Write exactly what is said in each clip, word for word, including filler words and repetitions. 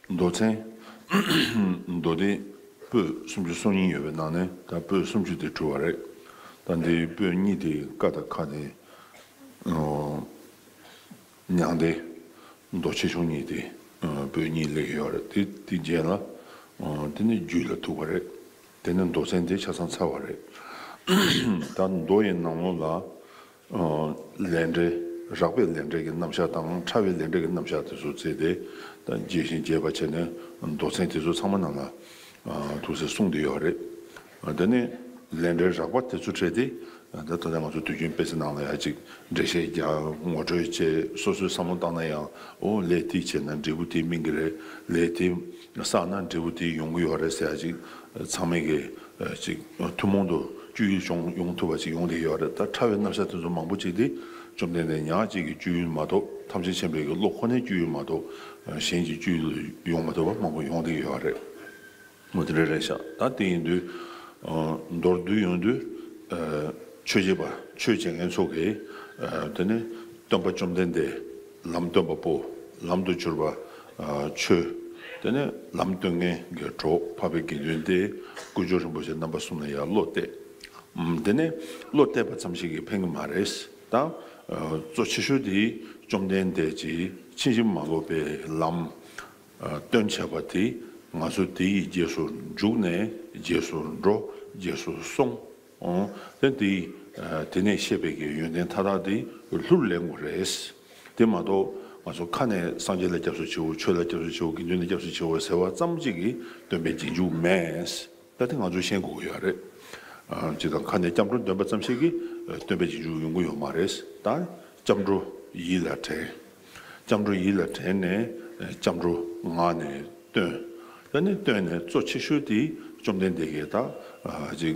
མདོ་ཚན། མདོ་སྡེ་པོད་སུམ་ཅུ་སོ་གཉིས་ཡོད་པའི་ནང་ནས་ད་པོད་སུམ་ཅུ་དེ་གྲུབ་པ་རེད། ད་འདིའི་པོད་གཉིས་དེ་ཀ་དང་ཁ་དེ་མྱང་འདས་མདོ་ཆེ་ཆུང་གཉིས་དེ་པོད་གཉིས་སླེབས་ཡོད་རེད། དེ་དེ་རྗེས་ལ་དེ་ནས་རྒྱུད་ལ་ཐུག་པ་རེད། དེ་ནས་མདོ་ཚན་དེ་ཆ་ཚང་ཚར་བ་རེད། ད་མདོ་ཡི་ནང་ལོགས་ལ། ལས་འབྲེལ། རགས་པའི་ལས་འབྲེལ་གྱི་རྣམ་གཞག་དང་ཕྲ་བའི་ལས་འབྲེལ་གྱི་རྣམ་གཞག་དེ་ཚོ་བརྩིས་ཏེ། ད་རྒྱས་ཤིང་རྒྱས་པ་བྱས་ནས་མདོ་ཚན་དེ་ཚོ་ཚང་མ་ནང་ལ་ཐུགས་སྲས་གསུངས་བསྡད་ཡོད་རེད། དེ་ནས་ལས་འབྲེལ་རགས་པ་དེ་ཚོ་ཕྲལ་ཏེ། ད་ད་ལྟ་ང་ཚོ་དུས་རྒྱུན་དཔེ་ཆ་ནང་ལ་ཡ་གཅིག་འགྲེལ་བཤད་རྒྱག་ངོ་སྤྲོད་བྱེད་སོ་སོའི་བསམ་བློ་བཏང་ན་ཡང་ཨོ་ལས་དེ་བྱས་ན་འབྲས་བུ་དེ་སྨིན་གྱི་རེད། ལས་དེ་བསགས་ན་འབྲས་བུ་དེ་ཡོང་གི་ཡོད་རེད་ཟེར་ཡ་གཅིག་ཚང་མས་ཀྱི་ཅིག་ཐུན་མོང་དུ་སྤྱོད་ཡུལ་བྱུང་ཡོང་ཐུབ་པ་ཅིག་ཡོང་བསྡད་ཡོད་རེད། ད་ཕྲ་བའི་རྣམ་གཞག་དེ་ཚོ་མང་པོ་ཅིག་དེ་བཅོམ་ལྡན་འདས་ཉག་གཅིག་གི་སྤྱོད་ཡུལ་མ་གཏོགས་ཐམས་ཅད་མཁྱེན་པའི་གི་བློ་ཁོ་ནའི་སྤྱོད་ཡུལ་མ་གཏོགས་གཞན་གྱི་སྤྱོད་ཡུལ་ཡོང་མ་ཐུབ་པ་མང་པོ་ཡོང་བསྡད་ཡོད་རེད། མོ་དེ་འདྲ་རེད་ཤག་ད་དེ་ཡིན་དུས་མདོར་བསྡུས་ཡོང་དུས་ཆོས་བྱེད་པ་ཆོས་བྱེད་མཁན་ཚོ་གིས་དེ་ནི་སྟོན་པ་བཅོམ་ལྡན་འདས་ལམ་སྟོན་པ་པོ་ལམ་དུ་གྱུར་པ་ཆོས། དེ་ནས་ལམ་སྟོན་མཁན་གྱི་གྲོགས་འཕགས་པའི་དགེ་འདུན་ཏེ་དཀོན་མཆོག་རིན་པོ་ཆེ་རྣམ་པ་གསུམ་ལ་ཡང་བློ་གཏད། དེ་ནས་བློ་གཏད་པ་ཙམ་ཞིག་གིས་ཕན་གྱི་མ་རེད། ད་གཙོ་ཆེ་ཤོས་དེ་བཅོམ་ལྡན་འདས་ཀྱིས་ཕྱིན་ཅི་མ་ལོག་པའི་ལམ་སྟོན་བྱས་པ་དེ་ང་ཚོ་དེ་ཡི་རྗེས་སུ་འཇུག་ནས་རྗེས་སུ་འགྲོ་རྗེས་སུ་སོང་། ཨོ། དེ་དེ་དེ་ནས་བཤད་པའི་གི་ཡོན་ཏན་མཐའ་དག་དེ་ལྷུར་ལེན་དགོས་རེད། དེ་མ་གཏོགས་ང་ཚོ་ཁ་ནས་སངས་རྒྱས་ལ་སྐྱབས་སུ་མཆིའོ་ཆོས་ལ་སྐྱབས་སུ་མཆིའོ་དགེ་འདུན་ལ་སྐྱབས་སུ་མཆིའོ་ཟེར་བ་ཙམ་གཅིག་གིས་སྟོན་པའི་རྗེས་འཇུག་མེད། ད་དེ་ང་ཚོས་ཤེས་དགོས་ཀྱི་ཡོད་རེད། ཨ་ཅི་དང་ཁ་ནས་སྐྱབས་འགྲོ་འདོན་པ་ཙམ་ཞིག་གིས་སྟོན་པའི་རྗེས་འཇུག་ཡོང་གི་ཡོད་མ་རེད། ད་སྐྱབས་འགྲོ་ཡིད་ལ་དྲན། སྐྱབས་འགྲོ་ཡིད་ལ་དྲན་ནས་སྐྱབས་འགྲོ་ངག་ནས་བཏོན། ད་ནི་བཏོན་ནས་གཙོ་ཆེ་ཤོས་དེ་བཅོམ་ལྡན་འདས་ཀྱིས་ད་ཅིག་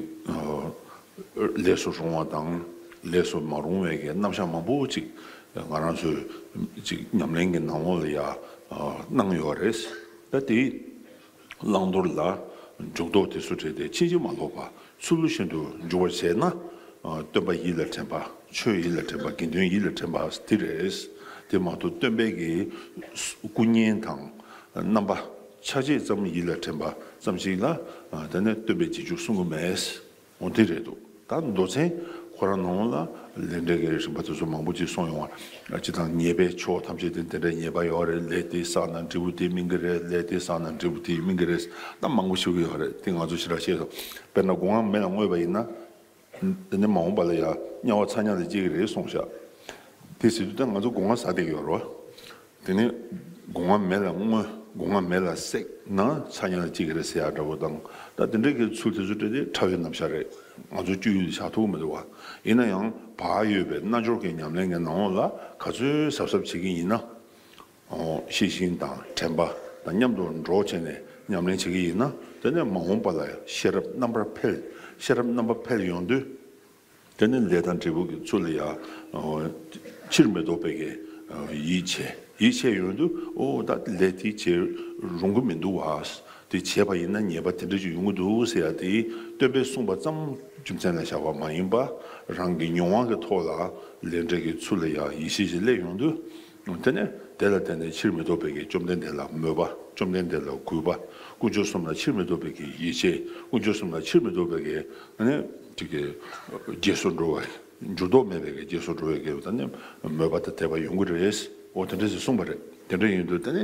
ལས་སུ་རུང་བ་དང་ལས་སུ་མ་རུང་བའི་གི་རྣམ་གཞག་མང་པོ་ཅིག་ང་རང་ཚོའི་ཅིག་ཉམས་ལེན་གྱི་ནང་ལོགས་ལ་ཡ་གནང་ཡོད་རེད། ད་དེ་བླང་དོར་ལ་འཇུག་ལྡོག་དེ་ཚོ་བྲལ་ཏེ་ཕྱིན་ཅི་མ་ལོག་པ་ཚུལ་བཞིན་དུ་འཇུག་པར་བྱས་ན། སྟོན་པ་ཡིད་ལ་དྲན་པ་ཆོས་ཡིད་ལ་དྲན་པ་དགེ་འདུན་ཡིད་ལ་དྲན་པ་དེ་རེད། དེ་མ་གཏོགས་སྟོན་པའི་གི་སྐུ་བརྙན་དང་རྣམ་པ་ཆ་བྱད་ཙམ་ཡིད་ལ་དྲན་པ་ཙམ་ཞིག་ལ་དེ་ནས་སྟོན་པའི་རྗེས་འཇུག་གསུང་གི་མེད། འོ་དེ་རེད་འདུག་ད་མདོ་ཚན་ཁོ་རང་ནང་ལ་ལས་འབྲས་ཀྱི་རིམ་པ་དེ་ཚོ་མང་པོ་ཅིག་གསུངས་ཡོང་བ། སྤྱི་དང་ཉེས་པའི་ཕྱོགས་ཐམས་ཅད་དེ་དེ་འདྲའི་ཉེས་པ་ཡོད་རེད། ལས་དེ་བསགས་ན་འབྲས་བུ་དེ་སྨིན་གྱི་རེད། ལས་དེ་བསགས་ན་འབྲས་བུ་དེ་སྨིན་གྱི་རེད། ད་མང་པོ་ཞུ་གི་ཡོད་རེད། དེ་ང་ཚོ་ཞེ་དྲག་ཤེས་སོང་། དཔེར་ན་སྒོ་ང་མེ་ལ་བརྔོས་པ་ཡིན་ན། དེ་ནས་མ་འོངས་པ་ལ་ཡང་དམྱལ་བ་ཚ་དམྱལ་ལ་སྐྱེ་གི་རེད་གསུངས་ཤག་དེ་ཟེར་དུས་ད་ང་ཚོ་སྒོ་ང་ཟ་བསྡད་ཀྱི་ཡོད་རེད་བ། དེ་ནས་སྒོ་ང་མེ་ལ་བརྔོས། སྒོ་ང་མེ་ལ་བསྲེགས་ན་ཚ་དམྱལ་ལ་སྐྱེ་གི་རེད་ཟེར་ཡག་འདྲ་པོ་དང་། ད་དེ་འདྲའི་གི་ཚུལ་དེ་ཚོ་སྤྲད་དེ་ཕྲ་བའི་རྣམ་གཞག་རེད། ང་ཚོ་སྤྱོད་ཡུལ་དུ་བཞག་ཐུབ་ཀྱི་མི་འདུག་བ། ཡིན་ན་ཡང་བག་ཡོད་པའི་རྣལ་འབྱོར་གྱི་ཉམས་ལེན་གྱི་ནང་ལོགས་ལ་ག་ཚོད་གཟབ་གཟབ་བྱེད་ཀྱི་ཡིན་ན། ཤེས་བཞིན་དང་དྲན་པ་དང་མཉམ་དུ་འགྲོགས་བྱས་ནས་ཉམས་ལེན་བྱེད་ཀྱི་ཡིན་ན། དེ་ནས་མ་འོངས་པ་ལ་ཤེས་རབ་རྣམ་པར་འཕེལ། ཤེས་རབ་རྣམ་པར་འཕེལ་ཡོང་དུས། དེ་ནས་ལས་དང་འབྲས་བུ་གི་ཚུལ་ལ་ཡང་ཕྱིར་མི་ལྡོག་པའི་གི་ཡིད་ཆེས། ཡིད་ཆེས་ཡོང་དུས་ཨོ་ད་ལས་དེ་བྱེད་རུང་གི་མི་འདུག་བ། དེ་བྱས་པ་ཡིན་ན་ཉེས་པ་དེ་འདྲ་ཞིག་ཡོང་གི་འདུག་ཟེར་ཡ་དེ་སྟོན་པས་གསུངས་པ་ཙམ་རྒྱུ་མཚན་ལ་བཞག་པ་མ་ཡིན་པ། རང་གི་མྱོང་བ་གི་ཐོག་ལ་ལས་འབྲས་ཀྱི་ཚུལ་ལ་ཡང་ཡིད་ཆེས་ཤིག་སླེབས་ཡོང་དུས། དེ་ནས་དེ་ལ་བརྟེན་ནས་ཕྱིར་མི་ལྡོག་པའི་གི་བཅོམ་ལྡན་འདས་ལ་མོས་པ། བཅོམ་ལྡན་འདས་ལ་གུས་པ། དཀོན་མཆོག་གསུམ་ལ་ཕྱིར་མི་ལྡོག་པའི་གི་ཡིད་ཆེས། དཀོན་མཆོག་གསུམ་ལ་ཕྱིར་མི་ལྡོག་པའི་གི་ཨ་ནི་ཅིག་གི་རྗེས་སུ་འགྲོ་བའི་འགྱུར་ལྡོག་མེད་པའི་གི་རྗེས་སུ་འགྲོ་བའི་གི་ད་ནི་མོས་པ་དང་དད་པ་ཡོང་གི་རེད། འོ་དེ་འདྲ་ཞིག་གསུངས་པ་རེད། དེ་འདྲ་ཡིན་དུས་དེ་ནི་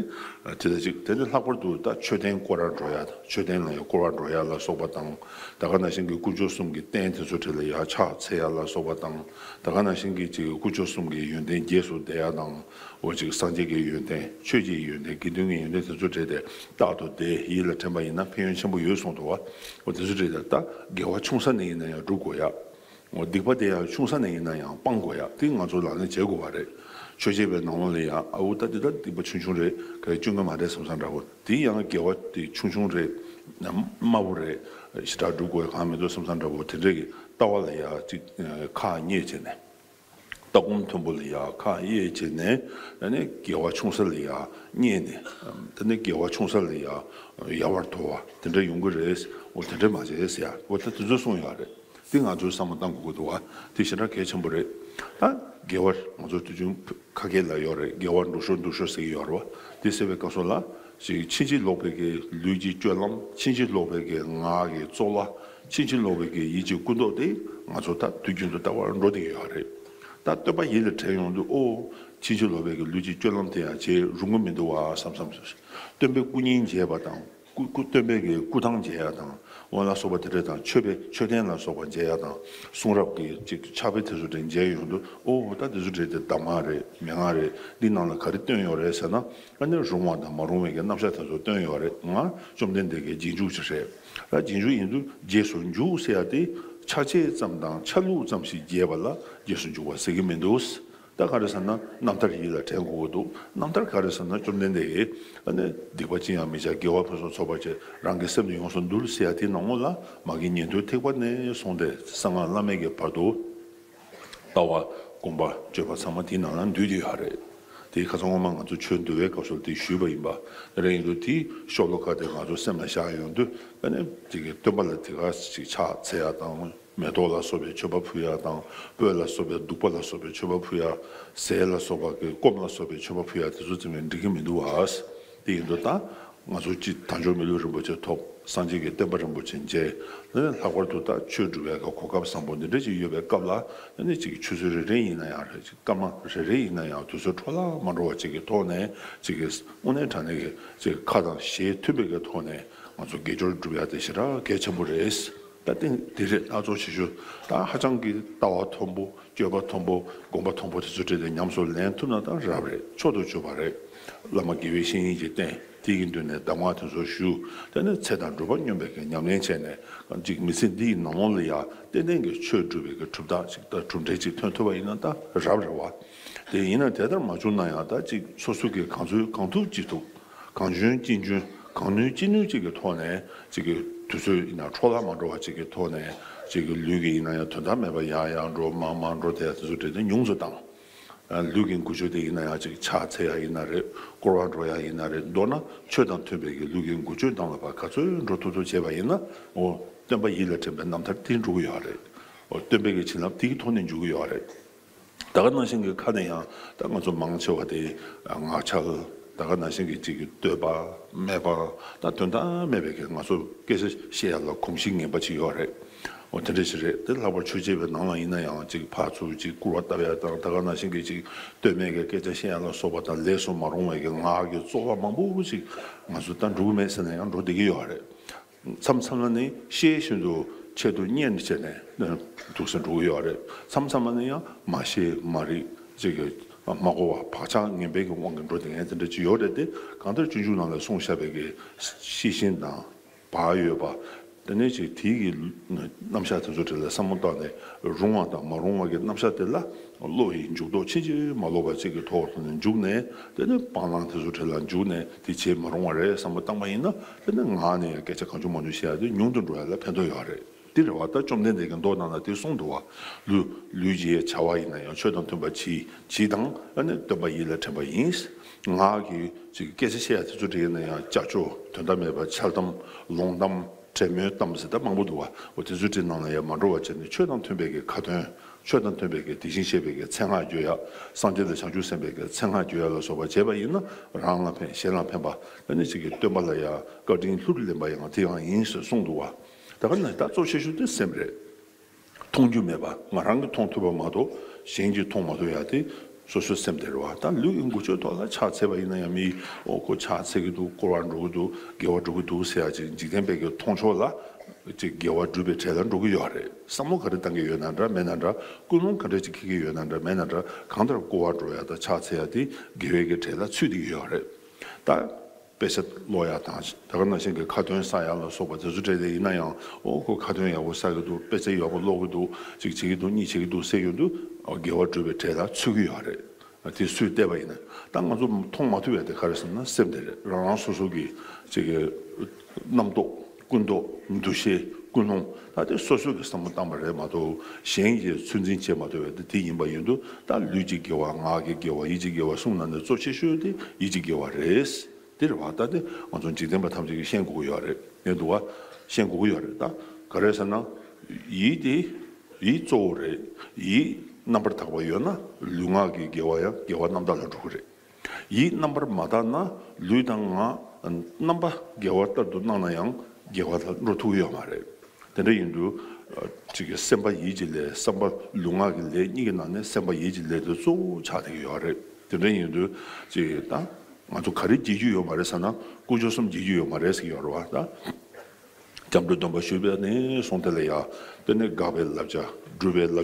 དེ་ལ་ཅིག་དེ་ནི་ལྷག་པར་དུ་ད་མཆོད་རྟེན་བསྐོར་བར་འགྲོ་ཡ་དང་མཆོད་རྟེན་ལ་ཡང་བསྐོར་བར་འགྲོ་ཡ་ལ་སོགས་པ་དང་། ད་ག་ནང་བཞིན་གྱི་དཀོན་མཆོག་གསུམ་གྱི་རྟེན་དེ་ཚོ་གྲས་ལ་ཡང་ཕྱག་འཚལ་ཡ་ལ་སོགས་པ་དང་། ད་ག་ནང་བཞིན་གྱི་ཅིག་དཀོན་མཆོག་གསུམ་གྱི་ཡོན་ཏན་རྗེས་སུ་བཟླས་ཡ་དང་། འོ་ཅིག་སངས་རྒྱས་ཀྱི་ཡོན་ཏན་ཆོས་ཀྱི་ཡོན་ཏན་དགེ་འདུན་གྱི་ཡོན་ཏན་དེ་ཚོ་གྲས་དེ་རྟག་ཏུ་བཟླས་ཡིད་ལ་དྲན་པ་ཡིན་ན་ཕན་ཡོན་ཆེན་པོ་ཡོད་གསུངས་འདུག་བ། འོ་དེ་ཚོ་གྲས་དེ་ད་དགེ་བ་ཆུང་ས་ནས་ཡིན་ན་ཡང་སྒྲུབ་དགོས་ཡ། འོ་སྡིག་པ་དེ་ཡང་ཆུང་ས་ནས་ཡིན་ན་ཡང་སྤང་དགོས་ཡ། དེ་ང་ཚོ་ལག་ལེན་བྱེད་དགོས་པ་རེད། ཆོས་བྱེད་པའི་ནང་ལོགས་ལ་ཡང་ཨ་འོ་ད་འདི་ད་སྡིག་པ་ཆུང་ཆུང་རེད། ག་རེ་སྐྱོན་ག་མ་རེད་བསམ་བསམ་འདྲ་བོ་དེ་ཡང་དགེ་བ་དེ་ཆུང་ཆུང་རེད། དམའ་བོ་རེད། ཞེ་དྲག་སྒྲུབ་དགོས་གང་མི་འདུག་བསམ་བསམ་འདྲ་བོ་དེ་འདྲ་གི་ལྟ་བ་ལ་ཡང་ཅིག་ཁག་ཉེས་བྱས་ནས། ལྟ་སྒོམ་མཐོན་པོ་ལ་ཡང་ཁག་གཡས་བྱས་ནས། ཨ་ནི་དགེ་བ་ཆུང་ས་ལ་ཡང་བསྙེན་ནས། དེ་ནས་དགེ་བ་ཆུང་ས་ལ་ཡང་ཡལ་བར་དོར་བ་དེ་འདྲ་ཡོང་གི་རེད། འོ་དེ་འདྲ་མ་བྱེད་ཟེར་ཡ། འོ་ད་དེ་ཚོ་གསུངས་ཡོད་རེད། དེ་ང་ཚོས་བསམ་བློ་བཏང་དགོས་ཀྱི་འདུག་བ། དེ་ཞེ་དྲག་གལ་ཆེན་པོ་རེད། ད་དགེ་བ་ང་ཚོ་དུས་རྒྱུན་ཁ་སྐད་ལ་ཡོད་རེད། དགེ་བ་འགྲུབ་ཤོག་འགྲུབ་ཤོག་ཟེར་གྱི་ཡོད་རེད་བ། དེ་ཟེར་བའི་སྐབས་སུ་ལ་ཅིག་ཕྱིན་ཅི་ལོག་པའི་གི་ལུས་ཀྱི་སྤྱོད་ལམ། ཕྱིན་ཅི་ལོག་པའི་གི་ངག་གི་རྩོལ་བ། ཕྱིན་ཅི་ལོག་པའི་གི་ཡིད་ཀྱི་ཀུན་རྟོག་དེ་ང་ཚོ་ད་དུས་རྒྱུན་དུ་ལྟ་བར་འགྲོ་བསྡད་ཀྱི་ཡོད་རེད། ད་སྟོན་པ་ཡིད་ལ་དྲན་ཡོང་དུས། ཨོ། ཕྱིན་ཅི་ལོག་པའི་གི་ལུས་ཀྱི་སྤྱོད་ལམ་དེ་ཡང་བྱེད་རུང་གི་མི་འདུག་བ་བསམ་བསམ། སྟོན་པའི་སྐུ་བརྙན་མཇལ་བ་དང་། སྐུ་སྐུ་སྟོན་པའི་གི་སྐུ་ཐང་མཇལ་ཡ་དང་། འོ་ལ་སོགས་པ་དེ་འདྲ་དང་། མཆོད་པའི་མཆོད་རྟེན་ལ་སོགས་པ་མཇལ་ཡ་དང་། གསུང་རབ་ཀྱི་ཅིག་ཕྱག་དཔེ་དེ་ཚོ་དེ་མཇལ་ཡོང་དུས། ཨོ། ད་དེ་ཚོ་དེ་གདམས་ངག་རེད། མན་ངག་རེད། འདི་ནང་ལ་ག་རེ་བཏོན་ཡོད་རེད་ཟེར་ན། ཨ་ནི་རུང་བ་དང་མ་རུང་བའི་གི་རྣམ་གཞག་དེ་ཚོ་བཏོན་ཡོད་རེད། ང་བཅོམ་ལྡན་འདས་ཀྱི་རྗེས་འཇུག་ཅིག་རེད། ད་རྗེས་འཇུག་ཡིན་དུས་རྗེས་སུ་འཇུག་ཟེར་ཡ་དེ་ཆ་བྱད་ཙམ་དང་ཆ་ལུགས་ཙམ་ཞིག་མཇལ་བ་ལ་རྗེས་སུ་འཇུག་པ་ཟེར་གྱི་མི་འདུག། ད་ག་རེ་ཟེར་ན། རྣམ་ཐར་ཡིད་ལ་དྲན་དགོས་ཀྱི་འདུག། རྣམ་ཐར་ག་རེ་ཟེར་ན། བཅོམ་ལྡན་འདས་ཀྱིས་ཨ་ནི་སྡིག་པ་ཅི་ཡང་མི་བྱ། དགེ་བ་ཕུན་སུམ་ཚོགས་པར་བྱེད། རང་གི་སེམས་ནི་ཡོངས་སུ་འདུལ་ཟེར་ཡ་དེའི་ནང་ལོགས་ལ། མ་གི་ཉན་ཐོས་ཐེག་པ་ནས་བཟུང་སྟེ་གསང་སྔགས་བླ་མེད་ཀྱི་བར་དུ་ལྟ་བ་སྒོམ་པ་སྤྱོད་པ་ཚང་མ་དེའི་ནང་ལ་འདུས་ཏེ་ཡོད་རེད། དེ་ཁ་སང་སྔོན་མ་ང་ཚོ་ཆོས་འདུལ་བའི་སྐབས་སུ་དེ་ཞུས་པ་ཡིན་པ། དེ་འདྲ་ཡིན་དུས་དེའི་ཤོ་ལོ་ཀ་དེ་ང་ཚོ་སེམས་ལ་བཞག་ཡོང་དུས། ཨ་ནི་དེ་གི་སྟོན་པ་ལ་དེ་ག་ཅིག་ཕྱག་འཚལ་ཡ་དང་། མེ་ཏོག་ལ་སོགས་པའི་མཆོད་པ་ཕུལ་ཡ་དང་། སྤོས་ལ་སོགས་པའི་བདུག་པ་ལ་སོགས་པའི་མཆོད་པ་ཕུལ་ཡ། ཟས་ལ་སོགས་པ་གི་སྐོམ་ལ་སོགས་པའི་མཆོད་པ་ཕུལ་ཡ་དེ་ཚོ་བྱས་ན་འགྲིག་གི་མི་འདུག་བ། དེ་ཡིན་དུས་ད་ང་ཚོ་སྤྱིར་དལ་འབྱོར་མི་ལུས་རིན་པོ་ཆེ་ཐོབ། སངས་རྒྱས་ཀྱི་བསྟན་པ་རིན་པོ་ཆེ་མཇལ། ལྷག་པར་དུ་ད་ཆོས་སྒྲུབ་ཡ་གི་གོ་སྐབས་བཟང་པོ་འདི་འདྲ་ཅིག་ཡོད་པའི་སྐབས་ལ། ཨ་ནི་ཅིག་ཆུ་ཚོད་རེ་རེ་ཡིན་ན་ཡང་རེད། སྐར་མ་རེ་རེ་ཡིན་ན་ཡང་། དུས་ཚོད་འཕྲོ་བརླག་མ་འགྲོ་བ་ཅིག་གི་ཐོག་ནས། ཅིག་གི་དངོས་གནས་དྲང་གནས་ཀྱི་ཅིག་ཁ་དང་ཞེ་མཐུན་པའི་གི་ཐོག་ནས་ང་ཚོ་དགེ་སྦྱོར་སྒྲུབ་ཡ་དེ་ཞེ་དྲག་གལ་ཆེན་པོ་རེད། ད་དེ་དེ་རེད། ད་གཙོ་ཆེ་ཤོས་ད་ཧ་ཅང་གི་ལྟ་བ་མཐོན་པོ། སྤྱོད་པ་མཐོན་པོ། སྒོམ་པ་མཐོན་པོ་དེ་ཚོ་འདྲ་དེ་ཉམས་སུ་ལེན་ཐུབ་ན་ད་རབ་རེད། མཆོག་ཏུ་གྱུར་པ་རེད། བླ་མ་དགེ་བའི་བཤེས་གཉེན་གྱིས་བསྟེན། དེ་གི་མདུན་ནས་གདམས་ངག་དེ་ཚོ་ཞུ། དེ་ནས་ཚེ་དང་སྒྲུབ་པ་སྙོམས་པའི་གི་ཉམས་ལེན་བྱས་ནས། ཅིག་མི་ཚེ་འདི་ཡི་ནང་ལོགས་ལ་ཡ་ཏན་ཏན་གྱི་ཆོས་སྒྲུབ་པའི་གི་གྲུབ་རྟགས་ཅིག་དང་གྲུབ་འབྲས་ཅིག་ཐོན་ཐུབ་པ་ཡིན་ན་ད་རབ་རེད་བ། དེ་ཡིན་ན་དེ་ལྟར་མ་བྱུང་ན་ཡང་། ད་ཅིག་སོ་སོ་གིས་གང་ཚོད་གང་ཐུབ་ཅི་ཐུབ། གང་འཇོན་ཅི་འཇོན། གང་ནུས་ཅི་ནུས་ཅིག་གི་ཐོག་ནས། ཅིག་གི་དུས་ཚོད་ཡིན་ན་འཕྲོ་བརླག་མ་འགྲོ་བ་ཅིག་གི་ཐོག་ནས། ཅིག་གི་ལུས་ཀྱི་ཡིན་ན་ཡང་དོན་དག་མེད་པ་ཡར་ཡར་འགྲོ། མར་མར་འགྲོ། དེ་དེ་ཚོ་འདྲ་དེ་ཉུང་དུ་བཏང་། ལུས་ཀྱི་འགུལ་སྐྱོད་དེ་ཡིན་ན་ཡང་། ཅིག་ཕྱག་འཚལ་ཡ་ཡིན་ན་རེད། སྐོར་བ་འགྲོ་ཡ་ཡིན་ན་རེད། མདོར་ན་ཆོས་དང་མཐུན་པའི་གི་ལུས་ཀྱི་འགུལ་སྐྱོད་གཏོང་ལ་ཕར་ག་ཚོད་འགྲོ་ཐུབ་ཐུབ་བྱས་པ་ཡིན་ན། འོ། སྟོན་པ་ཡིད་ལ་དྲན་པའི་རྣམ་ཐར་དེ་འགྲུབ་ཀྱི་ཡོད་རེད། འོ། སྟོན་པའི་གི་བྱིན་རླབས་དེ་གི་ཐོག་ནས་འཇུག་གི་ཡོད་རེད། ད་ག་ནང་བཞིན་གྱི་ཁ་ནས་ཡང་ད་ང་ཚོ་མང་ཆེ་བ་དེ་ངག་འཁྱལ། ད་ག་ནང་བཞིན་གྱི་ཅིག་གི་བསྟོད་པ་སྨད་པ། ད་དོན་དག་མེད་པའི་གི་ང་ཚོ་སྐད་ཆ་བཤད་ཡ་ལ་གོམས་གཤིས་ངན་པ་ཅིག་ཡོད་རེད། འོ། དེ་འདྲ་ཞིག་རེད། དེ་ལྷག་པར་ཆོས་བྱེད་པའི་ནང་ལ་ཡིན་ན་ཡང་། ཅིག་ཕར་ཚུར་ཅིག་སྐུར་བ་བཏབ་ཡ་དང་། ད་ག་ནང་བཞིན་གྱི་ཅིག་བསྟོད་སྨད་ཀྱི་སྐད་ཆ་བཤད་ཡ་ལ་སོགས་པ་དང་། ལས་སུ་མ་རུང་བའི་གི་ངག་གི་རྩོལ་བ་མང་པོ་ཅིག་ང་ཚོ་ད་འགྲོ་གི་མེད་ཟེར་ན་ཡང་འགྲོ་བསྡད་ཀྱི་ཡོད་རེད། མཚམས་མཚམས་ལ་ནི་ཤེས་བཞིན་དུ་ཆེད་དུ་གཉེར་བྱས་ནས་འདུག་སེ་འགྲོ་གི་ཡོད་རེད། མཚམས་མཚམས་ལ་ནི་ཡང་མ་ཤེས་མ་རིག་ཅིག་གི་མ་གོ་བ་བག་ཆགས་ངན་པའི་གི་དབང་གིས་འགྲོ་བསྡད་མཁན་དེ་འདྲ་ཅིག་ཡོད་རེད་དེ། གང་ལྟར་སྤྱོད་འཇུག་ནང་ལ་གསུངས་བཞག་པའི་གི་ཤེས་བཞིན་དང་བག་ཡོད་པ། དེ་ནས་ཅིག་དེའི་གི་རྣམ་གཞག་དེ་ཚོ་དེ་ལ་བསམ་བློ་བཏང་ནས། རུང་བ་དང་མ་རུང་བ་གི་རྣམ་གཞག་དེ་ལ་བློ་ཡི་འཇུག་ལྡོག་ཕྱིན་ཅི་མ་ལོག་པ་ཅིག་གི་ཐོག་ནས་འཇུག་ནས། དེ་ནས་སྤང་བླང་དེ་ཚོ་དེ་ལ་འཇུག་ནས། དེ་བྱེད་མ་རུང་བ་རེད་བསམ་བློ་བཏང་པ་ཡིན་ན། དེ་ནས་ངག་ནས་ཡང་སྐད་ཆ་གང་བྱུང་མང་བྱུང་བཤད་ཡ་དེ་ཉུང་དུ་འགྲོ་ཡ་ལ་ཕན་ཐོགས་ཡོད་རེད། དེ་རེད་བ། ད་བཅོམ་ལྡན་འདས་ཀྱིས་མདོ་ནང་ལ་དེ་གསུངས་འདུག་བ། ལུས་ལུས་ཀྱི་བྱ་བ་ཡིན་ན་ཡང་ཆོས་དང་མཐུན་པ་གྱིས་གྱིས་དང་། ཨ་ནི་སྟོན་པ་ཡིད་ལ་དྲན་པ་ཡིན། ངག་གི་ཅིག་སྐད་ཆ་བཤད་ཡ་དེ་ཚོ་དེ་ཡིན་ན་ཡང་ཅ་ཅོ། དོན་དག་མེད་པ། འཆལ་གཏམ། ལོང་གཏམ། གྲོས་མོལ་གཏམ་ཟེར་ད་མང་པོ་འདུག་བ། འོ། དེ་ཚོ་དེ་ནང་ལ་ཡང་མ་འགྲོ་བ་བྱས་ནས། ཆོས་དང་མཐུན་པའི་གི་ཁ་ཏོན། ཆོས་དང་མཐུན་པའི་གི་དེ་བཞིན་གཤེགས་པའི་གི་མཚན་སྔགས་བརྗོད་ཡ། སངས་རྒྱས་དང་བྱང་ཆུབ་སེམས་དཔའི་གི་མཚན་སྔགས་བརྗོད་ཡ་ལ་སོགས་པ་བྱས་པ་ཡིན་ན། རང་ལ་ཕན། གཞན་ལ་ཕན་པ། ཨ་ནི་ཅིག་གི་སྟོན་པ་ལ་ཡང་བཀའ་དྲིན་ལྷུར་ལེན་པ་ཡང་དེ་ཡང་ཡིན་ཟེར་གསུངས་འདུག་བ། ད་ག་ནང་ད་གཙོ་ཆེ་ཤོས་དེ་སེམས་རེད། མཐོང་རྒྱུ་མེད་པ། ང་རང་གིས་མཐོང་ཐུབ་པ་མ་གཏོགས་གཞན་གྱིས་མཐོང་མ་ཐུབ་ཡ་དེ་སོ་སོའི་སེམས་དེ་རེད་བ། ད་ལུས་ཀྱི་འགུལ་སྐྱོད་ཐོག་ལ་ཕྱག་འཚལ་བ་ཡིན་ན་ཡང་། མི། ཨོ། ཁོ་ཕྱག་འཚལ་གྱི་འདུག། སྐོར་བ་འགྲོ་གི་འདུག། དགེ་བ་སྒྲུབ་ཀྱི་འདུག་ཟེར་ཡ་ཅིག་འཇིག་རྟེན་པའི་གི་མཐོང་ཕྱོགས་ལ་ཅིག་དགེ་བ་སྒྲུབ་པའི་གྲས་ལ་འགྲོ་གི་ཡོད་རེད། བསམ་བློ་ག་རེ་བཏང་གི་ཡོད་ན་འདྲ་མེད་ན་འདྲ། ཀུན་སློང་ག་འདྲ་ཅིག་འཁྱེར་གྱི་ཡོད་ན་འདྲ་མེད་ན་འདྲ། གང་ལྟར་སྐོར་བ་འགྲོ་ཡ་དང་ཕྱག་འཚལ་ཡ་དེ་དགེ་བའི་གི་གྲས་ལ་ཚུད་བསྡད་ཀྱི་ཡོད་རེད། ད་དཔེ་ཆ་ཀློག་ཡ་དང་། ད་ག་ནང་བཞིན་གྱི་ཁ་ཏོན་བསགས་ཡ་ལ་སོགས་པ་དེ་ཚོ་གྲས་དེ་ཡིན་ན་ཡང་། ཨོ། ཁོ་ཁ་ཏོན་ཡག་པོ་བསགས་ཀྱི་འདུག། དཔེ་ཆ་ཡག་པོ་ཀློག་གི་འདུག། ཅིག་བྱེད་ཀྱི་འདུག། གཉིས་བྱེད་ཀྱི་འདུག་ཟེར་ཡོང་དུས། ཨོ། དགེ་བ་སྒྲུབ་པའི་གྲས་ལ་ཚུད་ཀྱི་ཡོད་རེད། དེ་སུས་བལྟས་པ་ཡིན་ན། ད་ང་ཚོ་མཐོང་མ་ཐུབ་ཡ་དེ་ག་རེ་ཟེར་ན་སེམས་དེ་རེད། རང་རང་སོ་སོ་གི་ཅིག་གི་རྣམ་རྟོག། ཀུན་རྟོག། འདུ་ཤེས། ཀུན་སློང་། ད་དེ་སོ་སོ་གི་བསམ་བློ་བཏང་པ་རེད་མ་གཏོགས། གཞན་གྱིས་ཚོད་འཛིན་བྱེད་མ་ཐུབ་པ་དེ་དེ་ཡིན་པ་ཡིན་དུས། ད་ལུས་ཀྱི་དགེ་བ། ངག་གི་དགེ་བ། ཡིད་ཀྱི་དགེ་བ་གསུམ་ནང་ནས་གཙོ་ཆེ་ཤོས་དེ་ཡིད་ཀྱི་དགེ་བ་རེད། དེ་རེད་བ། ད་དེ་ང་ཚོ་འཇིག་རྟེན་པ་ཐམས་ཅད་ཀྱིས་ཤེས་དགོས་ཀྱི་ཡོད་རེད། ཡིན་འདུག་བ། ཤེས་དགོས་ཀྱི་ཡོད་རེད། ད་ག་རེ་ཟེར་ན། ཡིད་དེ། ཡིད་གཙོ་བོ་རེད། ཡིད། རྣམ་པར་དག་པ་ཡོད་ན་ལུས་ངག་གི་དགེ་བ་ཡང་དགེ་བ་རྣམ་དག་ལ་འགྲོ་གི་རེད། ཡིད་རྣམ་པར་མ་དག་ན་ལུས་དང་ངག་རྣམ་པ་དགེ་བ་ལྟར་དུ་སྣང་ན་ཡང་དགེ་བ་ལ་འགྲོ་ཐུབ་ཀྱི་ཡོད་མ་རེད། དེ་འདྲ་ཡིན་དུས་ཅིག་གི་སེམས་པ་ཡིད་ཀྱི་ལས། བསམ་པ་ལུས་ངག་གི་ལས་གཉིས་ཀྱི་ནང་ནས་སེམས་པ་ཡིད་ཀྱི་ལས་དེ་གཙོ་བོ་ཆགས་བསྡད་ཀྱི་ཡོད་རེད། དེ་འདྲ་ཡིན་དུས་ཅིག་ད་ང་ཚོ་ག་རེ་བགྱིད་རྒྱུ་ཡོད་མ་རེད་ཟེར་ན་དཀོན་མཆོག་གསུམ་བགྱིད་རྒྱུ་ཡོད་མ་རེད་ཟེར་གྱི་ཡོད་རེད་བ་ད། སྐྱབས་འགྲོ་སྡོམ་པ་ཞུས་པ་ནས་བཟུང་དེ་ལ་ཡང་དེ་ནས་དགག་པའི་བསླབ་བྱ། སྒྲུབ་པའི་བསླབ་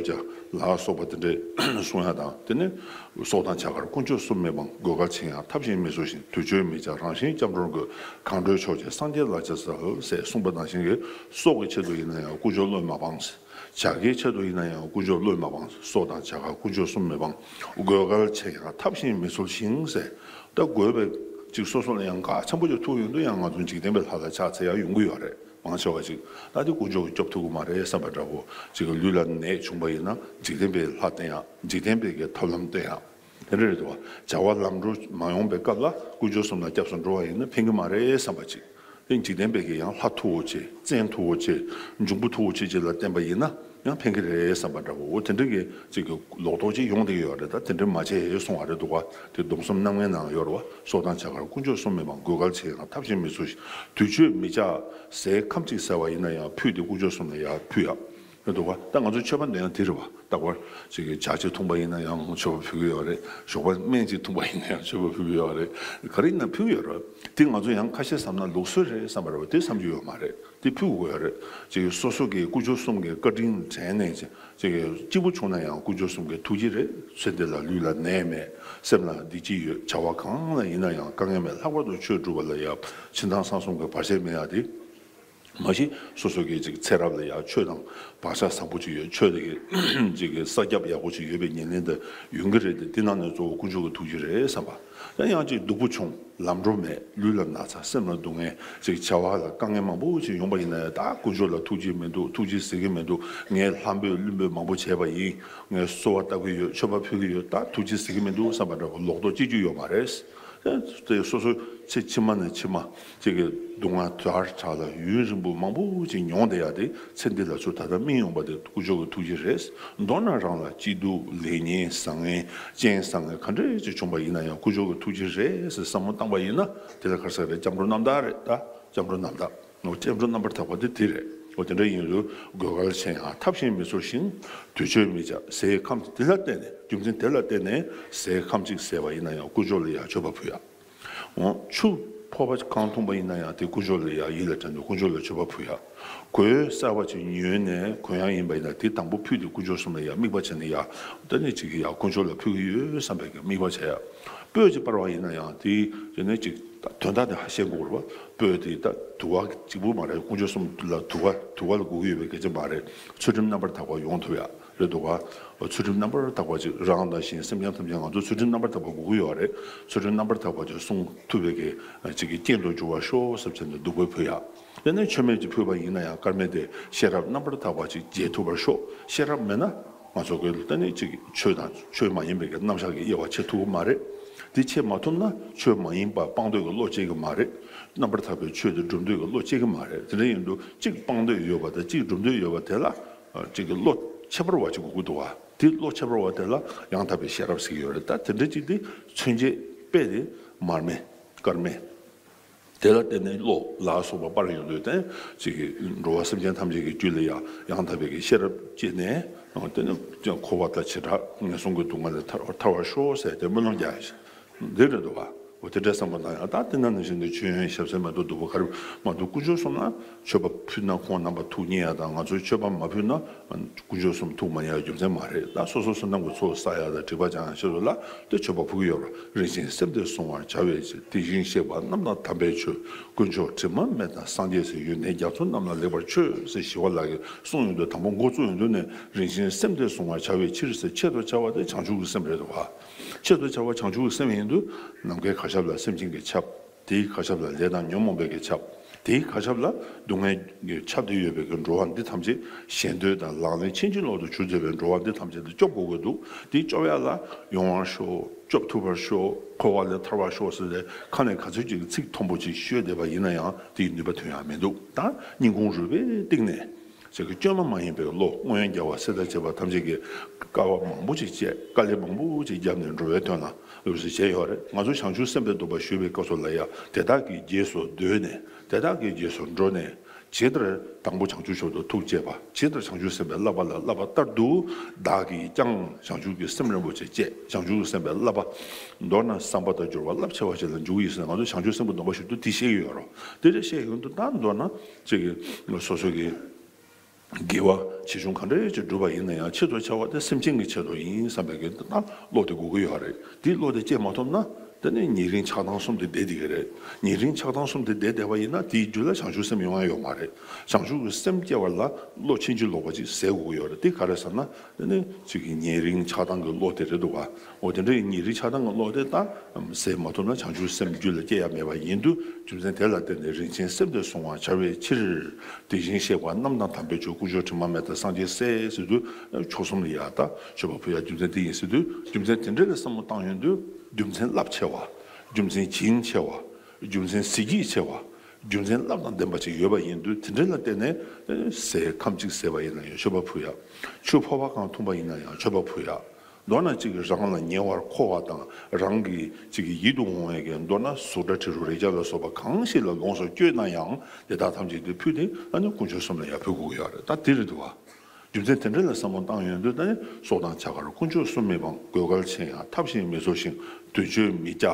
བྱ་ལ་སོགས་པ་དེ་འདྲས་གསུང་ཡ་དང་། དེ་ནས་སྲོག་དང་བྱ་དཀར་དཀོན་མཆོག་གསུམ་མི་སྤང་། དགོས་གལ་ཆེ་ཡང་ཐབས་གཞན་མི་འཚོལ་ཞིང་། དུས་མཆོད་མི་བྱ་རང་གཞན་སྐྱབས་འགྲོར་འགོད། གང་འགྲོའི་ཕྱོགས་ཀྱི་སངས་རྒྱས་ལ་ཕྱག་འཚལ་ཟེར་གསུངས་པ་ནང་བཞིན་གྱི་སྲོག་གི་ཆེད་དུ་ཡིན་ན་ཡང་དཀོན་མཆོག་བློས་མ་སྤངས། བྱ་དགའི་ཆེད་དུ་ཡིན་ན་ཡང་དཀོན་མཆོག་བློས་མ་སྤངས། སྲོག་དང་བྱ་དཀར་དཀོན་མཆོག་གསུམ་མི་སྤང་། དགོས་གལ་ཆེ་ཡང་ཐབས་གཞན་མི་འཚོལ་ཞིང་ཟེར། ད་དགོས་པའི་ཅིག་སོ་སོ་ལ་ཡང་གལ་ཆེན་པོ་ཅིག་ཐུག་ཡོང་དུས་ཡང་ང་ཚོ་འཇིག་རྟེན་པའི་ལྷ་ལ་ཕྱག་འཚལ་ཡ་ཡོང་གི་ཡོད་རེད། མང་ཆེ་བ་ཅིག་ད་དེ་དཀོན་མཆོག་གིས་སྐྱོབ་ཐུབ་ཀྱི་མ་རེད་བསམ་པ་འདྲ་བོ། ཅིག་ལུས་ལ་ནད་བྱུང་པ་ཡིན་ན་འཇིག་རྟེན་པའི་ལྷ་བསྟེན་ཡ། འཇིག་རྟེན་པའི་གི་ཐབས་ལམ་བསྟེན་ཡ། དེ་འདྲ་རེད་འདུག་བ། བྱ་བ་ལམ་འགྲོ་མ་ཡོང་པའི་སྐབས་ལ་དཀོན་མཆོག་གསུམ་ལ་སྐྱབས་སུ་འགྲོ་བ་ཡིན་ན་ཕན་གྱི་མ་རེད་བསམ་པ་ཅིག་དེ་འཇིག་རྟེན་པའི་གི་ཡང་ལྷ་མཐུ་བོ་ཆེ། བཙན་མཐུ་བོ་ཆེ། འབྱུང་པོ་མཐུ་བོ་ཆེ་ཅིག་ལ་བརྟེན་པ་ཡིན་ན་ཡང་ཕན་གྱི་རེད་བསམ་པ་འདྲ་བོ། འོ་དེ་འདྲ་གི་ཅིག་གི་ལོག་རྟོག་ཅིག་ཡོང་བསྡད་ཀྱི་ཡོད་རེད། ད་དེ་འདྲ་མ་བྱེད་གསུང་བ་རེད་འདུག་བ། དེ་སྡོམ་གསུམ་རྣམ་ངེས་ནང་ཡོད་རེད་བ། སྲོག་དང་བྱ་དཀར་དཀོན་མཆོག་གསུམ་མི་སྤང་། དགོས་གལ་ཆེ་ཡང་ཐབས་གཞན་མི་འཚོལ་ཞིང་། དུས་མཆོད་མི་བྱ་ཟས་ཁམ་གཅིག་ཟས་པ་ཡིན་ན་ཡང་ཕུད་དེ་དཀོན་མཆོག་གསུམ་ལ་ཡར་ཕུལ་ཡ། རེད་འདུག་བ། ད་ང་ཚོའི་མཆོད་པ་འདོན་ཡ་དེ་རེད་བ། རྟག་པར་ཅིག་གི་ཇ་གཅིག་འཐུང་པ་ཡིན་ན་ཡང་མཆོད་པ་ཕུལ་གྱི་ཡོད་རེད། ཞོགས་པ་སྨན་གཅིག་འཐུང་པ་ཡིན་ན་ཡང་མཆོད་པ་ཕུལ་གྱི་ཡོད་རེད། ག་རེ་ཡིན་ན་ཕུལ་གྱི་ཡོད་རེད། དེ་ང་ཚོ་ཡང་ཁ་ཤས་བསམ་ན་ལུགས་སྲོལ་རེད་བསམ་པ་རེད་བ། དེ་བསམ་རྒྱུ་ཡོད་མ་རེད། དེ་ཕུལ་དགོས་ཡོད་རེད། ཅིག་གི་སོ་སོ་གི་དཀོན་མཆོག་གསུམ་གི་བཀའ་དྲིན་དྲན་ནས་ཅིག་གི་སྐྱིད་པོ་བྱུང་ན་ཡང་དཀོན་མཆོག་གསུམ་གི་ཐུགས་རྗེ་རེད། ཚེ་འདི་ལ་ལུས་ལ་ནད་མེད། སེམས་ལ་བདེ་སྐྱིད་ཡོད། བྱ་བ་གང་ལ་ཡིན་ན་ཡང་དཀའ་ངལ་མེད། ལྷག་པར་དུ་ཆོས་སྒྲུབ་པ་ལ་ཡང་ཕྱི་ནང་གསང་གསུམ་གྱི་བར་ཆད་མེད་ཡ་དེ། མ་གཞི་སོ་སོ་གི་ཅིག་ཚེ་རབས་ལ་ཡང་ཆོས་དང་བག་ཆགས་བཟང་པོ་ཅིག་ཡོད། ཆོས་དེ་གི་ཅིག་གི་ས་རྒྱབ་ཡག་པོ་ཅིག་ཡོད་པའི་ཉེར་ལེན་དེ་ཡོང་གི་རེད་དེ། དེ་ནང་ནས་གཙོ་བོ་དཀོན་མཆོག་གི་ཐུགས་རྗེ་རེད་བསམ་པ། ཡང་ཡང་ཅིག་སྡུག་པོ་བྱུང་། ལམ་འགྲོ་མེད། ལུས་ལ་ན་ཚ། སེམས་ལ་སྡུག་བསྔལ། ཅིག་བྱ་བ་ལ་དཀའ་ངལ་མང་པོ་ཅིག་ཡོང་པ་ཡིན་ན་ཡང་ད་དཀོན་མཆོག་ལ་ཐུགས་རྗེ་མི་འདུག་ཐུགས་རྗེ་གཟིགས་ཀྱི་མི་འདུག་ངས་ལྷ་འབོད་ཀླུ་འབོད་མང་པོ་བྱས་པ་ཡིན། ངས་གསོལ་བ་བཏབ་ཀྱི་ཡོད། མཆོད་པ་ཕུལ་གྱི་ཡོད། ད་ཐུགས་རྗེ་གཟིགས་ཀྱི་མི་འདུག་བསམ་པ་འདྲ་བོ་ལོག་རྟོག་སྐྱེ་རྒྱུ་ཡོད་མ་རེད། དེ་སོ་སོ་ཚེ་ཕྱི་མ་ནས་ཕྱི་མ་ཅིག་གི་སྡུག་བསྔལ་དལ་དྲགས་ལ་ཡུན་རིང་པོ་མང་པོ་ཅིག་མྱོང་བསྡད་ཡ་དེ་ཚེ་འདི་ལ་ཚུར་ད་ལྟ་སྨིན་ཡོང་པ་དེ་དཀོན་མཆོག་གི་ཐུགས་རྗེ་རེད། མདོར་ན་རང་ལ་སྐྱིད་སྡུག་ལེགས་ཉེས་བཟང་ངན་རྐྱེན་བཟང་ངན་ག་འདྲས་ཅིག་བྱུང་པ་ཡིན་ན་ཡང་དཀོན་མཆོག་གི་ཐུགས་རྗེ་རེད་ཟེར་བསམ་བློ་བཏང་པ་ཡིན་ན་དེ་ལ་ག་རེ་ཟེར་རེད། སྐྱབས་འགྲོ་རྣམ་དག་རེད། ད་སྐྱབས་འགྲོ་རྣམ་དག་ནོ། སྐྱབས་འགྲོ་རྣམ་པར་དག་པ་དེ་དེ་རེད། འོ་དེ་འདྲ་ཡིན་དུས་དགོས་གལ་ཆེ་ཡང་ཐབས་གཞན་མི་འཚོལ་ཞིང་། དུས་མཆོད་མི་བྱ་ཟས་ཁམ་དེ་ལ་བརྟེན་ནས་རྒྱུ་མཚན་དེ་ལ་བརྟེན་ནས་ཟས་ཁམ་གཅིག་ཟས་པ་ཡིན་ན་ཡང་དཀོན་མཆོག་ལ་ཡང་མཆོད་པ་ཕུལ་ཡ། འོ་ཆུ་ཕོར་པ་གང་འཐུང་པ་ཡིན་ན་ཡང་དེ་དཀོན་མཆོག་ལ་ཡང་ཡིད་ལ་དྲན་ནས་དཀོན་མཆོག་ལ་མཆོད་པ་ཕུལ་ཡ། གོས་གསར་པ་ཅིག་ཉོས་ནས་གོན་ཡ་ཡིན་པ་ཡིན་ན་དེ་དང་པོ་ཕུད་དེ་དཀོན་མཆོག་གསུམ་ལ་ཡང་དམིགས་པ་བྱས་ནས་ཡ་ད་ནི་ཅིག་ཡ་དཀོན་མཆོག་ལ་ཕུལ་གྱི་ཡོད་བསམ་པའི་དམིགས་པ་བྱས་ཡ། སྤོས་ཅིག་སྤར་བ་ཡིན་ན་ཡང་དེ་དེ་ནས་ཅིག་དོན་དག་དེ་ཧ་ཤེས་དགོས་རེད་བ། སྤོས་དེ་ད་དུ་བ་གཅིག་པུ་མ་རེད། དཀོན་མཆོག་གསུམ་ལ་དུ་བ་དུ་བ་ལ་དགོས་ཀྱི་ཡོད་པའི་སྐད་ཆ་མ་རེད། ཚུལ་ཁྲིམས་རྣམ་པར་དག་པ་ཡོང་ཐུབ་ཡ་རེད་འདུག་ག་ཚུལ་ཁྲིམས་རྣམ་པར་དག་པ་ཅིག་རང་དང་གཞན་སེམས་ཅན་ཐམས་ཅད་ང་ཚོ་ཚུལ་ཁྲིམས་རྣམ་པར་དག་པ་དགོས་ཀྱི་ཡོད་རེད། ཚུལ་ཁྲིམས་རྣམ་པར་དག་པ་ཅིག་སྲུང་ཐུབ་པའི་གི་ཅིག་གི་རྐྱེན་དུ་འགྱུར་བར་ཤོག་ཟེར་བྱས་ནས་བདུག་སྤོས་ཕུལ་ཡ། དེ་ནས་མཆོད་མེ་ཅིག་ཕུལ་བ་ཡིན་ན་ཡང་དཀར་མེ་དེ་ཤེས་རབ་རྣམ་པར་དག་པ་ཅིག་རྒྱས་ཐུབ་པར་ཤོག་ཤེས་རབ་མེད་ན་ང་ཚོ་གི་ད་ནི་ཅིག་ཆོས་དང་ཆོས་མ་ཡིན་པའི་གི་རྣམ་གཞག་གི་དབྱེ་བ་ཕྱེ་ཐུབ་ཀྱི་མ་རེད། དེ་ཕྱེ་མ་ཐུབ་ན་ཆོས་མ་ཡིན་པ་སྤང་འདོད་ཀྱི་བློ་སྐྱེ་གི་མ་རེད། རྣམ་པར་དག་པའི་ཆོས་དེ་སྒྲུབ་འདོད་ཀྱི་བློ་སྐྱེ་གི་མ་རེད། དེ་འདྲ་ཡིན་དུས་གཅིག་སྤང་འདོད་ཡོད་པ་དང་གཅིག་སྒྲུབ་འདོད་ཡོད་པ་དེ་ལ་ཅིག་གི་བློ་ཁྱད་པར་བ་ཅིག་དགོས་ཀྱི་འདུག་བ། དེ་བློ་ཁྱད་པར་བ་དེ་ལ་ཡང་དག་པའི་ཤེས་རབ་ཟེར་གྱི་ཡོད་རེད། ད་དེ་འདྲ་ཅིག་དེ་མཚོན་བྱེད་དཔེ་དེ་མར་མེ་དཀར་མེ། དེ་ལ་བརྟེན་ནས་བློ་ལ་སོགས་པ་སྤར་ཡོང་དུས་དེ་ཅིག་གི་འགྲོ་བ་སེམས་ཅན་ཐམས་ཅད་ཀྱི་རྒྱུད་ལ་ཡང་ཡང་དག་པའི་གི་ཤེས་རབ་སྐྱེས་ནས་དེ་ནི་འཁོར་བ་དང་བྱེ་བྲག་ངན་སོང་གི་སྡུག་བསྔལ་ལས་ཐར་ཐར་བར་ཤོག་ཟེར་ཏེ་སྨོན་ལམ་རྒྱག་ཡ་འདི་རེད་འདུག་བ། འོ་དེ་འདྲའི་བསམ་པ་དང་ཡང་ད་དེ་ན་ནང་བཞིན་དུ་མཆོད་ཡོན་ཞབས་བསིལ་མ་གཏོགས་བདུག་སྤོས་ག་རེ་མ་གཏོགས་དཀོན་མཆོག་གསུམ་ལ་མཆོད་པ་ཕུལ་ན་ཁོང་རྣམ་པ་ཐུགས་མཉེས་ཡ་དང་ང་ཚོས་མཆོད་པ་མ་ཕུལ་ན། དཀོན་མཆོག་གསུམ་ཐུགས་མ་མཉེས་པའི་རྒྱུ་མཚན་མ་རེད། ད་སོ་སོ་བསོད་ནམས་ཀྱི་ཚོགས་བསགས་ཡ་དང་སྒྲིབ་པ་སྦྱང་ཡ་ཆེད་དུ་ལ་དེ་མཆོད་པ་ཕུལ་གྱི་ཡོད་རེད། རིན་ཆེན་སེམས་དེ་བསྲུང་བར་བྱ་བའི་ཕྱིར། དེ་བཞིན་གཤེགས་པ་རྣམས་དང་དམ་པའི་ཆོས། དཀོན་མཆོག་དྲི་མ་མེད་དང་སངས་རྒྱས་སྲས། ཡོན་ཏན་རྒྱ་མཚོ་རྣམས་ལ་ལེགས་པར་མཆོད། ཟེར་ཞི་བ་ལྷ་གིས་གསུངས་ཡོང་དུས་དང་པོ་འགོ་བཙུགས་ཡོང་དུས་ནས་རིན་ཆེན་སེམས་དེ་བསྲུང་བར་བྱ་བའི་ཕྱིར་ཟེར་ཆེད་དུ་བྱ་བ་དེ་བྱང་ཆུབ་ཀྱི་སེམས་རེད་འདུག་ག་ཆེད་དུ་བྱ་བ་བྱང་ཆུབ་ཀྱི་སེམས་ཡིན་དུས་ནམ་མཁའི་གར་ཁྱབ་ལ་སེམས་ཅན་གྱིས་ཁྱབ། དེའི་གར་ཁྱབ་ལ་ལས་དང་ཉོན་མོངས་པའི་གིས་ཁྱབ། དེའི་གར་ཁྱབ་ལ་སྡུག་བསྔལ་གྱིས་ཁྱབ་སྟེ་ཡོད་པའི་གི་འགྲོ་བ་འདི་ཐམས་ཅད་ཞེ་འདོད་དང་ལག་ལེན་ཕྱིན་ཅི་ལོག་ཏུ་གྱུར་བསྡད་པའི་འགྲོ་བ་འདི་ཐམས་ཅད་ལ་སྐྱོབ་དགོས་ཀྱི་འདུག་དེ་སྐྱོབ་ཡ་ལ་ཡོང་བར་ཤོག་སྐྱོབ་ཐུབ་པར་ཤོག་འཁོར་བ་ལས་ཐར་བར་ཤོག་ཟེར་ཏེ་ཁ་ནས་ག་ཚོད་ཅིག་ཚིག་མཐོན་པོ་ཅིག་ཤོད་བསྡད་པ་ཡིན་ན་ཡང་དེའི་ནུས་པ་ཐོན་ཡ་མི་འདུག་ད་སྙིང་ཁུང་རུས་པའི་གཏིང་ནས་ ཅིག་གི་བཅོས་མ་མ་ཡིན་པའི་བློ། སྔོན་རྒྱལ་བ་སྲས་དང་བཅས་པ་ཐམས་ཅད་ཀྱིས་དཀའ་བ་མང་པོ་ཅིག་སྤྱད། དཀའ་ལས་མང་པོ་ཅིག་བརྒྱབ་ནས་འགྲོ་བའི་དོན་ལ་ལུས་སུ་བྱས་ཡོད་རེད། ང་ཚོ་བྱང་ཆུབ་སེམས་དཔའི་སྡོམ་པ་ཞུ་བའི་སྐབས་སུ་ལ་ཡང་དེ་དག་གི་རྗེས་སུ་ཟློས་ནས། དེ་དག་གི་རྗེས་སུ་འགྲོ་ནས། ཇི་ལྟར་དང་པོ་བྱང་ཆུབ་མཆོག་ཏུ་ཐུགས་བསྐྱེད་པ། ཇི་ལྟར་བྱང་ཆུབ་སེམས་དཔའི་བསླབ་པ་ལ་བསླབ་པ་ལྟར་དུ། བདག་གིས་ཀྱང་བྱང་ཆུབ་ཀྱི་སེམས་རིན་པོ་ཆེ་བསྐྱེད། བྱང་ཆུབ་ཀྱི་སེམས་དཔའི་བསླབ་པ། མདོར་ན་བསམ་པ་དང་སྦྱོར་བ་རླབས་ཆེ་བ་ཞིག་ལ་འཇུག་ཡིན་ཟེར། ང་ཚོ་བྱང་ཆུབ་སེམས་དཔའི་སྡོམ་པ་ཞུ་དུས་དེ་བཤད་ཀྱི་ཡོད་རེད། དེ་འདྲ་བཤད་ཡོང་དུས་ད་མདོར་ན་ཅིག་གི་སོ་སོ་གི་དགེ་བ་ཆེ་ཆུང་ག་འདྲ་ཅིག་བསྒྲུབས་པ་ཡིན་ན་ཡང་ཆེས་མཐོའི་ཆེ་བ་དེ་སེམས་ཅན་གྱི་ཆེད་དུ་ཡིན་བསམ་པའི་གི་ད་བློ་དེ་དགོས་ཀྱི་ཡོད་རེད། དེ་བློ་དེ་སྐྱེ་མ་ཐུབ་ན། དེ་ནི་ཉེ་རིང་ཆགས་སྡང་གསུམ་དེ་བསྡད་བསྡད་ཀྱི་རེད། ཉེ་རིང་ཆགས་སྡང་གསུམ་དེ་བསྡད་བསྡད་པ་ཡིན་ན་དེའི་རྒྱུད་ལ་བྱང་ཆུབ་སེམས་ཡོང་ཡ་ཡོད་མ་རེད། བྱང་ཆུབ་ཀྱི་སེམས་སྐྱེ་བ་ལ་བློ་ཕྱིན་ཅི་ལོག་པ་ཅིག་ཟད་དགོས་ཀྱི་ཡོད་རེད། དེ་ག་རེ་ཟེར་ན། དེ་ནི་ཅིག་གི་ཉེ་རིང་ཆགས་སྡང་གི་བློ་དེ་རེད་འདུག་བ། འོ་དེ་འདྲའི་ཉེ་རིང་ཆགས་སྡང་གི་བློ་དེ་ད་ཟད་མ་ཐུབ་ན་བྱང་ཆུབ་སེམས་རྒྱུད་ལ་སྐྱེ་ཡ་མེད་པ་ཡིན་དུས། རྒྱུ་མཚན་དེ་ལ་བརྟེན་ནས་རིན་ཆེན་སེམས་དེ་བསྲུང་བར་བྱ་བའི་ཕྱིར། དེ་བཞིན་གཤེགས་པ་རྣམས་དང་དམ་པའི་ཆོས། དཀོན་མཆོག་དྲི་མ་མེད་དང་སངས་རྒྱས་སྲས་ཟེར་དུས། མཆོག་གསུམ་ལ་ཡ་ད་མཆོད་པ་ཕུལ་ཡ་རྒྱུ་མཚན་དེ་ཡིན་ཟེར་དུས། རྒྱུ་མཚན་དེ་འདྲ་ལ་བསམ་བློ་བཏང་ཡོང་དུས། རྒྱུ་མཚན་རླབས་ཆེ་བ། རྒྱུ་མཚན་བྱིན་ཆེ་བ། རྒྱུ་མཚན་གཟི་བརྗིད་ཆེ་བ། རྒྱུ་མཚན་རླབས་དང་ལྡན་པ་ཅིག་ཡོད་པ་ཡིན་དུས། དེ་འདྲ་ལ་བརྟེན་ནས་ཟས་ཁམ་གཅིག་ཟས་པ་ཡིན་ན་ཡང་མཆོད་པ་ཕུལ་ཡ། ཆུ་ཕོར་པ་གང་འཐུང་པ་ཡིན་ན་ཡང་མཆོད་པ་ཕུལ་ཡ། མདོར་ན་གཅིག་གིས་རང་ལ་ཉེ་བར་མཁོ་བ་དང་། རང་གི་གཅིག་གི་ཡིད་དུ་འོང་བའི་གི། མདོར་ན་གཟུགས་སྒྲ་དྲི་རོ་རེག་བྱ་ལ་སོགས་པ་གང་ཞིག་ལ་ལོངས་སུ་སྤྱོད་ན་ཡང་། དེ་དག་ཐམས་ཅད་དེ་ཕུལ་ཏེ་ཨ་ནི་དཀོན་མཆོག་གསུམ་ལ་ཡར་ཕུལ་དགོས་ཀྱི་ཡོད་རེད། ད་དེ་རེད་འདུག་བ། རྒྱུ་མཚན་དེ་འདྲ་ལ་བསམ་བློ་བཏང་ཡོང་དུས། ད་ནི་སྲོག་དང་བྱ་དགར་དཀོན་མཆོག་གསུམ་མི་སྤང་། དགོས་གལ་ཆེ་ཡང་ཐབས་གཞན་མི་འཚོལ་ཞིང་། དུས་མཆོད་མི་བཅག་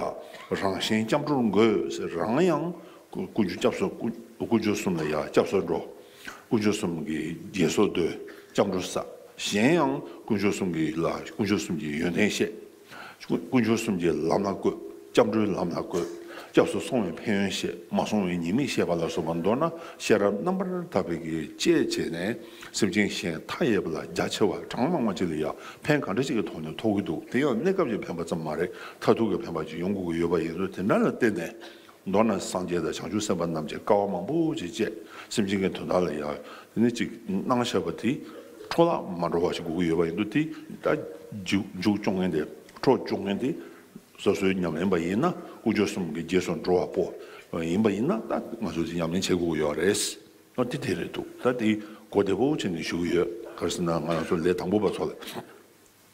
རང་གཞན་སྐྱབས་འགྲོར་འགོད་ཟེར། རང་ཡང་དཀོན་མཆོག་སྐྱབས་སུ། དཀོན་མཆོག་གསུམ་ལ་ཡར་སྐྱབས་སུ་འགྲོ། དཀོན་མཆོག་གསུམ་གྱི་རྗེས་སུ་ཟློས། སྐྱབས་འགྲོ་བསགས། གཞན་ཡང་དཀོན་མཆོག་གསུམ་གྱི་ལ། དཀོན་མཆོག་གསུམ་གྱི་ཡོན་ཏན་བཤད། དཀོན་མཆོག་གསུམ་གྱི་ལམ་ལ་བཀོད། སྐྱབས་འགྲོའི་ལམ་ལ་བཀོད། སྐྱབས་སུ་སོང་བའི་ཕན་ཡོན་བཤད། མ་སོང་བའི་ཉེས་དམིགས་བཤད་པ་ལ་སོགས་པ། མདོར་ན་ཤེས་རབ་རྣམ་པར་དག་པའི་གི་དཔྱད་བྱས་ནས། སེམས་ཅན་གཞན་མཐའ་ཡས་པ་ལ་རྒྱ་ཆེ་བ་གྲངས་མང་བ་ཅིག་ལ་ཡང་ཕན་ག་འདྲ་ཅིག་གི་ཐོག་ནས་ཐོགས་ཀྱི་འདུག་དེ་ཡང་གནས་སྐབས་ཀྱི་ཕན་པ་ཙམ་མ་རེད། མཐར་ཐུག་གི་ཕན་པ་ཅིག་ཡོང་དགོས་ཀྱི་ཡོད་པ་ཡིན་ཙང་། དེ་འདྲ་ལ་བརྟེན་ནས། མདོར་ན་སངས་རྒྱས་དང་བྱང་ཆུབ་སེམས་དཔའ་རྣམས་ཀྱིས་དཀའ་བ་མང་པོ་ཅིག་སྤྱད། སེམས་ཅན་གྱི་དོན་དག་ལ་ཡང་དེ་ནི་ཅིག་གནང་བཞག་པ་དེ་འཕྲོ་བརླག་མ་འགྲོ་བ་ཞིག་དགོས་ཀྱི་ཡོད་པ་ཡིན་དུས། དེ་ད་མཇུག་མཇུག་སྐྱོང་མཁན་དེ། འཕྲོ་སྐྱོང་མཁན་དེ། སོ་སོའི་ཉམས་ལེན་པ་ཡིན་ན། དཀོན་མཆོག་གསུམ་གྱི་རྗེས་སུ་འགྲོ་བ་པོ་ཡིན་པ་ཡིན་ན། ད་ང་ཚོས་དེ་ཉམས་ལེན་བྱེད་དགོས་ཀྱི་ཡོད་རེད། ཨ། དེ་དེ་རེད་འདུག་ད་དེ་གོ་བདེ་པོ་བྱས་ནས་ཞུ་གི་ཡོད། ག་རེ་ཟེར་ན། ང་རང་ཚོ་ལས་དང་པོ་པ་ཚོ་ལ།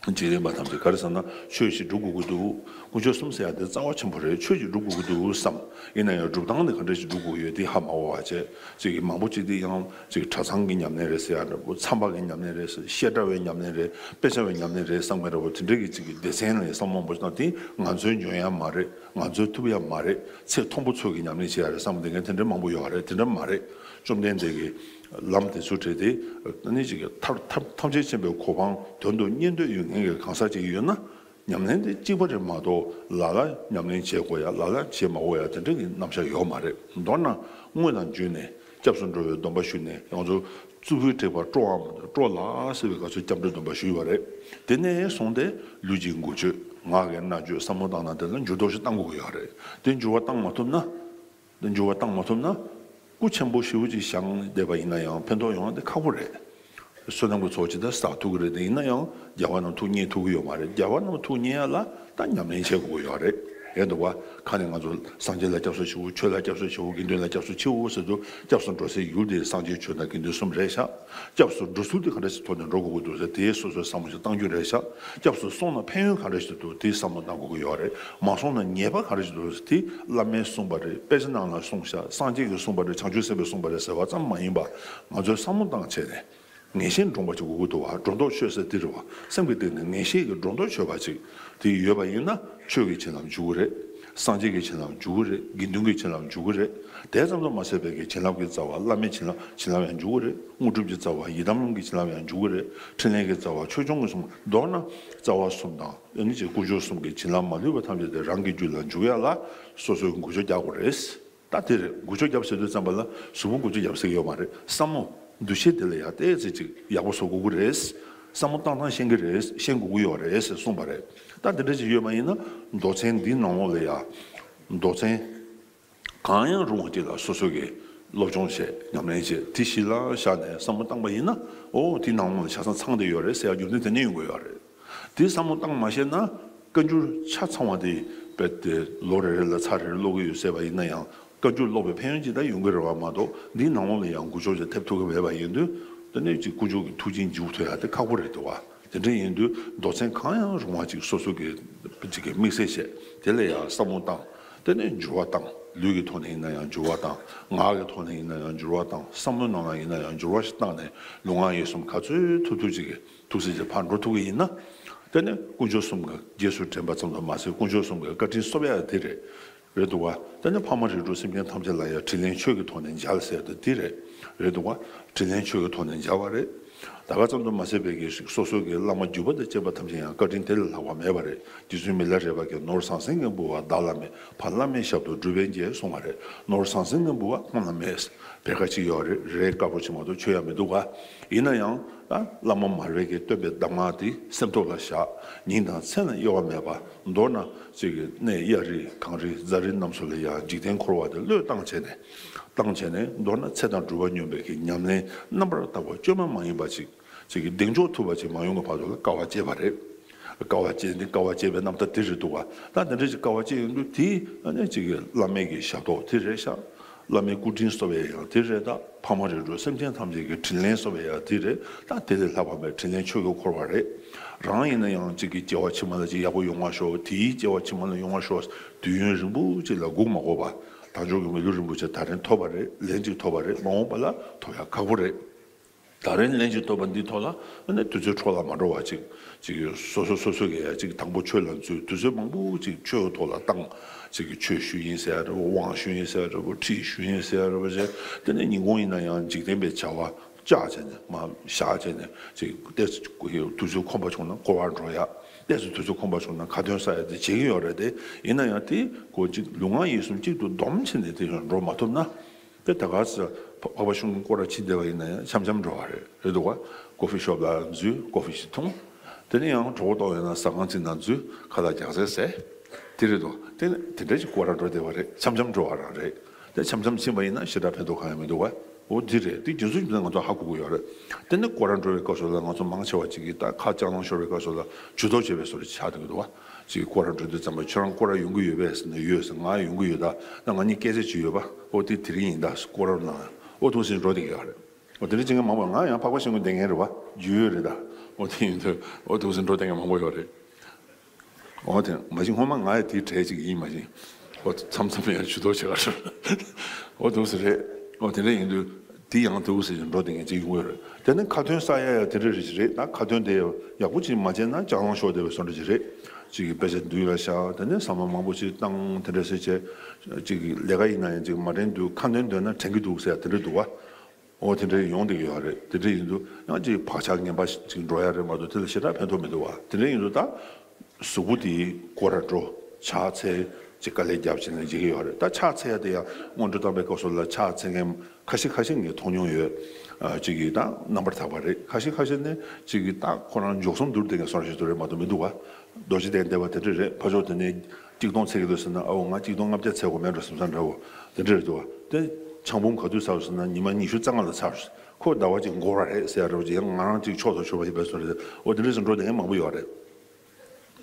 རྗེས་ལེན་པ་ཐམས་ཅད་ག་རེ་ཟེར་ན། ཆོས་ཤིག་སྒྲུབ་དགོས་ཀྱི་འདུག་དཀོན་མཆོག་གསུམ་ཟེར་ཡ་དེ་རྩ་བ་ཆེན་པོ་རེད། ཆོས་ཤིག་སྒྲུབ་དགོས་ཀྱི་འདུག་བསམ། ཡིན་ན་ཡང་སྒྲུབ་སྟངས་དེ་ག་འདྲ་ཞིག་སྒྲུབ་དགོས་ཀྱི་ཡོད་དེ་ཧ་མ་གོ་བ་བྱས། ཅིག་གིས་མང་པོ་ཅིག་དེ་ཡང་ཅིག་གྲྭ་ཚང་གི་ཉམས་ལེན་རེད་ཟེར་ཡ་འདྲ་པོ། མཚམས་པ་གི་ཉམས་ལེན་རེད་ཟེར། བཤད་གྲྭ་བའི་ཉམས་ལེན་རེད། དཔེ་ཆ་བའི་ཉམས་ལེན་རེད་བསམ་མཁན་འདྲ་པོ། དེ་འདྲ་གི་ཅིག་གི་སྡེ་ཚན་ལ་ཡང་བསམ་བློ་མང་པོ་ཞིག་བཏང་། དེ་ང་ཚོས་འཇོན་ཡ་མ་རེད། ང་ཚོས་ཐུབ་ཡ་མ་རེད། ཚད་མཐོན་པོ་ཚོ་གི་ཉམས་ལེན་བྱེད་ཡ་རེད་བསམ་བསྡད་མཁན་དེ་འདྲ་མང་པོ་ཡོད་རེད། དེ་འདྲ་མ་རེད། བཅོམ་ལྡན་འདས་ཀྱིས་ལམ་དེ་ཚོ་བྲིས་ཏེ། ཨ་ནི་ཅིག་གི་ཐབས་ཐབས་ཐམས་ཅད་མཁྱེན་པའི་གོ་འཕང་དོན་དུ་གཉེར་འདོད་ཡོད་མཁན་གྱི་གང་ཟག་ཅིག་ཡོད་ན། ཉམས་ལེན་དེ་གཅིག་པ་རེད་མ་གཏོགས། ལ་ལ་ཉམས་ལེན་བྱེད་དགོས་ཡ། ལ་ལ་བྱེད་མ་དགོས་ཡ། དེ་འདྲ་གི་རྣམ་གཞག་ཡོད་མ་རེད། མདོར་ན་དངོས་དང་བརྒྱུད་ནས་སྐྱབས་སུ་འགྲོ་བའི་སྡོམ་པ་ཞུས་ནས། ང་ཚོ་གཙུག་ཕུད་བྲེགས་པ་སྤྲོ་བ་མ་གཏོགས་སྤྲོ་ལགས་ཟེར་བའི་སྐབས་སུ་སྐྱབས་འགྲོའི་སྡོམ་པ་ཞུས་པ་རེད། དེ་ནས་བཟུང་སྟེ་ལུས་ཀྱི་འགུལ་སྐྱོད། ངག་གི་སྨྲ་བརྗོད། བསམ་བློ་བཏང་སྟངས་དེ་ལ་འགྱུར་ལྡོག་ཞིག་གཏང་དགོས་ཀྱི་ཡོད་རེད། དེ་འགྱུར་བ་བཏང་མ་ཐུབ་ན། འགྱུར་བ་བཏང་མ་ཐུབ་ན། སྐུ་ཆེན་པོ་ཞེ་པོ་ཅིག་བཞེངས་བསྡད་པ་ཡིན་ན་ཡང་ཕན་ཐོགས་ཡོང་བ་དེ་ཁག་པོ་རེད། བསོད་ནམས་ཀྱི་ཚོགས་ཅིག་ད་བསགས་ཐུབ་ཀྱི་རེད། དེ་ཡིན་ན་ཡང་རྒྱལ་བ་རྣམས་ཐུགས་མཉེས་ཐུབ་ཀྱི་ཡོད་མ་རེད། རྒྱལ་བ་རྣམས་ཐུགས་མཉེས་ཡ་ལ་ད་ཉམས་ལེན་བྱེད་དགོས་ཀྱི་ཡོད་རེད། རེད་འདུག་བ། ཁ་ནས་ང་ཚོ་སངས་རྒྱས་ལ་སྐྱབས་སུ་མཆིའོ། ཆོས་ལ་སྐྱབས་སུ་མཆིའོ། དགེ་འདུན་ལ་སྐྱབས་སུ་མཆིའོ་ཟེར་དུས། སྐྱབས་སུ་འགྲོ་སའི་ཡུལ་དེ་སངས་རྒྱས་ཆོས་དང་དགེ་འདུན་གསུམ་རེད་ཤག་སྐྱབས་སུ་འགྲོ་ཚུལ་དེ་ག་འདྲ་ཞིག་ཐོག་ནས་འགྲོ་དགོས་ཀྱི་འདུག་ཟེར། དེའི་སོ་སོའི་བསམ་བློ་ཞིག་གཏང་རྒྱུ་རེད་ཤག་སྐྱབས་སུ་སོང་ན་ཕན་ཡོན་ག་འདྲ་ཞིག་འདུག་དེའི་བསམ་བློ་གཏང་དགོས་ཀྱི་ཡོད་རེད། མ་སོང་ན་ཉེས་པ་ག་འདྲ་ཞིག་འདུག་དེ་བླ་མས་གསུངས་པ་རེད། དཔེ་ཆ་ནང་ལ་གསུངས་ཤག་སངས་རྒྱས་ཀྱིས་གསུངས་པ་རེད། བྱང་ཆུབ་སེམས་དཔས་གསུངས་པ་རེད་ཟེར་བ་ཙམ་མ་ཡིན་པ། ང་ཚོས་བསམ་བློ་བཏང་བྱས་ནས། ངེས་ཤེས་འདྲོངས་པ་ཅིག་དགོས་ཀྱི་འདུག་བ། སྒྲོ་འདོགས་ཆོད་ཟེར་དེ་རེད་བ། སེམས་ཀྱི་སྟེང་ནས་ངེས་ཤེས་ཀྱི་སྒྲོ་འདོགས་ཆོད་པ་ཅིག་དེ་ཡོད་པ་ཡིན་ན། ཆོས་ཀྱི་བྱིན་རླབས་འཇུག་གི་རེད། སངས་རྒྱས་ཀྱི་བྱིན་རླབས་འཇུག་གི་རེད། དགེ་འདུན་གྱི་བྱིན་རླབས་འཇུག་གི་རེད། དེ་ཙམ་དུ་མ་ཟད་པའི་གི་བྱིན་རླབས་ཀྱི་རྩ་བ་བླ་མའི་བྱིན་རླབས་བྱིན་རླབས་ཡང་འཇུག་གི་རེད། དངོས་གྲུབ་ཀྱི་རྩ་བ་ཡི་དམ་ལམ་གྱི་བྱིན་རླབས་ཡང་འཇུག་གི་རེད། འཕྲིན་ལས་ཀྱི་རྩ་བ་ཆོས་སྐྱོང་གི་གསུང་། མདོར་ན་རྩ་བ་གསུམ་དང་། ཨ་ནི་ཅིག་དཀོན་མཆོག་གསུམ་གྱི་བྱིན་རླབས་མ་ལུས་པ་ཐམས་ཅད་དེ་རང་གི་རྒྱུད་ལ་འཇུག་ཡ་ལ་སོ་སོའི་འགུལ་སྐྱོད་རྒྱག་དགོས་རེད། ད་དེ་རེད། འགུལ་སྐྱོད་རྒྱབ་ཟེར་དུས་ཙམ་པ་ལ་གཟུགས་པོ་འགུལ་སྐྱོད་རྒྱབ་ཟེར་གྱི་ཡོད་མ་རེད། བསམ་བློ་འདུ་ཤེས་དེ་ལ་ཡང་ཏོག་ཙམ་ཅིག་ཡག་པོ་བཟོ་དགོས་ཀྱི་རེད། བསམ་བློ་བཏང་སྟངས་ཤེས་ཀྱི་རེད། ཤེས་དགོས་ཀྱི་ཡོད་རེད་ཟེར་གསུངས་པ་རེད། ད་དེ་འདྲ་ཅིག་ཡོད་པ་ཡིན་ན། མདོ་ཚན་འདིའི་ནང་ལོགས་ལ་ཡང་། མདོ་ཚན་གང་ཡང་རུང་བ་ཅིག་ལ་སོ་སོ་གིས་སློབ་སྦྱོང་བྱས། ཉམས་ལེན་བྱས། དེ་གཞི་ལ་བཞག་ནས་བསམ་བློ་བཏང་པ་ཡིན་ན། ཨོ། དེའི་ནང་ལོགས་ལ་ཆ་ཚང་ཚང་བསྡད་ཡོད་རེད་ཟེར་ཡ་རྒྱུ་མཚན་དེ་ནས་ཡོང་གི་ཡོད་རེད། དེ་བསམ་བློ་བཏང་མ་ཤེས་ན། བཀའ་འགྱུར་ཆ་ཚང་བ་དེ་རྦད་དེ་ལོ་རེ་རེ་ལ་ཚར་རེ་རེ་ཀློག་གི་ཡོད་ཟེར་བ་ཡིན་ན་ཡང་། བཀའ་འགྱུར་ཀློག་པའི་ཕན་ཡོན་ཅིག་ད་ཡོང་གི་རེད་བ། མ་གཏོགས་འདིའི་ནང་ལོགས་ལ་ཡང་འགུལ་སྐྱོད་ཅིག་ཐེབས་ཐུབ་ཀྱི་མེད་པ་ཡིན་དུས། དེ་ནས་ཅིག་དཀོན་མཆོག་གི་ཐུགས་རྗེ་མཇུག་ཐུག་ཡ་དེ་ཁག་པོ་རེད་འདུག་བ། དེ་འདྲ་ཡིན་དུས་མདོ་ཚན་གང་ཡང་རུང་བ་ཅིག་སོ་སོ་གི་ཅིག་གི་དམིགས་བསལ་བྱས་དེ་ལ་ཡང་བསམ་བློ་བཏང་། དེ་ནས་འགྱུར་བ་བཏང་། ལུས་ཀྱི་ཐོག་ནས་ཡིན་ན་ཡང་འགྱུར་བ་བཏང་། ངག་གི་ཐོག་ནས་ཡིན་ན་ཡང་འགྱུར་བ་བཏང་། བསམ་བློ་ནང་ལ་ཡིན་ན་ཡང་འགྱུར་བ་ཞིག་བཏང་ནས་ལུས་ངག་ཡིད་གསུམ་ག་ཚོད་ཐུབ་ཐུབ་ཅིག་གི་ཐུགས་སྲས་ཀྱི་ཕར་འགྲོ་ཐུབ་ཀྱི་ཡིན་ན། དེ་ནས་དཀོན་མཆོག་གསུམ་གྱི་རྗེས་སུ་དྲན་པ་ཙམ་དུ་མ་ཟད་དཀོན་མཆོག་གསུམ་གྱི་བཀའ་དྲིན་གསོབ་ཡ་དེ་རེད། རེད་འདུག་བ། དེ་ནས་ཕ་མ་རིགས་དྲུག་སེམས་ཅན་ཐམས་ཅད་ལ་ཡང་དྲིན་ལན་ཆོས་ཀྱི་ཐོག་ནས་འཇལ་ཟེར་དེ་དེ་རེད། རེད་འདུག་བ། དྲིན་ལན་ཆོས་ཀྱི་ཐོག་ནས་འཇལ་བ་རེད། ད་ག་ཙམ་དུ་མ་ཟད་པའི་གི་སོ་སོ་གི་བླ་མ་བརྒྱུད་པ་དང་བཅས་པ་ཐམས་ཅད་ཡང་བཀའ་དྲིན་དེ་ལས་ལྷག་པ་མེད་པ་རེད། རྗེ་བཙུན་མི་ལ་རས་པ་གིས་ནོར་ཟང་ཟིང་གི་འབུལ་བ་བདག་བླ་མེད། ཕ་བླ་མའི་ཞབས་ཏོག་སྒྲུབ་པའི་རྗེས་གསུངས་པ་རེད། ནོར་ཟང་ཟིང་གི་འབུལ་བ་ཁོང་ལ་མེད། བེར་ཀ་གཅིག་ཡོད་རེད། རས་དཀར་པོ་ཅིག་མ་གཏོགས་མཆོད་ཡ་མི་འདུག་ག། ཡིན་ན་ཡང་ད་བླ་མ་མར་པ་གི་སྟོན་པའི་གདམས་ངག་དེ་སེམས་ཐོག་ལ་བཞག་ཉིན་དང་མཚན་ལ་གཡོ་བ་མེད་པ། མདོར་ན་ཅིག་གི་གནས་གཡའ་རི་གངས་རི་རྫ་རི་རྣམས་སུ་ལ་ཡང་འཇིག་རྟེན་འཁོར་བ་དེ་བློས་བཏང་བྱས་ནས། བཏང་བྱས་ནས་མདོར་ན་ཚེ་དང་སྒྲུབ་པ་སྙོམས་པའི་གི་ཉམས་ལེན་རྣམ་པར་དག་པ་བཅོས་མ་མ་ཡིན་པ་ཅིག་ཅིག་གི་གདེང་འཇོག་ཐུབ་པ་ཅིག་མ་ཡོང་གི་བར་དུ་ལ་དཀའ་བ་སྤྱད་པ་རེད། དཀའ་བ་སྤྱད་འདི་དཀའ་བ་སྤྱད་པའི་རྣམ་ཐར་དེ་རེད་འདུག་བ། ད་དེ་འདྲ་ཅིག་དཀའ་བ་སྤྱད་ཡོང་དུས་དེ་ཨ་ནི་ཅིག་གི་བླ་མའི་གི་ཞབས་ཏོག་དེ་རེད་ཤག་བླ་མའི་སྐུ་དྲིན་གསོ་བའི་ཡང་དེ་རེད། ད་ཕ་མ་རིགས་དྲུག་སེམས་ཅན་ཐམས་ཅད་ཀྱི་དྲིན་ལན་གསོ་བའི་ཡང་དེ་རེད། ད་དེ་ལས་ལྷག་པ་མེད། དྲིན་ལན་ཆོས་ཀྱི་འཁོར་བ་རེད། རང་ཡིན་ན་ཡང་ཅིག་གི་སྐྱེ་བ་ཕྱི་མ་ལ་ཅིག་ཡག་པོ་ཡོང་བ་ཤོག་དེའི་སྐྱེ་བ་ཕྱི་མ་ལ་ཡོང་བ་ཤོག་དུས་ཡུན་རིང་པོ་ཅིག་ལ་སྒུག་མ་དགོས་པ། དལ་འབྱོར་གྱི་མི་ལུས་རིན་པོ་ཆེ་ད་རིང་ཐོབ་པ་རེད། ལན་ཅིག་ཐོབ་པ་རེད། མ་འོངས་པ་ལ་ཐོབ་ཡ་ཁག་པོ་རེད། ད་རིང་ལན་ཅིག་ཐོབ་པ་འདི་ཐོག་ལ་ཨ་ནི་དུས་ཚོད་འཕྲོ་བརླག་མ་འགྲོ་བ་ཅིག་ཅིག་སོ་སོ་སོ་སོ་གིས་ཡ་ཅིག་དང་པོ་ཆོས་ལ་འཛུལ། དུས་ཚོད་མང་པོ་ཅིག་ཆོས་ཐོག་ལ་བཏང་། ཅིག་གི་ཆོས་ཞུ་ཡིན་ཟེར་ཡ་འདྲ་པོ། དབང་ཞུ་ཡིན་ཟེར་ཡ་འདྲ་པོ། ཁྲིད་ཞུ་ཡིན་ཟེར་ཡ་འདྲ་པོ་བྱས། དེ་ནས་ཉིན་གུང་ཡིན་ན་ཡང་འཇིག་རྟེན་པའི་བྱ་བ་བཅག་བྱས་ནས་མར་བཞག་བྱས་ནས་ཅིག་ཏོག་ཙམ་དུས་ཚོད་ཁོམ་པ་བྱུང་ན་སྐོར་བར་འགྲོ་ཡ། ཏོག་ཙམ་དུས་ཚོད་ཁོམ་པ་བྱུང་ན་ཁ་འདོན་ས་ཡ་དེ་བྱེད་ཀྱི་ཡོད་རེད་དེ། ཡིན་ན་ཡང་དེ་ཁོ་ཅིག་ལུས་ངག་ཡིད་གསུམ་གཅིག་ཏུ་སྡོམ་བྱས་ནས་དེ་ཡང་འགྲོ་མ་ཐུབ་ན། དེ་ད་ག་ས་འཕགས་པ་ཤིང་ཀུན་སྐོར་ར་ཕྱིན་བསྡད་པ་ཡིན་ན་ཡང་འཆམ་འཆམ་འགྲོ་བ་རེད། རེད་འདུག་ག། ཀོ་ཕི་ཤོབ་ལ་འཛུལ། ཀོ་ཕི་ཞིག་འཐུང་། དེ་ནས་ཡང་གྲོད་ཁོག་ལྟོགས་ཡོད་ན་ཟ་ཁང་ཅིག་ནང་འཛུལ། ཁ་ལག་རྒྱགས་ཚད་ཟས། དེ་རེད་འདུག། དེ་དེ་འདྲ་ཞིག་སྐོར་ར་འགྲོ་བསྡད་པ་རེད། འཆམ་འཆམ་འགྲོ་བ་རང་རེད། དེ་འཆམ་འཆམ་ཕྱིན་པ་ཡིན་ན་ཞེ་དྲག་ཕན་ཐོགས་གང་ཡང་མི་འདུག་ག། འོ་འདི་རེད། དེ་རྒྱུ་མཚན་ཅི་ཡིན་ང་ཚོ་ཧ་གོ་གི་ཡོད་རེད། དེ་ནས་སྐོར་ར་འགྲོ་བའི་སྐབས་སུ་ལ་ང་ཚོ་མང་ཆེ་བ་ཅིག་གིས་ད་ཁ་ལྕགས་ལང་ཤོར་བའི་སྐབས་སུ་ལ་ཇུས་གཏོགས་བྱེད་པའི་བཟོ་འདྲ་ཆགས་འདུག་གི་འདུག་བ། ཅིག་སྐོར་ར་འགྲོ་དུས་ཙམ་པ་ཁྱོད་རང་སྐོར་ར་ཡོང་གི་ཡོད་པས་ཟེར་ན། ཡོད་ཟེར། ང་ཡོང་གི་ཡོད། ད་ད་ང་གཉིས་སྐད་ཆ་ཅིག་ཡོད་པ། ཨོ་དེ་དེ་རིང་ཡིན་ད་སྐོར་ར་ནང་ཨོ་ཐུག་ཟིན་འགྲོ་བསྡད་ཀྱི་ཡོད་རེད། ཨོ་དེ་འདྲ་བྱེད་མཁན་མང་པོ། ང་ཡང་འཕགས་པ་ཤིང་ཀུན་བསྡད་མཁན་རེད་བ། རྒྱུས་ཡོད་རེད་ད། ཨོ་དེ་ཡིན་དུས་ཨོ་ཐུག་ཟིན་འགྲོ་བསྡད་མཁན་མང་པོ་ཡོད་རེད། ཨོ་དེ་མ་གཞི་སྔོན་མ་ང་ཡང་དེའི་གྲས་ཅིག་ཡིན། མ་གཞི་ཨོ་མཚམས་མཚམས་ཡང་ཇུས་གཏོགས་བྱེད་ག་ཤོར། ཨོ་ཐུག་ཟིན་རེད། ཨོ་དེ་འདྲ་ཡིན་དུས། དེ་ཡང་དུ་ཟེར་ཞིང་འགྲོ་བསྡད་མཁན་ཅིག་ཡོང་གི་རེད། དེ་ནི་ཁ་ཏོན་ས་ཡ་ཡ་དེ་འདྲ་རེ་ཞིག་རེད། ད་ཁ་ཏོན་དེ་ཡག་པོ་ཅིག་མ་བྱས་ན་ལྕགས་ལང་ཤོར་བསྡད་པའི་བཟོ་འདྲ་ཅིག་རེད། ཅིག་གི་དཔེ་ཆ་མདུན་ལ་བཞག་དེ་ནས་ཟ་མ་མང་པོ་ཅིག་བཏང་། དེ་འདྲ་ཟེར་བྱས་ཅིག་གི་ལས་ཀ་ཡིན་ན་ཡང་ཅིག་མ་དྲན་དུས་ཁ་ཏོན་འདོན་ན་དྲན་གྱི་འདུག་ཟེར་ཡ་དེ་འདྲ་འདུག་བ། འོ་དེ་འདྲ་ཡོང་བསྡད་ཀྱི་ཡོད་རེད། དེ་འདྲ་ཡིན་དུས་ཡང་ཅིག་བག་ཆགས་ངན་པ་ཅིག་འགྲོ་ཡ་རེད་མ་གཏོགས་དེ་ལ་ཞེ་དྲག་ཕན་ཐོགས་མི་འདུག་བ། དེ་འདྲ་ཡིན་དུས་ད། གཟུགས་པོ་དེ་སྐོར་ར་འགྲོ། ཕྱག་འཚལ། ཅིག་དཀའ་ལས་རྒྱབ་བྱས་ནས་བྱེད་ཀྱི་ཡོད་རེད། ད་ཕྱག་འཚལ་ཡ་དེ་ཡང་སྔོན་འགྲོ་བཏང་པའི་སྐབས་སུ་ལ་ཕྱག་འཚལ་མཁན་ཁ་ཤས་ཁ་ཤས་ངས་མཐོང་མྱོང་ཡོད། ཨ་ཅིག་གིས་ད་རྣམ་པར་དག་པ་རེད། ཁ་ཤས་ཁ་ཤས་ནི་ཅིག་གིས་ད་ཁོ་རང་མགྱོགས་སོང་བསྡུར་བསྡད་མཁན་བཟོ་འདྲ་ཞིག་འདུག་རེད་མ་གཏོགས་མི་འདུག་བ། རྡོ་རྗེ་གདན་བསྡད་པ་དེ་འདྲ་རེད། ཕར་ཕྱོགས་དེ་ནས་གཅིག་སྟོང་འཚལ་གྱི་འདུག་ཟེར་ན། ཨའོ་ང་གཅིག་སྟོང་ལྔ་བརྒྱ་འཚལ་དགོས་མེད་འགྲོ་བསམ་ས་འདྲ་བོ་དེ་འདྲ་རེད་འདུག་བ། དེ་ཆང་འབུམ་ག་དུས་ཚར་ཟེར་ན་ཉི་མ་ཉི་ཤུ་རྩ་ལྔ་ལ་ཚར། ཁོ་ཟླ་བ་གཅིག་འགོར་བ་རེད་ཟེར་ཡ་འདྲ་བོ་ཅིག་ཡང་ང་རང་གཅིག་ཕྱོགས་དང་ཕྱོགས་པ་ཡིན་པའི་བཟོ་འདྲ། འོ་དེ་འདྲ་ཞིག་འགྲོ་བསྡད་མཁན་མང་པོ་ཡོད་རེད།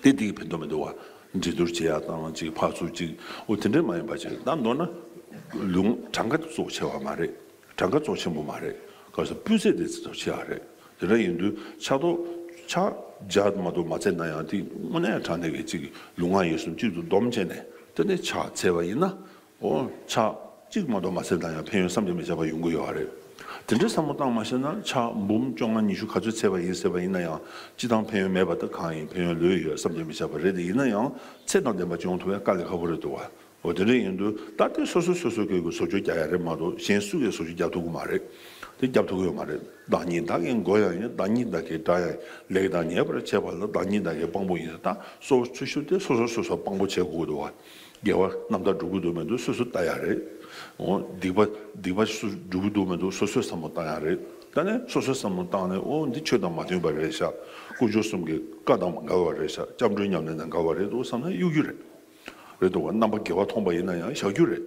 དེ་དེ་གི་ཕན་ཐོགས་མི་འདུག་བ། འགྲན་བསྡུར་བྱེད་ཡ་དང་ཅིག་ཕར་ཚུར་ཅིག་འོ་དེ་འདྲས་མ་ཡིན་པ་ཅིག་ད་མདོར་ན་ལུང་གྲངས་ཀ་གཙོ་ཆེ་བ་མ་རེད། གྲངས་ཀ་གཙོ་ཆེན་པོ་མ་རེད། ག་ས་སྤུས་ཚད་དེ་གཙོ་ཆེ་བ་རེད། དེ་འདྲ་ཡིན་དུས་ཕྱག་ཐོག་ཕྱག་བརྒྱ་མ་གཏོགས་མ་འཚལ་ན་ཡང་དེ་དངོས་གནས་དྲང་གནས་ཀྱི་ཅིག་ལུས་ངག་ཡིད་གསུམ་གཅིག་ཏུ་བསྡོམས་བྱས་ནས་དེ་ནས་ཕྱག་འཚལ་བ་ཡིན་ན། འོ་ཕྱག་གཅིག་མ་གཏོགས་མ་འཚལ་ན་ཡང་ཕན་ཡོན་བསམ་གྱིས་མི་ཁྱབ་པ་ཡོང་གི་ཡོད་རེད། དེ་འདྲའི་བསམ་བློ་བཏང་མ་ཤེས་ན་ཕྱག་འབུམ་བཅོ་ལྔ་ཉི་ཤུ་ག་ཚོད་འཚལ་བ་ཡིན་ཟེར་བ་ཡིན་ན་ཡང་སྤྱི་བཏང་ཕན་ཡོན་མེད་པ་དང་གང་ཡིན། ཕན་ཡོན་ལོས་ཡོད་བསམ་གྱིས་མི་ཁྱབ་པ་རེད། དེ་ཡིན་ན་ཡང་ཚད་དང་ལྡན་པ་ཅིག་ཡོང་ཐུབ་ཡ་དཀའ་ལས་ཁག་པོ་རེད་འདུག་བ། འོ་དེ་འདྲ་ཡིན་དུས་ད་ལྟའི་སོ་སོ་སོ་སོ་སྐད་ཀྱི་བཟོ་བཅོས་རྒྱག་ཡ་རེད་མ་གཏོགས་གཞན་སུ་གིས་བཟོ་བཅོས་རྒྱག་ཐུབ་ཀྱི་མ་རེད། དེ་རྒྱབ་ཐུབ་ཀྱི་ཡོད་མ་རེད། བདག་ཉིད་བདག་གི་མགོ་ཡང་ཡིན། བདག་ཉིད་བདག་གི་དགྲ་ཡང་ཡིན། ལེགས་དང་ཉེས་པར་འབྱེད་པ་ལ་བདག་ཉིད་བདག་གི་དཔང་པོ་ཡིན། ད་སོ་སོ་ཆུ་ཤུར་དེ་སོ་སོ་སོ་སོ་དཔང་པོ་བྱེད་དགོས་འདུག་བ། དགེ་བ་རྣམ་དག་སྒྲུབ་ཀྱི་འདུག་མི་འདུག་སོ་སོས་བལྟ་ཡ་རེད། འོ་སྡིག་པ་སྡིག་པ་སོ་སྒྲུབ་ཀྱི་འདུག་མི་འདུག་སོ་སོས་བསམ་བློ་བཏང་ཡ་རེད། ད་ནས་སོ་སོས་བསམ་བློ་བཏང་ནས་འོ་འདི་ཆོས་དང་མ་མཐུན་པ་རེད་ཤག་དཀོན་མཆོག་གསུམ་གྱི་བཀའ་དང་འགལ་བ་རེད་ཤག་སྐྱབས་འགྲོའི་ཉམས་ལེན་དང་འགལ་བ་རེད་འདུག་བསམ་ན་གཡུག་རྒྱུ་རེད། རེད་འདུག་བ། རྣམ་པ་དགེ་བ་མཐོང་པ་ཡིན་ན་ཡང་བཞག་རྒྱུ་རེད།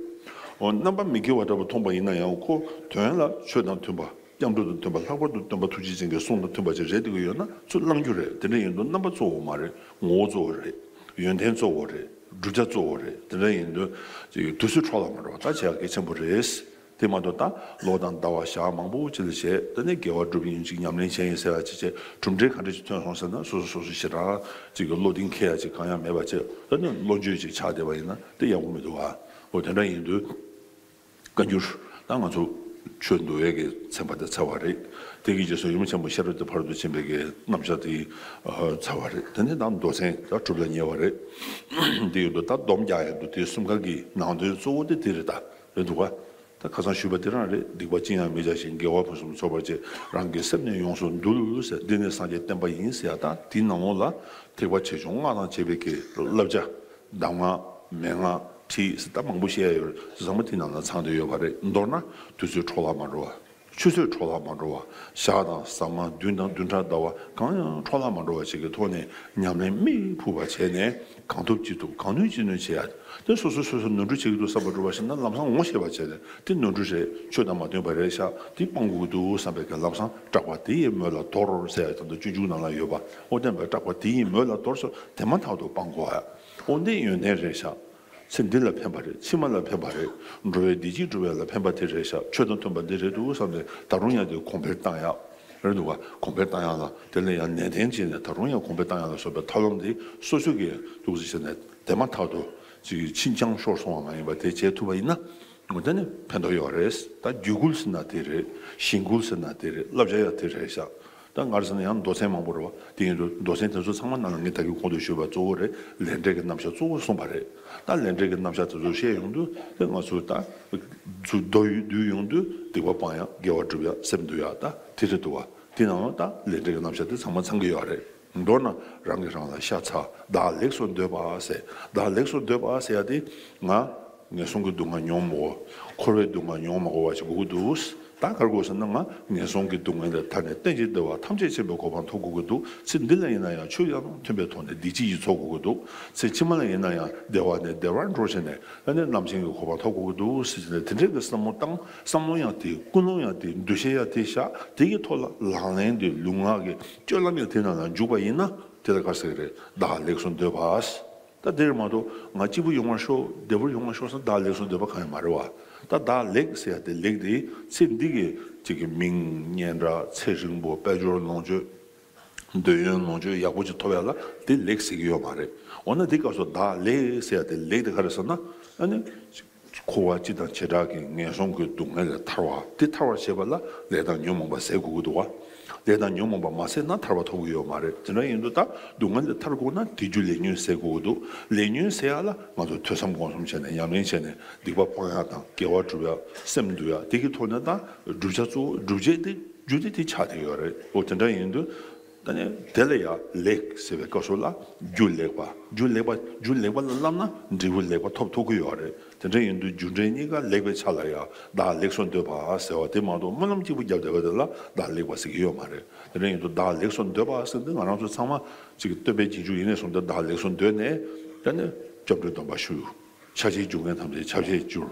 འོ་རྣམ་པ་མི་དགེ་བ་འདྲ་པོ་མཐོང་པ་ཡིན་ན་ཡང་ཁོ་དོན་ལ་ཆོས་དང་མཐུན་པ། སྐྱབས་འགྲོ་དང་མཐུན་པ། ལྷག་པར་དུ་སྟོན་པ་ཐུགས་རྗེ་ཅན་གྱི་གསུང་དང་མཐུན་པ་ཅིག་རེད་བསྡད་ཀྱི་ཡོད་ན་ཚུར་བླང་རྒྱུ་རེད། དེ་འདྲ་ཡིན་དུས་རྣམ་པ་གཙོ་བོ་མ་རེད། ངོ་བོ་གཙོ་བོ་རེད། ཡོན་ཏན་གཙོ་བོ་རེད། བསྒྲུབ་བྱ་གཙོ་བོ་རེད། དེ་འདྲ་ཡིན་དུས་ཅིག་དུས་ཚོད་འཕྲོ་བརླག་མ་འགྲོ་བ་ད་བྱེད་ཡག་གལ་ཆེན་པོ་རེད། དེ་མ་གཏོགས་ད་ལོ་དང་ཟླ་བ་ཞག་མང་པོ་ཅིག་ལ་བྱས། ད་ནི་དགེ་བ་སྒྲུབ་ཡིན་ཅིག་ཉམས་ལེན་བྱས་ཡིན་ཟེར་བ་ཅིག་བྱས། གྲུབ་འབྲས་ག་འདྲ་ཞིག་ཐོན་སོང་ཟེར་ན། སོ་སོ་སོ་སོ་ཞེ་དྲག་ཅིག་གི་བློ་གདེང་འཁེལ་ཡ་ཅིག་གང་ཡང་མེད་པ་བྱས། ད་ནི་བློ་འགྱོད་ཅིག་ཆགས་བསྡད་པ་ཡིན་ན་དེ་ཡག་པོ་མི་འདུག་ཨ། འོ་དེ་འདྲ་ཡིན་དུས། བཀའ་འགྱུར། ད་ང་ཚོ་ཆོས་འདུལ་བའི་གི་ཚན་པ་དེ་ཚར་བ་རེད། དེ་གི་རྗེས་སུ་ཡུམ་ཆེན་མོ་ཤེས་རབ་ཀྱི་ཕ་རོལ་ཏུ་ཕྱིན་པའི་གི་རྣམ་གཞག་དེ་ཚར་བ་རེད། དེ་ནས་ད་མདོ་ཚན་ད་གྲུབ་ལ་ཉེ་བ་རེད། དེ་ཡོད་དུས་ད་སྡོམ་རྒྱག་ཡ་འདུག་དེ་གསུམ་ཀ་གི་ནང་དོན་གཙོ་བོ་དེ་དེ་རེད། ད་རེད་འདུག་ག་ད་ཁ་སང་ཞུས་པ་དེ་རང་རེད། སྡིག་པ་ཅི་ཡང་མི་བྱ་ཞིང་། དགེ་བ་ཕུན་སུམ་ཚོགས་པར་བྱེད། རང་གི་སེམས་ནི་ཡོངས་སུ་འདུལ་ཟེར། འདི་ནི་སངས་རྒྱས་བསྟན་པ་ཡིན་ཟེར་ཡ། ད་དེའི་ནང་ལོགས་ལ་ཐེག་པ་ཆེ་ཆུང་སྔགས་དང་བཅས་པའི་གི་བསླབ་བྱ། གདམས་ངག་མན་ངག་ཁྲིད་ཟེར་ད་མང་པོ་བཤད་ཡ་ཡོད་རེད། ཚང་མ་དེ་ནང་ལ་ཚང་བསྡད་ཡོད་པ་རེད། མདོར་ན་དུས་ཚོད་འཕྲོ་བརླག་མ་འགྲོ་བ། ཆུ་ཚོད་འཕྲོ་བརླག་མ་འགྲོ་བ། ཞག་དང་ཟ་མ་བདུན་དང་བདུན་ཕྲག་ཟླ་བ་གང་ཡང་འཕྲོ་བརླག་མ་འགྲོ་བ་ཞིག་གི་ཐོག་ནས་ཉམས་ལེན་མིག་ཕུག་པ་བྱས་ནས། གང་ཐུབ་ཅི་ཐུབ་གང་ནུས་ཅི་ནུས་བྱེད་ཡ། དེ་སོ་སོ་སོ་སོ་ནོར་འཁྲུལ་བྱེད་ཀྱི་འདུག་བསམ་པ་འགྲུབ་པ་ཞིག་ན་ལམ་སང་ངོ་ཤེས་པ་བྱས་ནས། དེ་ནོར་འཁྲུལ་རེད། ཆོས་དང་མ་མཐུན་པ་རེད་ཤག་དེ་སྤང་དགོས་ཀྱི་འདུག་བསམ་པའི་གི་ལམ་སང་སྐྲག་པ་དེ་ཡི་མོད་ལ་དོར་ཟེར་ཡ། ད་ལྟ་སྤྱོད་འཇུག་ནང་ལ་ཡོད་པ། འོ་བསྟན་པའི་སྐྲག་པ་དེ་ཡི་མོད་ལ་དོར་ཟེར་དེ་མ་ཐག་ཏུ་སྤང་དགོས་ཡ། འོ་འདི་ཡོན་ཏན་རེད་ཤག་ཚེ་འདི་ལ་ཕན་པ་རེད། ཕྱི་མ་ལ་ཕན་པ་རེད། འགྲོ་བའི་བདེ་སྐྱིད་སྒྲུབ་ཡ་ལ་ཕན་པ་དེ་རེད་ཤག་ཆོས་དང་མཐུན་པ་འདི་རེད་འདུག་བསམ་ནས་ད་རུང་ཡང་དེ་གོང་འཕེལ་བཏང་ཡ། རེད་འདུག་ག་གོང་འཕེལ་བཏང་ཡ་ལ། དེ་ལ་ཡང་ནན་ཏན་བྱས་ནས་ད་རུང་ཡང་གོང་འཕེལ་བཏང་ཡ་ལ་སོགས་པའི་ཐབས་ལམ་འདི་སོ་སོ་གིས་འདུག་སེ་བྱས་ནས་དེ་མ་ཐག་ཏུ་ཅིག་ཕྱིན་ཅང་ཤོར་སོང་བ་མ་ཡིན་པ་དེ་བྱེད་ཐུབ་པ་ཡིན་ན། འོ་དེ་ནི་ཕན་ཐོགས་ཡོད་རེད། ད་རྒྱུད་བསྐུལ་ཟེར་ན་དེ་རེད། གཞེན་བསྐུལ་ཟེར་ན་དེ་རེད། བསླབ་བྱ་ཡང་དེ་རེད་ཤག་ད་ག་རེ་ཟེར་ན་ཡང་མདོ་ཚན་མང་པོ་རེད་བ། དེ་ཡིན་དུས་མདོ་ཚན་དེ་ཚོ་ཚང་མ་ནང་ལ་ངས་ད་གིན་གོང་དུ་ཞུས་པ་གཙོ་བོ་རེད། ལས་འབྲས་ཀྱི་རྣམ་གཞག་གཙོ་བོ་གསུངས་པ་རེད། ད་ལས་འབྲས་ཀྱི་རྣམ་གཞག་དེ་ཚོ་བཤད་ཡོང་དུས་དེ་ང་ཚོས་ད་ཚུར་མདོ་ཡུལ་བསྡུས་ཡོང་དུས་སྡིག་པ་སྤང་ཡ། དགེ་བ་སྒྲུབ་ཡ། སེམས་འདུལ་ཡ། ད་དེ་རེད་འདུག་བ། དེ་ནང་ད་ལས་འབྲས་ཀྱི་རྣམ་གཞག་དེ་ཚང་མ་ཚང་གི་ཡོད་རེད། མདོར་ན་རང་གིས་རང་ལ་ཤ་ཚ། བདག་ལེགས་སུ་འདོད་པ་ཟེར། བདག་ལེགས་སུ་འདོད་པ་ཟེར་ཡ་དེ། ང་ངན་སོང་གི་སྡུག་བསྔལ་མྱོང་མ་དགོས། འཁོར་བའི་སྡུག་བསྔལ་མྱོང་མ་དགོས་པ་ཞིག་དགོས་ཀྱི་འདུག་ད་ག་རེ་དགོས་ཟེར་ན། ང་ངན་སོང་གི་སྡུག་བསྔལ་ལས་ཐར་ནས་གཏན་གྱི་བདེ་བ་ཐམས་ཅད་མཁྱེན་པའི་གོ་འཕང་ཐོབ་དགོས་ཀྱི་འདུག་ཚེ་འདི་ལ་ཡིན་ན་ཡང་ཆོས་དང་མཐུན་པའི་ཐོག་ནས་བདེ་སྐྱིད་ཡིད་འཚོ་དགོས་ཀྱི་འདུག་ཚེ་ཕྱི་མ་ལ་ཡིན་ན་ཡང་བདེ་བ་ནས་བདེ་བར་འགྲོ་བྱས་ནས། ཨ་ནི་རྣམ་མཁྱེན་གྱི་གོ་འཕང་ཐོབ་དགོས་ཀྱི་འདུག་ཟེར་ནས་དེ་འདྲའི་གི་བསམ་བློ་བཏང་། བསམ་བློ་ཡང་དེ། ཀུན་སློང་ཡང་དེ། འདུ་ཤེས་ཡང་དེ་བཞག་དེ་གི་ཐོག་ལ་ལག་ལེན་དེ་ལུས་ངག་གི་སྤྱོད་ལམ་ཡང་དེ་ནང་ལ་འཇུག་པ་ཡིན་ན། དེ་ལ་ག་རེ་ཟེར་གི་རེད། བདག་ལེགས་སུ་འདོད་པ། ད་དེ་རེད་མ་གཏོགས་ང་སྐྱིད་པོ་ཡོང་བར་ཤོག་བདེ་པོར་ཡོང་བར་ཤོག་ཟེར་བདག་ལེགས་སུ་འདོད་པ་གང་ཡང་མ་རེད་བ། ད་བདག་ལེགས་ཟེར་ཡ་དེ། ལེགས་དེ་ཚེ་འདི་གི་ཅིག་གི་མིང་སྙན་གྲགས། ཚེ་རིང་པོ། དཔལ་འབྱོར་ལོངས་སྤྱོད། འདོད་ཡོན་ལོངས་སྤྱོད་ཡག་པོ་ཅིག་ཐོབ་ཡ་ལ་དེ་ལེགས་ཟེར་གྱི་ཡོད་མ་རེད། འོ་ན་དེ་སྐབས་སུ་བདག་ལེགས་ཟེར་ཡ་དེ། ལེགས་དེ་ག་རེ་ཟེར་ན། ཨ་ནི་འཁོར་བ་སྤྱི་དང་བྱེ་བྲག་གི་ངན་སོང་གི་སྡུག་བསྔལ་ལས་ཐར་བ། དེ་ཐར་བར་བྱེད་པ་ལ་ལས་དང་ཉོན་མོངས་པ་ཟད་དགོས་ཀྱི་འདུག་བ། ལས་དང་ཉོན་མོངས་པ་མ་ཟད་ན་ཐར་པ་ཐོབ་ཀྱི་ཡོད་མ་རེད། དེ་འདྲ་ཡིན་དུས་ད་སྡུག་བསྔལ་ལས་ཐར་དགོས་ན་དེ་རྒྱུ་ལས་ཉོན་ཟད་དགོས་ཀྱི་འདུག་ལས་ཉོན་ཟད་ཡ་ལ་ང་ཚོ་ཐོས་བསམ་སྒོམ་གསུམ་བྱས་ནས་ཉམས་ལེན་བྱས་ནས་སྡིག་པ་སྤང་ཡ་དང་དགེ་བ་སྒྲུབ་ཡ། སེམས་འདུལ་ཡ། དེ་གི་ཐོག་ནས་ད་བསྒྲུབ་བྱ་གཙོ་བོ། སྒྲུབ་བྱེད་དེ། རྒྱུ་དེ་དེ་ཆགས་བསྡད་ཡོད་རེད། འོ་དེ་འདྲ་ཡིན་དུས། ད་ནི་དེ་ལ་ཡང་ལེགས་ཟེར་བའི་སྐབས་སུ་ལ་རྒྱུ་ལེགས་པ། རྒྱུ་ལེགས་པ། རྒྱུ་ལེགས་པ་ལ་བསླབ་ན་འབྲས་བུ་ལེགས་པ་ཐོབ་ཐུབ་ཀྱི་ཡོད་རེད། དེ་འདྲ་ཡིན་དུས་རྒྱུ་འབྲས་གཉིས་ཀ་ལེགས་པའི་ཆ་ལ་ཡང་བདག་ལེགས་སུ་འདོད་པ་ཟེར་བ་དེ་མ་གཏོགས་སྨོན་ལམ་གཅིག་པུ་བརྒྱབ་བསྡད་པ་དེ་ལ་བདག་ལེགས་པ་ཟེར་གྱི་ཡོད་མ་རེད། དེ་འདྲ་ཡིན་དུས་བདག་ལེགས་སུ་འདོད་པ་ཟེར་དུས་ང་རང་ཚོ་ཚང་མ་ཅིག་སྟོན་པའི་རྗེས་འཇུག་ཡིན་ནས་བཟུང་སྟེ་བདག་ལེགས་སུ་འདོད་ནས། ད་ནི་སྐྱབས་འགྲོའི་སྡོམ་པ་ཞུ། ཆགས་ཞེན་རྒྱུ་ངན་ཐམས་ཅད་ཁྱབ་བྱེད་གྱུར།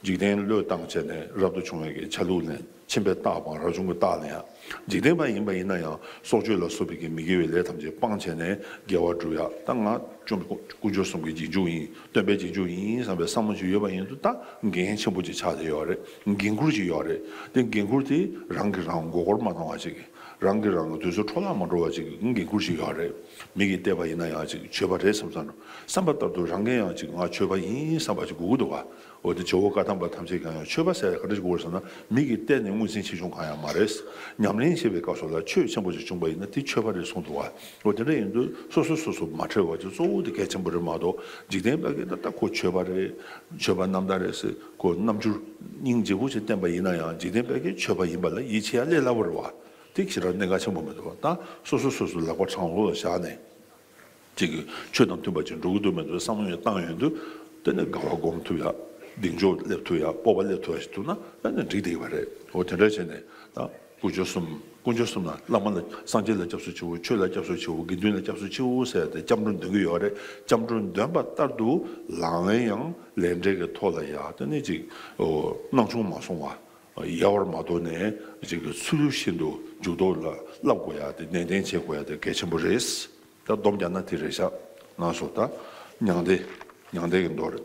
འཇིག་རྟེན་བློས་བཏང་བྱས་ནས་རབ་ཏུ་བྱུང་བའི་གི་ཆ་ལུགས་ལེན། ཁྱིམ་པའི་རྟགས་སྤང་། རབ་བྱུང་གི་རྟགས་ལེན་ཡ། འཇིག་རྟེན་པ་ཡིན་པ་ཡིན་ན་ཡང་སྲོག་གཅོད་ལ་སོགས་པའི་གི་མི་དགེ་བའི་ལས་ཐམས་ཅད་སྤངས་བྱས་ནས་དགེ་བ་སྒྲུབ་ཡ། ད་ང་བཅོམ་དཀོན་མཆོག་གསུམ་གྱི་རྗེས་འཇུག་ཡིན། སྟོན་པའི་རྗེས་འཇུག་ཡིན་བསམ་པའི་བསམ་བློ་ཅིག་ཡོད་པ་ཡིན་དུས་ད་འགན་ཆེན་པོ་ཅིག་ཆགས་བསྡད་ཡོད་རེད། འགན་ཁུར་ཅིག་ཡོད་རེད། དེ་འགན་ཁུར་དེ་རང་གིས་རང་མགོ་སྐོར་མ་གཏོང་བ་ཅིག་རང་གིས་རང་གི་དུས་ཚོད་འཕྲོ་བརླག་མ་འགྲོ་བ་ཅིག་འགན་ཁུར་ཅིག་ཡོད་རེད། མི་གིས་བལྟས་པ་ཡིན་ན་ཡང་ཅིག་ཆོས་པ་རེད་བསམ་བསམ་འགྲོ། བསམ་པ་ལྟར་དུ་རང་གིས་ཡང་ཅིག་ང་ཆོས་པ་ཡིན་བསམ་པ་ཅིག་དགོས་ཀྱི་འདུག་ག་འོ་དེ་ཇོ་བོ་བཀའ་ཐམ་པ་ཐམས་ཅད་ཀྱང་ཡང་ཆོས་པ་ཟེར་ཡ་ག་འདྲ་ཞིག་དགོས་རེད་ཟེར་ན། མི་གིས་བལྟས་ནས་མངོན་མཚན་ཆེ་ཆུང་གང་ཡང་མ་རེད། ཉམས་ལེན་བྱེད་པའི་སྐབས་སུ་ལ་ཆོས་ཆེན་པོ་ཞིག་བྱུང་པ་ཡིན་ན་དེ་ཆོས་པ་རེད་གསུངས་འདུག་ག་འོ་དེ་འདྲ་ཡིན་དུས་སོ་སོ་སོ་སོ་མ་འཁྲུལ་བ་ཅིག་གཙོ་བོ་དེ་གལ་ཆེན་པོ་རེད་མ་གཏོགས། འཇིག་རྟེན་པ་གིས་ད་ལྟ་ཁོ་ཆོས་པ་རེད། ཆོས་པ་རྣམ་དག་རེད་ཟེར་ཁོ་རྣམ་འགྱུར་སྙིང་རྗེ་པོ་ཞིག་བསྟན་པ་ཡིན་ན་ཡང་། འཇིག་རྟེན་པ་གིས་ཆོས་པ་ཡིན་པ་ལ་ཡིད་ཆེས་ཡ་ལས་སླ་པོ་རེད་བ། དེ་ཞེ་དྲག་གནད་འགག་ཆེན་པོ་མི་འདུག་བ། ད་སོ་སོ་སོ་སོ་ལག་པ་བྲང་ལོག་ལ་བཞག་ནས། ཅིག་གིས་ཆོས་དང་མཐུན་པ་ཅིག་འགྲོ་གི་འདུག་མི་འདུག་བསམ་བློ་ཡང་བཏང་ཡོང་དུས། དེ་ནས་དགའ་བ་སྒོམ་ཐུབ་ཡ། གདེང་འཇོག་སླེབས་ཐུབ་ཡ། སྤོབས་པ་སླེབས་ཐུབ་ཡ་ཞིག་འདུག་ན། ཨ་ནི་འགྲིག་བསྡད་ཡོད་པ་རེད། འོ་དེ་འདྲ་བྱས་ནས་ད་དཀོན་མཆོག་གསུམ། དཀོན་མཆོག་གསུམ་ལ་བླ་མ་ལ། སངས་རྒྱས་ལ་སྐྱབས་སུ་མཆིའོ། ཆོས་ལ་སྐྱབས་སུ་མཆིའོ། དགེ་འདུན་ལ་སྐྱབས་སུ་མཆིའོ་ཟེར་ཏེ་སྐྱབས་འགྲོ་འདོན་གྱི་ཡོད་རེད། སྐྱབས་འགྲོ་འདོན་པ་ལྟར་དུ་ལག་ལེན་ཡང་ལས་འབྲས་ཀྱི་ཐོག་ལ་ཡ། དེ་ནས་ཅིག་ཨོ་སྣང་ཆུང་མ་སོང་བ། ཡལ་བར་མ་དོར་ནས་ཅིག་གི་ཚུལ་བཞིན་དུ་འཇུག་ལྡོག་ལ་བསླབ་དགོས་ཡ་དེ། ནན་ཏན་བྱེད་དགོས་ཡ་དེ་གལ་ཆེན་པོ་རེད། ད་སྡོམ་རྒྱག་ན་དེ་རེད་ཤག་ལགས་སོ། ད་མྱང་འདས། མྱང་འདས་ཀྱི་མདོ་རེད།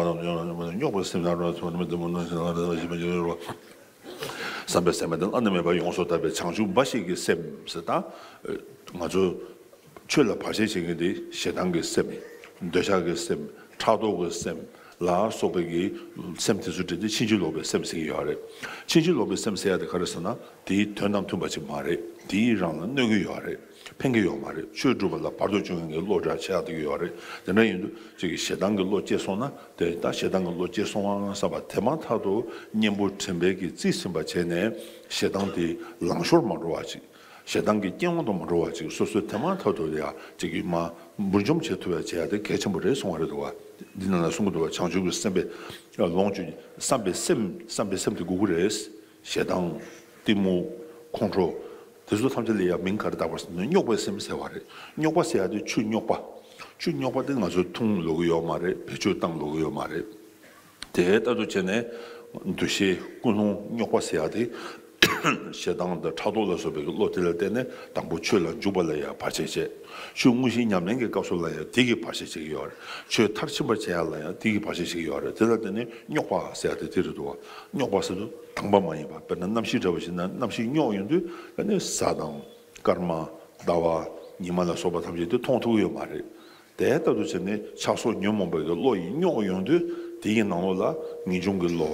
པ་རྣམས་ཀྱང་རྣམ་པར་རྙོག་པའི་སེམས་ཀྱང་རང་ཚོ་རྣམ་པར་བདེ་མོ་རྣམ་ཤེས་རང་རེ་ཞེས་པ་ཉིད་རེད་བ། བསམ་པའི་སེམས་དེ་བླ་ན་མེད་པ་ཡོངས་སུ་དག་པའི་བྱང་ཆུབ་འབའ་ཞིག་གི་སེམས་ཟེར་ད། ང་ཚོ་ཆོས་ལ་བར་ཆད་བྱེད་མཁན་དེ་ཞེ་སྡང་གི་སེམས། འདོད་ཆགས་ཀྱི་སེམས། ཕྲག་དོག་གི་སེམས་ལ་སོགས་པའི་གི་སེམས་དེ་ཚོ་བྲིས་ཏེ་ཕྱིན་ཅི་ལོག་པའི་སེམས་ཟེར་གྱི་ཡོད་རེད། ཕྱིན་ཅི་ལོག་པའི་སེམས་ཟེར་ཡ་དེ་ག་རེ་ཟེར་ན། དེའི་དོན་དང་མཐུན་པ་ཅིག་མ་རེད། དེའི་རང་ལ་གནོད་ཀྱི་ཡོད་རེད། ཕན་གྱི་ཡོད་མ་རེད། ཆོས་སྒྲུབ་པ་ལ་བར་དུ་གཅོད་མཁན་གྱི་བློ་འདྲ་ཆགས་བསྡད་ཀྱི་ཡོད་རེད། དེ་འདྲ་ཡིན་དུས་ཅིག་གི་ཞེ་སྡང་གི་བློ་སྐྱེས་སོང་ན། དེ་ད་ཞེ་སྡང་གི་བློ་སྐྱེས་སོང་ང་བསམ་པ་དེ་མ་ཐག་ཏུ་གཉེན་པོ་དྲན་པས་ཀྱིས་རྩིས་ཟིན་པ་བྱས་ནས་ཞེ་སྡང་དེ་ལང་ཤོར་མ་འགྲོ་བ་ཅིག་ཞེ་སྡང་གི་རྐྱེན་དབང་དུ་མ་འགྲོ་བ་ཅིག་སོ་སོས་དེ་མ་ཐག་ཏུ་ཡ་ཅིག་གི་མ་འབུར་འཇོམས་བྱེད་ཐུབ་པ་བྱེད་ཡ་དེ་གལ་ཆེན་པོ་རེད་གསུང་བ་རེད་འདུག་བ། འདི་ནང་ལ་གསུང་གི་འདུག་བ། བྱང་ཆུབ་ཀྱི་སེམས་དཔའི་ལོངས་སྤྱོད་བསམ་པའི་སེམས། བསམ་པའི་སེམས་དེ་དགོས་ཀྱི་རེད། ཞེ་སྡང་། གཏི་མུག་ཁོང་ཁྲོ། དེ་ཚོ་ཐམས་ཅད་ལ་ཡང་མིང་ག་རེ་བཏགས་པ་ཟེར་ན་རྙོག་པའི་སེམས་ཟེར་བ་རེད། རྙོག་པ་ཟེར་ཡ་དེ་ཆུ་རྙོག་པ། ཆུ་རྙོག་པ་དེ་ང་ཚོས་འཐུང་ལོ་གི་ཡོད་མ་རེད། བེད་སྤྱོད་བཏང་ལོ་གི་ཡོད་མ་རེད། དེ་ལྟར་དུ་བྱས་ནས་འདུ་ཤེས་ཀུན་སློང་རྙོག་པ་ཟེར་ཡ་དེ་ཞེ་སྡང་དང་ཕྲག་དོག་ལ་སོགས་པའི་བློ་དེ་ལ་བརྟེན་ནས་དང་པོ་ཆོས་ལ་འཇུག་པ་ལ་ཡང་བར་ཆད་བྱས། ཆོས་དངོས་གཞི་ཉམས་ལེན་གྱི་སྐབས་སུ་ལ་ཡང་དེ་གིས་བར་ཆད་བྱེད་ཀྱི་ཡོད་རེད། ཆོས་མཐར་ཕྱིན་པར་བྱེད་ཡ་ལ་ཡང་དེ་གིས་བར་ཆད་བྱེད་ཀྱི་ཡོད་རེད། དེ་ལ་བརྟེན་ནས་རྙོག་པ་ཟེར་ཡ་དེ་དེ་རེད་འདུག་བ། རྙོག་པ་ཟེར་དུས་དྭངས་པ་མ་ཡིན་པ། དཔེར་ན་གནམ་གཤིས་འདྲ་བ་ཞིག་ན་གནམ་གཤིས་རྙོག་ཡོང་དུས་ཨ་ནི་གཟའ་དང་། སྐར་མ། ཟླ་བ། ཉི་མ་ལ་སོགས་པ་ཐམས་ཅད་དེ་མཐོང་ཐུབ་ཀྱི་ཡོད་མ་རེད། དེ་ལྟར་དུ་བྱས་ནས་ཆགས་སོགས་ཉོན་མོངས་པའི་གི་བློ་ཡིས་རྙོག་ཡོང་དུས་དེ་ཡི་ནང་ལོགས་ལ་ངེས་འབྱུང་གི་བློ།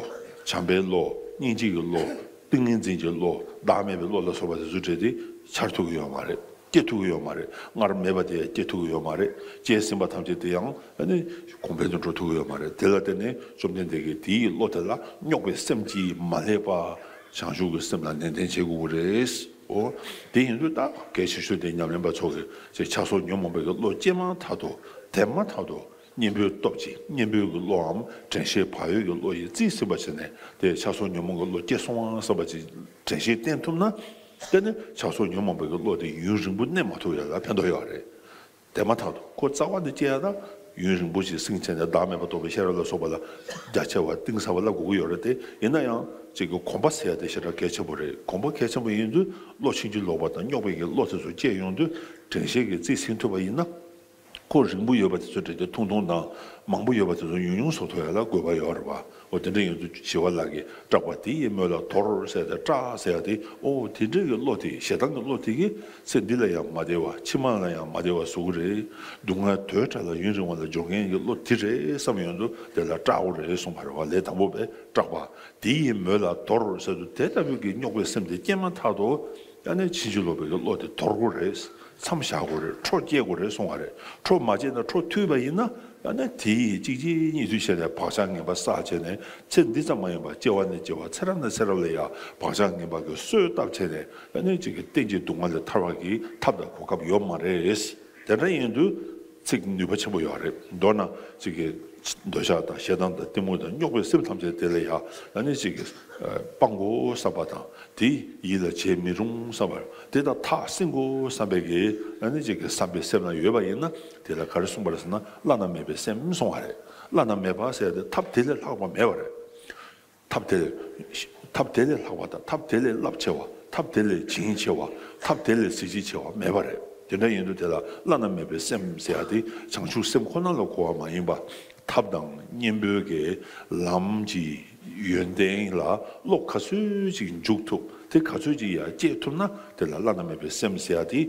བྱམས་པའི་བློ། སྙིང་རྗེ་གི་བློ། ཏིང་ངེ་འཛིན་གྱི་བློ། བདག་མེད་པའི་བློ་ལ་སོགས་པ་དེ་ཚོ་བྲལ་ཏེ་འཆར་ཐུབ་ཀྱི་ཡོད་མ་རེད། སྐྱེ་ཐུབ་ཀྱི་ཡོད་མ་རེད། སྔར་མེད་པ་དེ་ཡང་སྐྱེ་ཐུབ་ཀྱི་ཡོད་མ་རེད། སྐྱེས་ཟིན་པ་ཐམས་ཅད་དེ་ཡང་ཨ་ནི་གོང་འཕེལ་དུ་འགྲོ་ཐུབ་ཀྱི་ཡོད་མ་རེད། དེ་ལ་བརྟེན་ནས་བཅོམ་ལྡན་འདས་ཀྱིས་དེའི་བློ་དེ་ལ་རྙོག་པའི་སེམས་ཀྱིས་མ་བསླད་པ། བྱང་ཆུབ་ཀྱི་སེམས་ལ་ནན་ཏན་བྱེད་དགོས་ཀྱི་རེད། འོ། དེ་ཡིན་དུས་ད་གལ་ཆེ་ཤོས་དེ་ཉམས་ལེན་པ་ཚོ་གིས་ཅིག་ཆགས་སོགས་ཉོན་མོངས་པའི་གི་བློ་སྐྱེས་མ་ཐག་ཏུ་དེ་མ་ཐག་ཏུ་གཉེན་པོའི་སྟོབས་ཀྱིས་གཉེན་པོའི་གི་བློའམ་དྲན་ཤེས་བག་ཡོད་ཀྱི་བློ་ཡིས་རྩིས་ཟིན་པ་བྱས་ནས་དེ་ཆགས་སོགས་ཉོན་མོངས་ཀྱི་བློ་སྐྱེས་སོང་ང་བསམ་པ་ཅིག་དྲན་ཤེས་བསྟེན་ཐུབ་ན། དེ་ནི་ཆགས་སོགས་ཉོན་མོངས་པའི་གི་བློ་དེ་ཡུན་རིང་པོ་གནས་མ་ཐུབ་ཡ་ལ་ཕན་ཐོགས་ཡོད་རེད། དེ་མ་ཐག་ཏུ་ཁོ་རྩ་བ་ནས་སྐྱེ་ཡ་ད་ ཡུན་རིང་པོ་ཞིག་བསྲིངས་བྱས་ནས་བདག་མེད་པར་རྟོགས་པའི་ཤེས་རབ་ལ་སོགས་པ་ལ་རྒྱ་ཆེ་བ་གཏིང་ཟབ་པ་བསླབ་དགོས་ཀྱི་ཡོད་རེད་དེ། ཡིན་ན་ཡང་ཅིག་གི་གོམས་པ་ཟེར་ཡ་དེ་ཞེ་དྲག་གལ་ཆེན་པོ་རེད། གོམས་པ་གལ་ཆེན་པོ་ཡིན་དུས་བློ་ཕྱིན་ཅི་ལོག་པ་དང་རྙོག་པའི་གི་བློ་དེ་ཚོ་སྐྱེས་ཡོང་དུས་དྲན་ཤེས་ཀྱིས་རྩིས་ཟིན་ཐུབ་པ་ཡིན་ན། ཁོ་རིང་པོ་ཡོད་པ་དེ་ཚོ་བྲིས་ཏེ་ཐུང་ཐུང་དང་མང་པོ་ཡོད་པ་དེ་ཚོ་ཉུང་ཉུང་བཟོ་ཐུབ་ཡ་ལ་དགོས་པ་ཡོད་རེད་བ། འོ་དེ་འདྲ་ཡིན་དུས་ཞི་བ་ལྷ་གིས་སྐྲག་པ་དེ་ཡི་མོད་ལ་དོར་ཟེར་ཏེ་སྐྲག་ཟེར་ཡ་དེ། ཨོ་དེ་འདྲ་གི་བློ་དེ་ཞེ་སྡང་གི་བློ་དེ་གིས་ཚེ་འདི་ལ་ཡང་མ་བདེ་བ་ཕྱི་མ་ལ་ཡང་མ་བདེ་བ་བཟོ་གི་རེད། སྡུག་བསྔལ་དོས་དྲག་ལ་ཡུན་རིང་བ་ལ་སྦྱོར་མཁན་གྱི་བློ་དེ་རེད་བསམ་ཡོང་དུས་དེ་ལ་སྐྲག་དགོས་རེད་གསུངས་པ་རེད་བ། ལས་དང་པོ་པས་སྐྲག་པ་དེ་ཡི་མོད་ལ་དོར་ཟེར་དུས་དེ་ལྟ་བུའི་གི་རྙོག་པའི་སེམས་དེ་སྐྱེས་མ་ཐག་ཏུ་ཨ་ནི་ཕྱིན་ཅི་ལོག་པའི་གི་བློ་དེ་དོར་དགོས་རེད། མཚམས་བཞག་དགོས་རེད། འཕྲོ་བཅད་དགོས་རེད་གསུང་བ་རེད། འཕྲོ་མ་བཅད་ན་འཕྲོ་མཐུད་པ་ཡིན་ན་ཨ་ནི་དེ་ཡི་གཅིག་རྗེས་གཉིས་མཐུད་བྱས་ནས་བག་ཆགས་ངན་པ་བསགས་བྱས་ནས་ཚེ་འདི་ཙམ་མ་ཡིན་པར་སྐྱེ་བ་ནས་སྐྱེ་བ་ཚེ་རབས་ནས་ཚེ་རབས་ལ་ཡང་བག་ཆགས་ངན་པ་གི་གསོས་བཏབ་བྱས་ནས་ཨ་ནི་གཅིག་གི་གཏན་གྱི་སྡུག་བསྔལ་ལས་ཐར་བ་གི་ཐབས་དང་གོ་སྐབས་ཡོད་མ་རེད། དེ་འདྲ་ཡིན་དུས་ཚིག་ནུས་པ་ཆེན་པོ་ཡོད་རེད། མདོར་ན་ཅིག་གི་འདོད་ཆགས་དང་ཞེ་སྡང་དང་གཏི་མུག་དང་རྙོག་པའི་སེམས་ཐམས་ཅད་དེ་ལ་ཡང་ཨ་ནི་ཅིག་གི་སྤང་དགོས་བསམ་པ་དང་དེ་ཡིད་ལ་བྱེད་མི་རུང་བསམ་པ་དེ་དང་ཐག་བསྲིང་དགོས་བསམ་པའི་གི་ཨ་ནི་ཅིག་གི་བསམ་པའི་སེམས་ལ་ཡོད་པ་ཡིན་ན་དེ་ལ་ག་རེ་གསུངས་པ་རེད་ཟེར་ན་བླ་ན་མེད་པའི་སེམས་གསུང་བ་རེད། བླ་ན་མེད་པ་ཟེར་ཏེ་ཐབས་དེ་ལས་ལྷག་པ་མེད་པ་རེད། ཐབས་དེ་ལས་ཐབས་དེ་ལས་ལྷག་པ་དང་ཐབས་དེ་ལས་རླབས་ཆེ་བ། ཐབས་དེ་ལས་བྱིན་ཆེ་བ། ཐབས་དེ་ལས་གཟི་བརྗིད་ཆེ་བ་མེད་པ་རེད། དེ་འདྲ་ཡིན་དུས་དེ་ལ་བླ་ན་མེད་པའི་སེམས་ཟེར་ཡ་དེ་བྱང་ཆུབ་སེམས་ཁོ་ན་ལ་གོ་བ་མ་ཡིན་པ། ཐབས་དང་གཉེན་པོའི་གི་ལམ་གྱི་ཡོན་ཏན་ལ་བློ་ག་ཚོད་ཅིག་འཇུག་ཐུབ། དེ་ག་ཚོད་ཅིག་ཡར་བསྐྱེད་ཐུབ་ན་དེ་ལ་བླ་ན་མེད་པའི་སེམས་ཟེར་ཡ་དེ་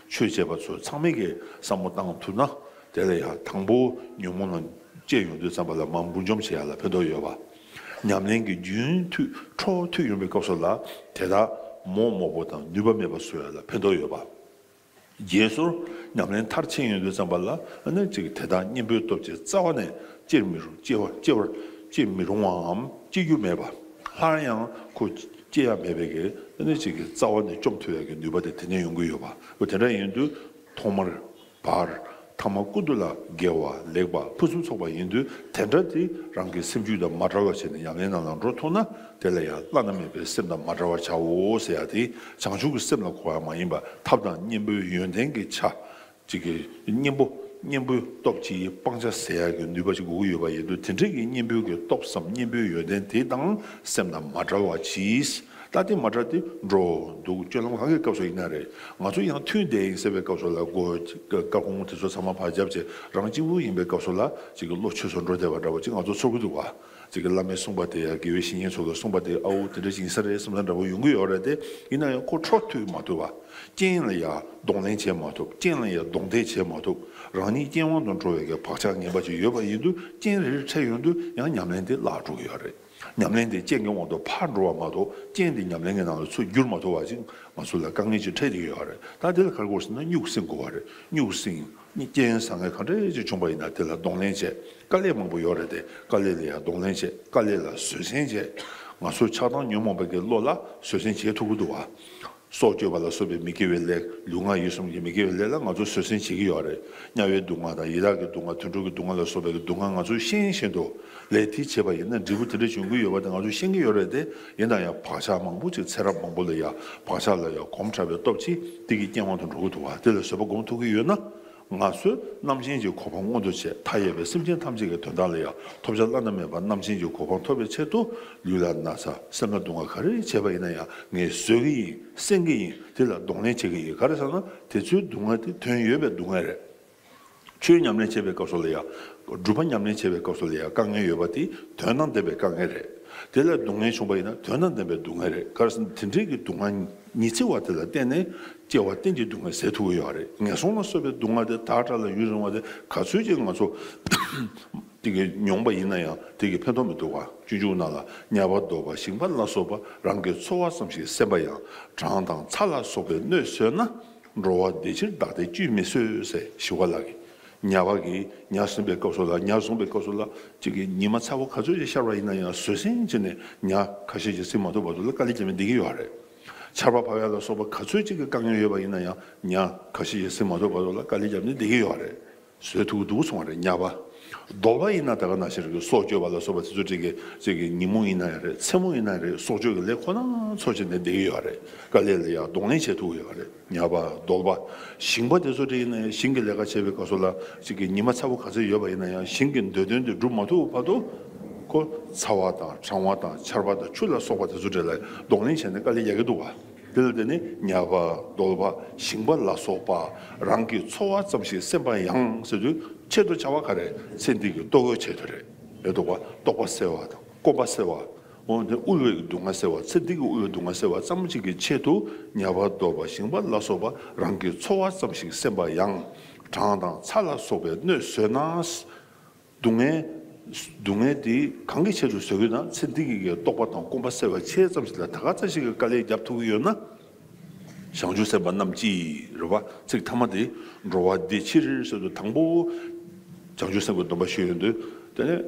ཆོས་བྱེད་པ་ཚོ་ཚང་མས་གི་བསམ་བློ་བཏང་ཐུབ་ན་དེ་ལ་ཡང་དང་པོ་ཉོན་མོངས་ལ། བཅས་ཡོང་དུས་ཙམ་པ་ལ་མར་འབུར་འཇོམས་བྱེད་ཡ་ལ་ཕན་ཐོགས་ཡོད་པ། ཉམས་ལེན་གྱི་རྒྱུན་མཐུད་འཕྲོ་མཐུད་ཡོང་བའི་སྐབས་སུ་ལ་དེ་དག་མོག་མོག་པོ་དང་ནུས་པ་མེད་པ་བཟོ་ཡ་ལ་ཕན་ཐོགས་ཡོད་པ། རྗེས་སོར་ཉམས་ལེན་མཐར་ཕྱིན་ཡོང་དུས་ཙམ་པ་ལ་ཨ་ནི་ཅིག་དེ་དག་གཉེན་པོའི་སྟོབས་ཀྱིས་རྩ་བ་ནས་བཅད་མི་རུང་། བཅད་པ་བཅད་པར་བཅད་མི་རུང་བའམ་བཅད་རྒྱུ་མེད་པ། སླར་ཡང་ཁོ་བཅད་ཡ་མེད་པའི་གི་ཨ་ནི་ཅིག་གི་རྩ་བ་ནས་བཅོམ་ཐུབ་ཡ་གི་ནུས་པ་དེ་དེ་ནས་ཡོང་གི་ཡོད་པ། འོ་དེ་འདྲ་ཡིན་དུས་ཐོག་མར། བར། ཐ་མ་ཀུན་ཏུ་ལ་དགེ་བ་ལེགས་པ་ཕུན་སུམ་ཚོགས་པ་ཡིན་དུས་དེ་འདྲ་དེ་རང་གི་སེམས་རྒྱུད་དང་མ་བྲལ་བ་བྱས་ནས་ཉམས་ལེན་ནང་ལ་འགྲོ་ཐུབ་ན་དེ་ལ་ཡང་བླ་ན་མེད་པའི་སེམས་དང་མ་བྲལ་བར་བྱའོ་ཟེར་ཡ་དེ་བྱང་ཆུབ་ཀྱི་སེམས་ལ་གོ་བ་མ་ཡིན་པ་ཐབས་དང་གཉེན་པོའི་ཡོན་ཏན་གྱི་ཆ་གཅིག་གི་གཉེན་པོ་གཉེན་པོའི་སྟོབས་ཀྱིས་སྤང་བྱ་ཟེར་ཡ་གི་ནུས་པ་ཅིག་དགོས་ཀྱི་ཡོད་པ་ཡིན་དུས་དེ་འདྲའི་གི་གཉེན་པོའི་གི་སྟོབས་སམ་གཉེན་པོའི་ཡོན་ཏན་དེ་དང་སེམས་དང་མ་བྲལ་བ་གྱིས། ད་དེ་མ་འདྲ་དེ་འགྲོ་འདུག་སྤྱོད་ལམ་གང་གི་སྐབས་སུ་ཡིན་ན་རེད། ང་ཚོ་ཡང་མཐུན་བསྡད་ཡིན་ཟེར་བའི་སྐབས་སུ་ལ་སྒོ་སྐར་ཁུང་དེ་ཚོ་ཚང་མ་ཕར་བརྒྱབ་བྱས་རང་གཅིག་པུ་ཡིན་པའི་སྐབས་སུ་ལ་ཅིག་གི་བློ་ཆོས་སུ་འགྲོ་བསྡད་པ་འདྲ་བོ་ཅིག་ང་ཚོ་ཚོར་གི་འདུག་བ། ཅིག་གི་བླ་མས་གསུངས་པ་དེ་ཡང་དགེ་བའི་བཤེས་གཉེན་ཚོ་གིས་གསུངས་པ་དེ་ཨའུ་དེ་འདྲ་ཞིག་ཡིན་ས་རེད་བསམ་ས་འདྲ་བོ་ཡོང་གི་ཡོད་རེད་དེ། ཡིན་ན་ཡང་ཁོ་འཕྲོ་མཐུད་མ་ཐུབ་བ། རྐྱེན་ལ་ཡང་གདོང་ལེན་བྱེད་མ་ཐུབ། རྐྱེན་ལ་ཡང་གདོང་གཏད་བྱེད་མ་ཐུབ། རང་ཉིད་རྐྱེན་དབང་དུ་འགྲོ་བའི་གི་བག་ཆགས་ངན་པ་ཅིག་ཡོད་པ་ཡིན་དུས་རྐྱེན་རེ་རེ་འཕྲད་ཡོང་དུས་ཡང་ཉམས་ལེན་དེ་བརླག་འགྲོ་གི་ཡོད་རེད། ཉམས་ལེན་དེ་རྐྱེན་གྱི་དབང་དུ་ཕར་འགྲོ་བ་མ་གཏོགས་རྐྱེན་དེ་ཉམས་ལེན་གྱི་ནང་ལ་ཚུར་འགྱུར་མ་ཐུབ་པ་ཅིག་ང་ཚོ་ལ་དཀའ་ངལ་ཅིག་འཕྲད་བསྡད་ཀྱི་ཡོད་རེད། ད་དེ་ལ་ག་རེ་དགོས་ཟེར་ན་གཉུག་སེམས་དགོས་པ་རེད། གཉུག་སེམས་རྐྱེན་བཟང་ངན་ག་འདྲ་ཅིག་བྱུང་པ་ཡིན་ན་དེ་ལ་གདོང་ལེན་བྱེད། དཀའ་ལས་མང་པོ་ཡོད་རེད་དེ། དཀའ་ལས་ལ་ཡང་གདོང་ལེན་བྱེད། དཀའ་ལས་ལ་བཟོད་བསྲན་བྱེད། ང་ཚོ་ཆགས་སྡང་ཉོན་མོངས་པའི་གི་བློ་ལ་བཟོད་བསྲན་བྱེད་ཐུབ་ཀྱི་འདུག་བ། སྲོག་གཅོད་པ་ལ་སོགས་པའི་མི་དགེ་བའི་ལས། ལུས་ངག་ཡིད་གསུམ་གྱི་མི་དགེ་བའི་ལས་ལ་ང་ཚོ་བཟོད་བསྲན་བྱེད་ཀྱི་ཡོད་རེད། དམྱལ་བའི་སྡུག་བསྔལ་དང་ཡི་དྭགས་ཀྱི་སྡུག་བསྔལ། དུད་འགྲོ་གི་སྡུག་བསྔལ་ལ་སོགས་པའི་སྡུག་བསྔལ་ང་ཚོས་ཤེས་བཞིན་དུ་ལས་དེ་བྱས་པ་ཡིན་ན་འབྲས་བུ་དེ་འདྲ་འབྱུང་གི་ཡོད་པ་དེ་ང་ཚོས་ཤེས་ཀྱི་ཡོད་རེད་དེ། ཡིན་ན་ཡང་བག་ཆགས་མང་པོ་ཅིག་ཚེ་རབས་མང་པོ་ལ་ཡང་བག་ཆགས་ལ་ཡང་གོམས་དྲགས་པའི་སྟོབས་ཀྱིས་དེ་གི་རྐྱེན་དབང་དུ་འགྲོ་གི་འདུག་བ། དེ་ལ་བཟོད་པ་སྒོམ་ཐུབ་ཀྱི་ཡོད་ན། ང་ཚོས་རྣམ་མཁྱེན་གྱི་གོ་འཕང་མངོན་དུ་བྱས། མཐའ་ཡས་པའི་སེམས་ཅན་ཐམས་ཅད་ཀྱི་དོན་དག་ལ་ཡང་ཐོབ་བྱ་བླ་ན་མེད་པ་རྣམ་མཁྱེན་གྱི་གོ་འཕང་ཐོབ་པའི་ཆེད་དུ་ལུས་ལ་ན་ཚ་སེམས་ལ་སྡུག་བསྔལ་ག་རེ་བྱས་པ་ཡིན་ན་ཡང་ངས་བཟོད་ཀྱི་ཡིན། སྲུང་གི་ཡིན། དེ་ལ་གདོང་ལེན་བྱེད་ཀྱི་ཡིན། ག་རེ་ཟེར་ན་དེ་ཚོའི་སྡུག་བསྔལ་དེ་དོན་ཡོད་པའི་སྡུག་བསྔལ་རེད། ཆོས་ཉམས་ལེན་བྱེད་པའི་སྐབས་སུ་ལ་ཡང་། སྒྲུབ་པ་ཉམས་ལེན་བྱེད་པའི་སྐབས་སུ་ལ་ཡང་དཀའ་ངལ་ཡོད་པ་དེ་དོན་དང་ལྡན་པའི་དཀའ་ངལ་རེད། དེ་ལ་སྡུག་བསྔལ་བྱུང་བ་ཡིན་ན་དོན་དང་ལྡན་པའི་སྡུག་བསྔལ་རེད། ག་རེ་ཟེར་ན་དེ་འདྲའི་གི་སྡུག་བསྔལ་ཉི་ཚེ་བ་དེ་ལ་བརྟེན་ནས་སྐྱེ་བ་གཏན་གྱི་སྡུག་བསྔལ་ཟད་ཐུབ་ཀྱི་ཡོད་རེད། ངན་སོང་ལ་སོགས་པའི་སྡུག་བསྔལ་དེ་དག་དགྲ་ལ་ཡུན་རིང་བ་དེ་ག་ཚོད་ཅིག་ང་ཚོ་དེ་གི་མྱོང་པ་ཡིན་ན་ཡང་དེ་གི་ཕན་ཐོགས་མི་འདུག་བ། སྤྱོད་འཇུག་ནང་ལ་དམྱལ་བ་བཟློག་པ་ཞིང་པ་ལ་སོགས་པ་རང་གི་འཚོ་བ་ཙམ་ཞིག་སེམས་པ་ཡང་གྲང་དང་ཚ་ལ་སོགས་པའི་གནོད་བཟོད་ན། འགྲོ་བ་བདེ་ཕྱིར་བདག་བདེ་ཅིས་མི་བཟོད་ཟེར་ཞི་བ་ལྷ་གིས། དམྱལ་བ་གི་དམྱལ་ཟིན་པའི་སྐབས་སུ་ལ་དམྱལ་བཟུང་པའི་སྐབས་སུ་ལ་གཅིག་གི་ཉི་མ་ཚ་པོ་ག་ཚོད་ཅིག་ཤར་བ་ཡིན་ན་ཡང་བཟོད་བསྲན་བྱས་ནས་ཉ་ཁ་ཤས་ཤིག་ཟིན་མ་ཐུབ་བར་དུ་ལ་དཀའ་ལས་བརྒྱབ་ནས་བསྡད་ཀྱི་ཡོད་རེད། ཆར་པ་བབས་ཡ་ལ་སོགས་པ་ག་ཚོད་ཅིག་གི་དཀའ་ངལ་ཡོད་པ་ཡིན་ན་ཡང་ཉ་ཁ་ཤས་ཤིག་ཟིན་མ་ཐུབ་བར་དུ་ལ་དཀའ་ལས་བརྒྱབ་ནས་བསྡད་ཀྱི་ཡོད་རེད། བཟོད་ཐུབ་ཀྱི་འདུག་གསུང་བ་རེད། དམྱལ་བ། གདོལ་པ་ཡིན་ན་ད་ག་ནང་བཞིན་རེད། སྲོག་གཅོད་པ་ལ་སོགས་པ་དེ་ཚོ་ཅིག་གི་ཅིག་གི་ཉིན་མོ་ཡིན་ན་ཡང་རེད། མཚན་མོ་ཡིན་ན་ཡང་རེད། སྲོག་གཅོད་ཀྱི་ལས་ཁོ་ན་ཚོ་བྱས་ནས་བསྡད་ཀྱི་ཡོད་རེད། དཀའ་ལས་ལ་ཡང་གདོང་ལེན་བྱེད་ཐུབ་ཀྱི་ཡོད་རེད། ཉ་པ་གདོལ་པ་ཞིང་པ་དེ་ཚོ་ཅིག་ཡིན་ན་ཡང་ཞིང་གི་ལས་ཀ་བྱེད་པའི་སྐབས་སུ་ལ་ཅིག་གི་ཉི་མ་ཚ་པོ་ག་ཚོད་ཡོད་པ་ཡིན་ན་ཡང་ཞིང་གི་འདོད་དོན་དེ་འགྲུབ་མ་ཐུབ་བར་དུ་ཁོ་ཚ་བ་དང་གྲང་བ་དང་ཆར་པ་དང་ཆུ་ལ་སོགས་པ་དེ་ཚོ་ཅིག་ལ་གདོང་ལེན་བྱས་ནས་དཀའ་ལས་རྒྱག་གི་འདུག་བ། དེ་ལ་བརྟེན་ནས་ཉ་པ་གདོལ་པ་ཞིང་པ་ལ་སོགས་པ་རང་གི་འཚོ་བ་ཙམ་ཞིག་སེམས་པ་ཡང་ཟེར་དུས་ཆེད་དུ་བྱ་བ་ག་རེ། ཚེ་འདི་གི་ལྟོ་གོས་ཆེད་དུ་རེད། རེད་འདུག་བ། ལྟོགས་པ་སེལ་བ་དང་སྐོམ་པ་སེལ་བ། འོ་དེ་དབུལ་བའི་སྡུག་བསྔལ་སེལ་བ། ཚེ་འདི་གི་དབུལ་བའི་སྡུག་བསྔལ་སེལ་བ་ཙམ་ཞིག་གི་ཆེད་དུ་ཉ་པ་གདོལ་པ་ཞིང་པ་ལ་སོགས་པ་རང་གི་འཚོ་བ་ཙམ་ཞིག་སེམས་པ་ཡང་། གྲང་དང་ཚ་ལ་སོགས་པའི་གནོད་བཟོད་ན། སྡུག་བསྔལ། སྡུག་བསྔལ་དེ་གང་གི་ཆེད་དུ་བཟོད་ཀྱི་ན། ཚེ་འདི་གི་ལྟོགས་པ་དང་སྐོམ་པ་སེལ་བའི་ཆེད་ཙམ་ཞིག་ལ་ད་ག་ཙམ་ཞིག་གི་དཀའ་ལས་རྒྱབ་ཐུབ་ཀྱི་ཡོད་ན། བྱང་ཆུབ་སེམས་དཔའ་རྣམས་ཀྱིས་རེད་བ། ཚིག་ཐ་མ་དེ་འགྲོ་བ་བདེ་ཕྱིར་ཟེར་དུས་དང་པོ་བྱང་ཆུབ་སེམས་ཀྱི་སྡོམ་པ་ཞུས་ཡོང་དུས་དེ་ནས།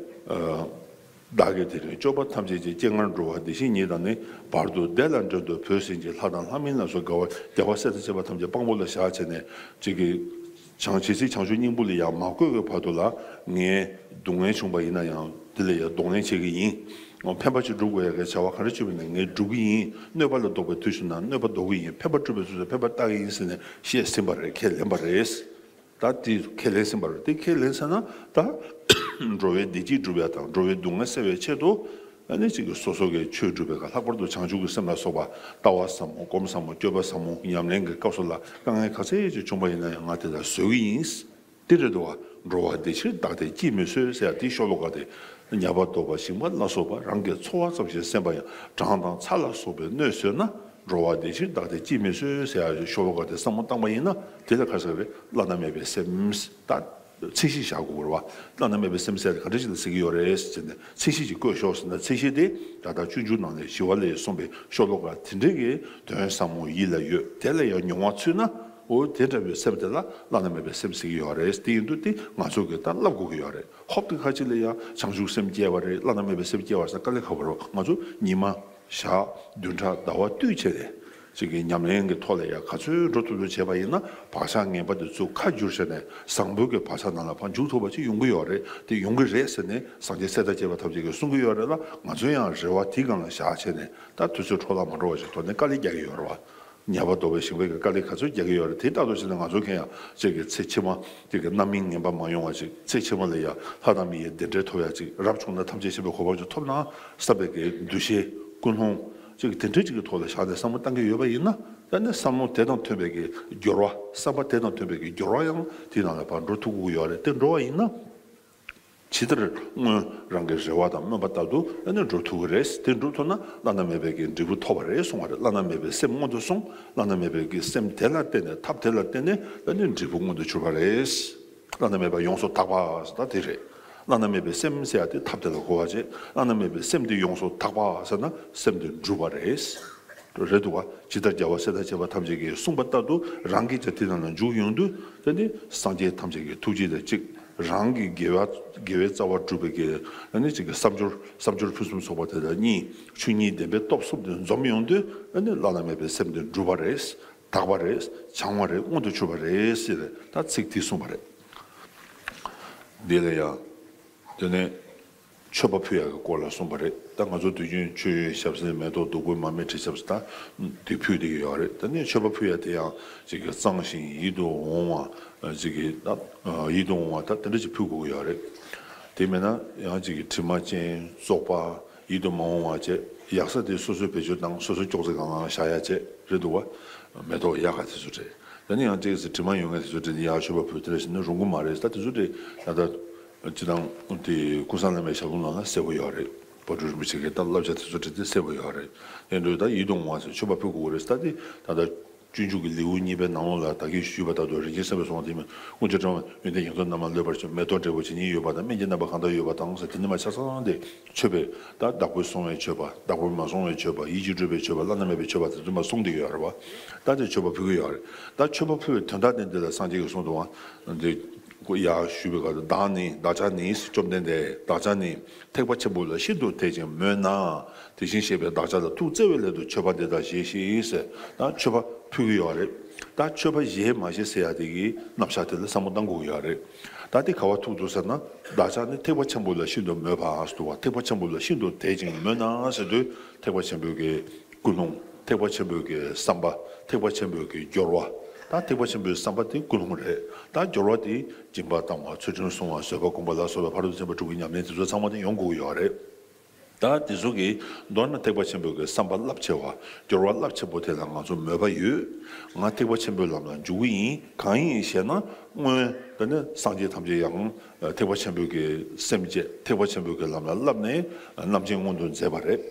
བདག་གིས་དེ་རིང་སྐྱོབ་པ་ཐམས་ཅད་ཀྱི། སྤྱན་སྔར་འགྲོ་བ་བདེ་ཞིང་ཉིད་དང་ནི། བར་དུ་བདེ་ལ་འགྲན་དུ་བོས་ཟིན་གྱི། ལྷ་དང་ལྷ་མིན་ལ་སོགས་དགའ་བ། རྒྱལ་བ་སྲས་དང་བཅས་པ་ཐམས་ཅད་དཔང་པོ་ལ་བཞག་བྱས་ནས་ཅིག་གི། བྱང་ཇི་སྲིད་བྱང་ཆུབ་སྙིང་པོ་ལ་ཡང་མ་བཀོད་པའི་བར་དུ་ལ་ངས་སྡུག་བསྔལ་བྱུང་བ་ཡིན་ན་ཡང་དེ་ལ་ཡང་གདོང་ལེན་བྱེད་ཀྱི་ཡིན། འོ་ཕན་པ་ཅིག་སྒྲུབ་དགོས་ཡ་གི་བྱ་བ་ག་རེ་བྱུང་བ་ཡིན་ན་ངས་སྒྲུབ་ཀྱི་ཡིན། གནོད་པ་ལ་ལྡོག་པའི་དུས་སུ་ན་གནོད་པ་ལྡོག་གི་ཡིན། ཕན་པ་སྒྲུབ་པའི་དུས་སུ་ཕན་པ་བཏགས་ཀྱི་ཡིན་ཟེར་ནས་བཤད་ཟིན་པ་རེད། ཁས་ལེན་པ་རེད། ད་དེ་ཁས་ལེན་ཟིན་པ་རེད། དེ་ཁས་ལེན་ཟེར་ན་ད་འགྲོ་བའི་བདེ་སྐྱིད་སྒྲུབ་ཡ་དང་འགྲོ་བའི་སྡུག་བསྔལ་སེལ་བའི་ཆེད་དུ་ཨ་ནི་ཅིག་གི་སོ་སོ་གི་ཆོས་སྒྲུབ་པའི་སྐབས་ལྷག་པར་དུ་བྱང་ཆུབ་ཀྱི་སེམས་ལ་སོགས་པ་ལྟ་བ་ཟབ་མོ་སྒོམ་ཟབ་མོ་སྤྱོད་པ་ཟབ་མོ་ཉམས་ལེན་གྱི་སྐབས་སུ་ལ་དཀའ་ངལ་ག་ཚད་ཅིག་བྱུང་བ་ཡིན་ན་ཡང་ང་དེ་ལ་བཟོད་ཀྱི་ཡིན། དེ་རེད་འདུག་བ། འགྲོ་བ་བདེ་ཕྱིར་བདག་བདེ་ཅིས་མི་བཟོད་ཟེར་ཡ་དེའི་ཤོ་ལོ་ཀ་དེ། ཉ་པ་གདོལ་པ་ཞིང་པ་ལ་སོགས་པ་རང་གི་འཚོ་བ་ཙམ་ཞིག་སེམས་པ་ཡང་། གྲང་དང་ཚ་ལ་སོགས་པའི་གནོད་བཟོད་ན། འགྲོ་བ་བདེ་ཕྱིར་བདག་བདེ་ཅིས་མི་བཟོད་ཟེར་ཡ་ཤོ་ལོ་ཀ་དེ་བསམ་བློ་བཏང་པ་ཡིན་ན་དེ་ལ་ག་རེ་ཟེར་རེད། བླ་ན་མེད་པའི་སེམས། ད་ཚད་གཞི་བཞག་དགོས་རེད་བ། བླ་ན་མེད་པའི་སེམས་ཟེར་ག་འདྲ་ཞིག་ལ་ཟེར་གྱི་ཡོད་རེད་ཟེར་ནས་ཚད་གཞི་ཅིག་བཀོད་ཤོག་ཟེར་ན། ཚད་གཞི་དེ་ད་ལྟ་སྤྱོད་འཇུག་ནང་ནས་ཞི་བ་ལྷས་གསུངས་པའི་ཤོ་ལོ་ཀ་དེ་འདྲའི་གི་དོན་ཟབ་མོ་ཡིད་ལ་ཡོད། དེ་ལ་ཡང་མྱོང་བ་ཚུད་ན། འོ་དེ་འདྲ་བའི་སེམས་དེ་ལ་བླ་ན་མེད་པའི་སེམས་ཟེར་གྱི་ཡོད་རེད། དེ་ཡིན་དུས་དེ་ང་ཚོ་གིས་ད་བསླབ་དགོས་ཀྱི་ཡོད་རེད། ཧོབ་ཏེ་ཁ་ཅིག་ལ་ཡང་བྱང་ཆུབ་སེམས་སྐྱེ་བ་རེད། བླ་ན་མེད་པའི་སེམས་སྐྱེ་བ་རེད་ཟེར་དཀའ་ལས་ཁག་པོ་རེད། ང་ཚོ་ཉི་མ་ཞག་བདུན་ཕྲག་ཟླ་བ་བསྟུད་བྱས་ཏེ་ཅིག་གི་ཉམས་ལེན་གྱི་ཐོག་ལ་ཡང་ག་ཚོད་འགྲོ་ཐུབ་ཐུབ་བྱས་པ་ཡིན་ན་བག་ཆགས་ངན་པ་དེ་ཚུར་ཁ་བསྒྱུར་བྱས་ནས་བཟང་པོའི་གི་བག་ཆགས་ནང་ལ་ཕར་འཇུག་ཐུབ་པ་ཅིག་ཡོང་གི་ཡོད་རེད། དེ་ཡོང་གི་རེད་ཟེར་ནས་སངས་རྒྱས་སྲས་དང་བཅས་པ་ཐམས་ཅད་ཀྱིས་གསུང་གི་ཡོད་རེད་ལ། ང་ཚོ་ཡང་རེ་བ་དེའི་སྒང་ལ་བཞག་བྱས་ནས་ད་དུས་ཚོད་འཕྲོ་བརླག་མ་འགྲོ་བ་ཞིག་ཐོག་ནས་དཀའ་ལས་རྒྱག་གི་ཡོད་རེད་བ། ཉ་པ་གདོལ་པའི་ཞིང་པའི་གི་དཀའ་ལས་ག་ཚོད་རྒྱག་གི་ཡོད་རེད། དེ་ལྟ་རྟོག་བྱས་ན་ང་ཚོ་གང་ཡང་ཅིག་གི་ཚེ་ཕྱི་མ་དེ་གི་རྣམ་སྨིན་ངན་པ་མ་ཡོང་བ་ཅིག་ཚེ་ཕྱི་མ་ལ་ཡང་ལྷ་དང་མི་ཡི་བདེ་འབྲས་ཐོབ་ཡ་ཅིག་རབ་བྱུང་ན་ཐམས་ཅད་མཁྱེན་པའི་གོ་འཕང་ཅིག་ཐོབ་ན་བསམ་པའི་གི་འདུ་ཤེས་ཀུན་སློང་ཅིག་དེ་འདྲ་ཅིག་གི་ཐོག་ལ་བཞག་ནས་བསམ་བློ་བཏང་གི་ཡོད་པ་ཡིན་ན། ད་ནི་བསམ་བློ་དེ་དང་མཐུན་པའི་གི་སྦྱོར་བ། བསམ་པ་དེ་དང་མཐུན་པའི་གི་སྦྱོར་བ་ཡང་དེ་ནང་ལ་ཕར་འགྲོ་ཐུབ་ཀྱི་ཡོད་རེད། དེ་འགྲོ་བ་ཡིན་ན། ཇི་ལྟར་སྔོན་རང་གི་རེ་བ་དང་སྨོན་པ་ལྟར་དུ་ཨ་ནི་འགྲུབ་ཐུབ་ཀྱི་རེད། དེ་འགྲུབ་ཐུབ་ན་བླ་ན་མེད་པའི་གི་འབྲས་བུ་ཐོབ་པ་རེད་གསུང་བ་རེད། བླ་ན་མེད་པའི་སེམས་སྔོན་དུ་སོང་། བླ་ན་མེད་པའི་གི་སེམས་དེ་ལ་བརྟེན་ནས་ཐབས་དེ་ལ་བརྟེན་ནས་ཨ་ནི་འབྲས་བུ་མངོན་དུ་གྱུར་པ་རེད། བླ་ན་མེད་པ་ཡོངས་སུ་དག་པ་ཟེར་ད་དེ་རེད། བླ་ན་མེད་པའི་སེམས་ཟེར་ཡ་དེ་ཐབས་དེ་ལ་གོ་བ་བྱེད། བླ་ན་མེད་པའི་སེམས་དེ་ཡོངས་སུ་དག་པ་ཟེར་ན་སེམས་དེ་འགྲུབ་པ་རེད། རེད་འདུག་བ། ཇི་ལྟར་རྒྱལ་བ་སྲས་དང་བཅས་པ་ཐམས་ཅད་ཀྱིས་གསུངས་པ་ལྟར་དུ་རང་གིས་ཀྱང་དེ་རྣམས་ལ་འཇུག་ཡོང་དུས་དེ་ནི་སངས་རྒྱས་ཐམས་ཅད་ཀྱི་ཐུགས་རྗེ་དང་གཅིག་རང་གི་དགེ་བ་དགེ་བའི་རྩ་བ་སྒྲུབ་པའི་གི་ཨ་ནི་ཅིག་གི་བསམ་སྦྱོར་བསམ་སྦྱོར་ཕུན་སུམ་ཚོགས་པ་དེ་དང་གཉིས་ཆོས་ཉིད་བདེན་པའི་སྟོབས་གསུམ་དེ་འཛོམས་ཡོང་དུས་ཨ་ནི་བླ་ན་མེད་པའི་སེམས་དེ་འགྲུབ་པ་རེད། དག་པ་རེད། བྱང་བ་རེད། མངོན་དུ་གྱུར་པ་རེད་ཟེར་ད་ཚིག་དེ་གསུངས་པ་རེད། འདི་ལ་ཡང་དེ་ནས། མཆོད་པ་ཕུལ་ཡག་གི་སྐོར་ལ་གསུངས་པ་རེད། ད་ང་ཚོ་དུས་རྒྱུན་མཆོད་ཡོན་ཞབས་བསིལ་མེ་ཏོག་བདུག་སྤོས་མར་མེ་དྲི་ཆབ་ད་དེ་ཕུལ་བསྡད་ཀྱི་ཡོད་རེད། ད་ནི་མཆོད་པ་ཕུལ་ཡག་དེ་ཡང་ཅིག་གི་གཙང་ཞིང་ཡིད་དུ་འོང་བ་ཅིག་གི་ད་ཡིད་དུ་འོང་བ་ད་དེ་འདྲ་ཅིག་ཕུལ་དགོས་ཀྱི་ཡོད་རེད། དེ་མིན་ན་ཡང་ཅིག་གི་དྲི་མ་ཅན་བཙོག་པ་ཡིད་དུ་མ་འོང་བ་བྱས་ཡག་ས་དེ་སོ་སོས་བེད་སྤྱོད་བཏང་། སོ་སོ་ཅོག་ཙེ་སྒང་ལ་བཞག་ཡག་བྱས་རེད་འདུག་བ། མེ་ཏོག་ཡག་ག་དེ་ཚོ་རེད། ད་ནི་ཡང་ཅིག་སི་དྲི་མ་ཡོད་མཁན་དེ་ཚོ་དེ་ནི་ཡག་མཆོད་པ་ཕུལ་དེ་འདྲ་ཞིག་ནི་རུང་གི་མ་རེད། ད་དེ་ཚོ་དེ་ད་ལྟ། སྤྱི་བཏང་དེ་ཀུན་བཟང་བླ་མའི་ཞལ་ལུང་ནང་ལ་གསལ་པོ་ཡོད་རེད། དཔལ་སྤྲུལ་རིན་པོ་ཆེ་གི་ད་བསླབ་བྱ་དེ་ཚོ་བྲིས་ཏེ་གསལ་པོ་ཡོད་རེད། དེ་འདྲ་ད་ཡིད་དུ་འོང་བ་ཟེར་མཆོད་པ་ཕུལ་དགོས་རེད། ད་དེ་ད་ལྟ་སྤྱོད་འཇུག་གི་ལེའུ་གཉིས་པའི་ནང་ལོགས་ལ་ད་གིན་ཞུས་པ་ལྟར་དུ་རིན་ཆེན་བསམ་པའི་གསུང་བ་དེ་མིན་དཀོན་མཆོག་སྤྲང་བའི་ཡོན་ཏན་ཡོངས་རྫོགས་རྣམ་པར་ལོད་པར་བྱེད། མེ་ཏོག་འབྲས་བུ་ཇི་སྙེད་ཡོད་པ་དང་སྨན་གྱི་རྣམ་པ་གང་དག་ཡོད་པ་དང་ཟེར་དེ་ནི་མ་ཆ་ཚང་དེ་མཆོད་པའི་ད་བདག་པོས་བསྲུང་བའི་མཆོད་པ། བདག་པོས་མ་བསྲུང་བའི་མཆོད་པ། ཡིད་ཀྱིས་སྒྲུབ་པའི་མཆོད་པ། བླ་ན་མེད་པའི་མཆོད་པ་དེ་ཚོ་མ་གསུངས་བསྡད་ཡོད་རེད་བ། ད་དེ་མཆོད་པ་ཕུལ་གྱི་ཡོད་རེད། ད་མཆོད་པ་ཕུལ་བའི་དོན་དག་དེ་འདི་ལ་སངས་རྒྱས་ཀྱིས་གསུངས་འདུག་བ། འདི། ཡར་ཞུས་པའི་སྐབས་སུ་བདག་ནི་བདག་ཅག་ནི་བཅོམ་ལྡན་འདས་བདག་ཅག་ནི་ཐེག་པ་ཆེན་པོ་ལ་ཤིན་ཏུ་དད་ཅིང་མོས་ན། དེ་བཞིན་གཤེགས་པའི་བདག་ཅག་ལ་ཐུགས་བརྩེ་བའི་སླད་དུ་མཆོད་པ་འདི་དག་བཞེས་ཤིག་ཟེར་ད་མཆོད་པ་ཕུལ་གྱི་ཡོད་རེད། ད་མཆོད་པ་བཞེས་མ་བཞེས་ཟེར་ཡ་དེ་གི་རྣམ་གཞག་དེ་ལ་བསམ་བློ་གཏང་དགོས་ཀྱི་ཡོད་རེད། ད་དེ་ག་བ་ཐུག་འདུག་ཟེར་ན། བདག་ཅག་ནི་ཐེག་པ་ཆེན་པོ་ལ་ཤིན་ཏུ་མོས་པ་ཟེར་འདུག་བ། ཐེག་པ་ཆེན་པོ་ལ་ཤིན་ཏུ་དད་ཅིང་མོས་ན་ཟེར་དུས་ཐེག་པ་ཆེན་པོའི་གི་ཀུན་སློང་། ཐེག་པ་ཆེན་པོའི་གི་བསམ་པ། ཐེག་པ་ཆེན་པོའི་གི་སྦྱོར་བ། ད་ཐེག་པ་ཆེན་པོའི་བསམ་པ་དེ་ཀུན་སློང་རེད། ད་སྦྱོར་བ་དེ་སྦྱིན་པ་བཏང་བ། ཚུལ་ཁྲིམས་སྲུང་བ། བཟོད་པ་སྒོམ་པ་ལ་སོགས་པའི་ཕ་རོལ་ཏུ་ཕྱིན་པ་དྲུག་གི་ཉམས་ལེན་དེ་ཚོ་ཚང་མ་དེ་ཡོང་དགོས་ཀྱི་ཡོད་རེད། ད་དེ་ཚོ་གི་མདོར་ན་ཐེག་པ་ཆེན་པོའི་གི་བསམ་པ་རླབས་ཆེ་བ། སྦྱོར་བ་རླབས་ཆེན་པོ་དེ་ལ་ང་ཚོ་མོས་པ་ཡོད། ང་ཐེག་པ་ཆེན་པོའི་ལམ་ལ་འཇུག་གི་ཡིན། གང་ཡིན་ཞེ་ན། སྔོན་དེ་ནི་སངས་རྒྱས་ཐམས་ཅད་ཡང་ཐེག་པ་ཆེན་པོའི་གི་སེམས་བསྐྱེད། ཐེག་པ་ཆེན་པོའི་གི་ལམ་ལ་བསླབས་ནས་རྣམ་མཁྱེན་མངོན་དུ་མཛད་པ་རེད།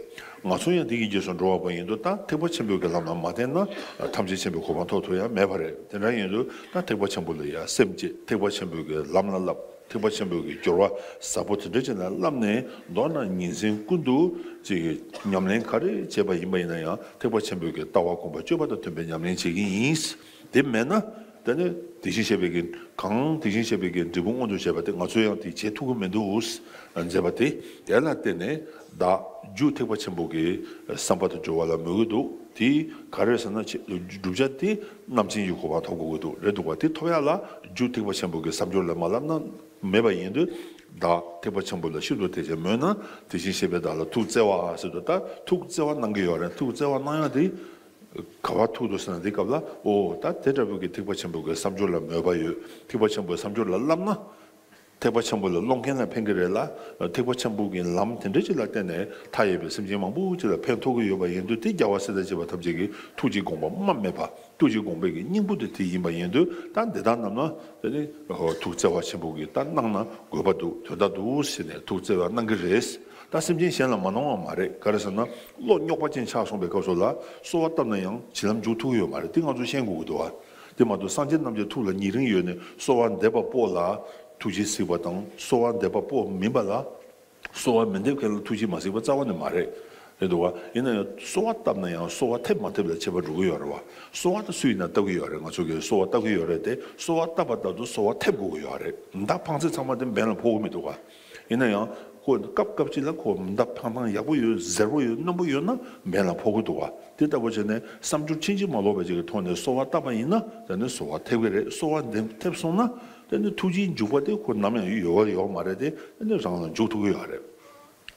ང་ཚོ་ཡང་དེ་གི་རྗེས་སུ་འགྲོ་བ་པོ་ཡིན་དུས། ད་ཐེག་པ་ཆེན་པོའི་གི་ལམ་ལ་མ་བརྟེན་ན་ཐམས་ཅད་མཁྱེན་པའི་གོ་འཕང་ཐོབ་ཐུབ་ཡ་མེད་པ་རེད། དེ་འདྲ་ཡིན་དུས་ད་ཐེག་པ་ཆེན་པོ་ལ་ཡ་སེམས་བསྐྱེད། ཐེག་པ་ཆེན་པོའི་གི་ལམ་ལ་བསླབ། ཐེག་པ་ཆེན་པོའི་གི་སྦྱོར་བ་ཟབ་པོ་དེ་འདྲ་ཅིག་ལ་བསླབས་ནས། མདོར་ན་ཉིན་མཚན་ཀུན་ཏུ་ཅིག་ཉམས་ལེན་ག་རེ་བྱས་པ་ཡིན་པ་ཡིན་ན་ཡང་། ཐེག་པ་ཆེན་པོའི་གི་ལྟ་བ་སྒོམ་པ་སྤྱོད་པ་དང་མཐུན་པའི་ཉམས་ལེན་བྱེད་ཀྱི་ཡིན། དེ་མེད་ན། དེ་ནི་དེ་བཞིན་གཤེགས་པའི་གི། གང་དེ་བཞིན་གཤེགས་པའི་གི་འབྲས་བུ་མངོན་དུ་བྱས་པ་དེ་ང་ཚོས་ཡང་དེ་བྱེད་ཐུབ་ཀྱི་མི་འདུག་ཟེར་མཛད་པ་དེ། དེ་ལ་བརྟེན་ནས་བདག་རྒྱུ་ཐེག་པ་ཆེན་པོ་གི་བསམ་པ་དང་སྦྱོར་བ་ལ་མོས་ཀྱི་འདུག་དེ་ག་རེ་ཟེར་ན། ཆེ་བསྒྲུབ་བྱ་དེ་རྣམ་མཁྱེན་གྱི་གོ་འཕང་ཐོབ་དགོས་ཀྱི་འདུག་རེད་འདུག་བ། དེ་ཐོབ་ཡ་ལ་རྒྱུ་ཐེག་པ་ཆེན་པོ་གི་བསམ་སྦྱོར་ལ་མ་བསླབས་ན་མེད་པ་ཡིན་དུས། བདག་ཐེག་པ་ཆེན་པོ་ལ་ཤིན་ཏུ་དད་ཅིང་མོས་ན། དེ་བཞིན་གཤེགས་པའི་བདག་ལ་ཐུགས་བརྩེ་བ་ཟེར་དུས། ད་ཐུགས་བརྩེ་བ་གནང་གི་ཡོད་རེད། ཐུགས་བརྩེ་བ་གནང་ཡ་དེ་ག་བ་ཐུག་འདུག་ཟེར་ན། དེ་སྐབས་ལ། འོ། ད་དེ་འདྲ་བོ་གི་ཐེག་པ་ཆེན་པོ་གི་བསམ་སྦྱོར་ལ་མོས་པ་ཡོད། ཐེག་པ་ཆེན་པོའི་བསམ་སྦྱོར་ལ་བསླབས་ན། ཐེག་པ་ཆེན་པོ་ལ་སློབ་མཁན་ལ་ཕན་གྱི་རེད་ལ། ཐེག་པ་ཆེན་པོ་གི་ལམ་དེ་འདྲ་ཅིག་ལ་བརྟེན་ནས་མཐའ་ཡས་པའི་སེམས་ཅན་མང་པོ་ཅིག་ལ་ཕན་ཐོགས་ཀྱི་ཡོད་པ་ཡིན་དུས། དེ་རྒྱལ་བ་སྲས་དང་བཅས་པ་ཐམས་ཅད་ཀྱི་ཐུགས་ཀྱི་དགོངས་པ་རྨ་མེད་པ། ཐུགས་ཀྱི་དགོངས་པའི་གི་སྙིང་པོ་དེ་དེ་ཡིན་པ་ཡིན་དུས། ད་འདི་དག་རྣམས་ལ་དེ་ནི་ཐུགས་བརྩེ་བ་ཆེན་པོ་གིས་ད་གནང་ན་དགོས་པ་འདུག་དོན་དག་འདུག་ཟེར་ནས་ཐུགས་བརྩེ་བ་གནང་གི་རེད། ད་སེམས་ཅན་གཞན་ལ་མ་གནང་བ་མ་རེད། ག་རེ་ཟེར་ན། བློ་རྙོག་པ་ཅན་ཆགས་སོང་པའི་སྐབས་སུ་ལ་གསོལ་བ་བཏབ་ན་ཡང་བྱིན་རླབས་འཇུག་ཐུབ་ཀྱི་ཡོད་མ་རེད། དེ་ང་ཚོ་ཤེས་དགོས་ཀྱི་འདུག་བ། དེ་མ་གཏོགས་སངས་རྒྱས་རྣམས་ཀྱི་ཐུགས་ལ་ཉེ་རིང་ཡོད་ནས་གསོལ་བ་འདེབས་པ་པོ་ལ་ཐུགས་རྗེས་གཟིགས་པ་དང་། གསོལ་བ་འདེབས་པ་པོ་མིན་པ་ལ། གསོལ་བ་མི་འདེབས་མཁན་ལ་ཐུགས་རྗེས་མ་གཟིགས་པ་རྩ་བ་ནས་མ་རེད། རེད་འདུག་བ། ཡིན་ན་ཡང་གསོལ་བ་བཏབ་ན་ཡང་གསོལ་བ་ཐེབས་མ་ཐེབས་ལ་ཁྱད་པར་འགྲོ་གི་ཡོད་རེད་བ། གསོལ་བ་དེ་སུ་ཡིན་ན་བཏབ་ཀྱི་ཡོད་རེད། ང་ཚོ་གིས་གསོལ་བ་བཏབ་ཀྱི་ཡོད་རེད་དེ། གསོལ་བ་བཏབ་པ་ལྟར་དུ་གསོལ་བ་ཐེབས་དགོས་ཀྱི་ཡོད་རེད། མདའ་འཕངས་ཚད་ཚང་མ་དེ་འབེན་ལ་ཕོག་གི་མི་འདུག་བ། ཡིན་ན་ཡང་ཁོ་སྐབས་སྐབས་ཅིག་ལ་ཁོ་མདའ་འཕངས་སྟངས་ཡག་པོ་ཡོད། གཟེར་པོ་ཡོད། རྣོན་པོ་ཡོད་ན་འབེན་ལ་ཕོག་གི་འདུག་བ། དེ་ལྟ་བུ་བྱས་ནས་བསམ་སྦྱོར་ཕྱིན་ཅི་མ་ལོག་པ་ཅིག་གི་ཐོག་ནས་གསོལ་བ་བཏབ་པ་ཡིན་ན། དེ་ནི་གསོལ་བ་ཐེབས་ཀྱི་རེད། གསོལ་བ་འདེབས་ཐེབས་སོང་ན། དེ་ནི་ཐུགས་རྗེའི་འཇུག་པ་དེ་ཁོ་ནམ་ཡང་ཡོད་ཡོད་མ་རེད་དེ། དེ་ནི་རང་ལ་འཇུག་ཐུབ་ཀྱི་ཡོད་རེད།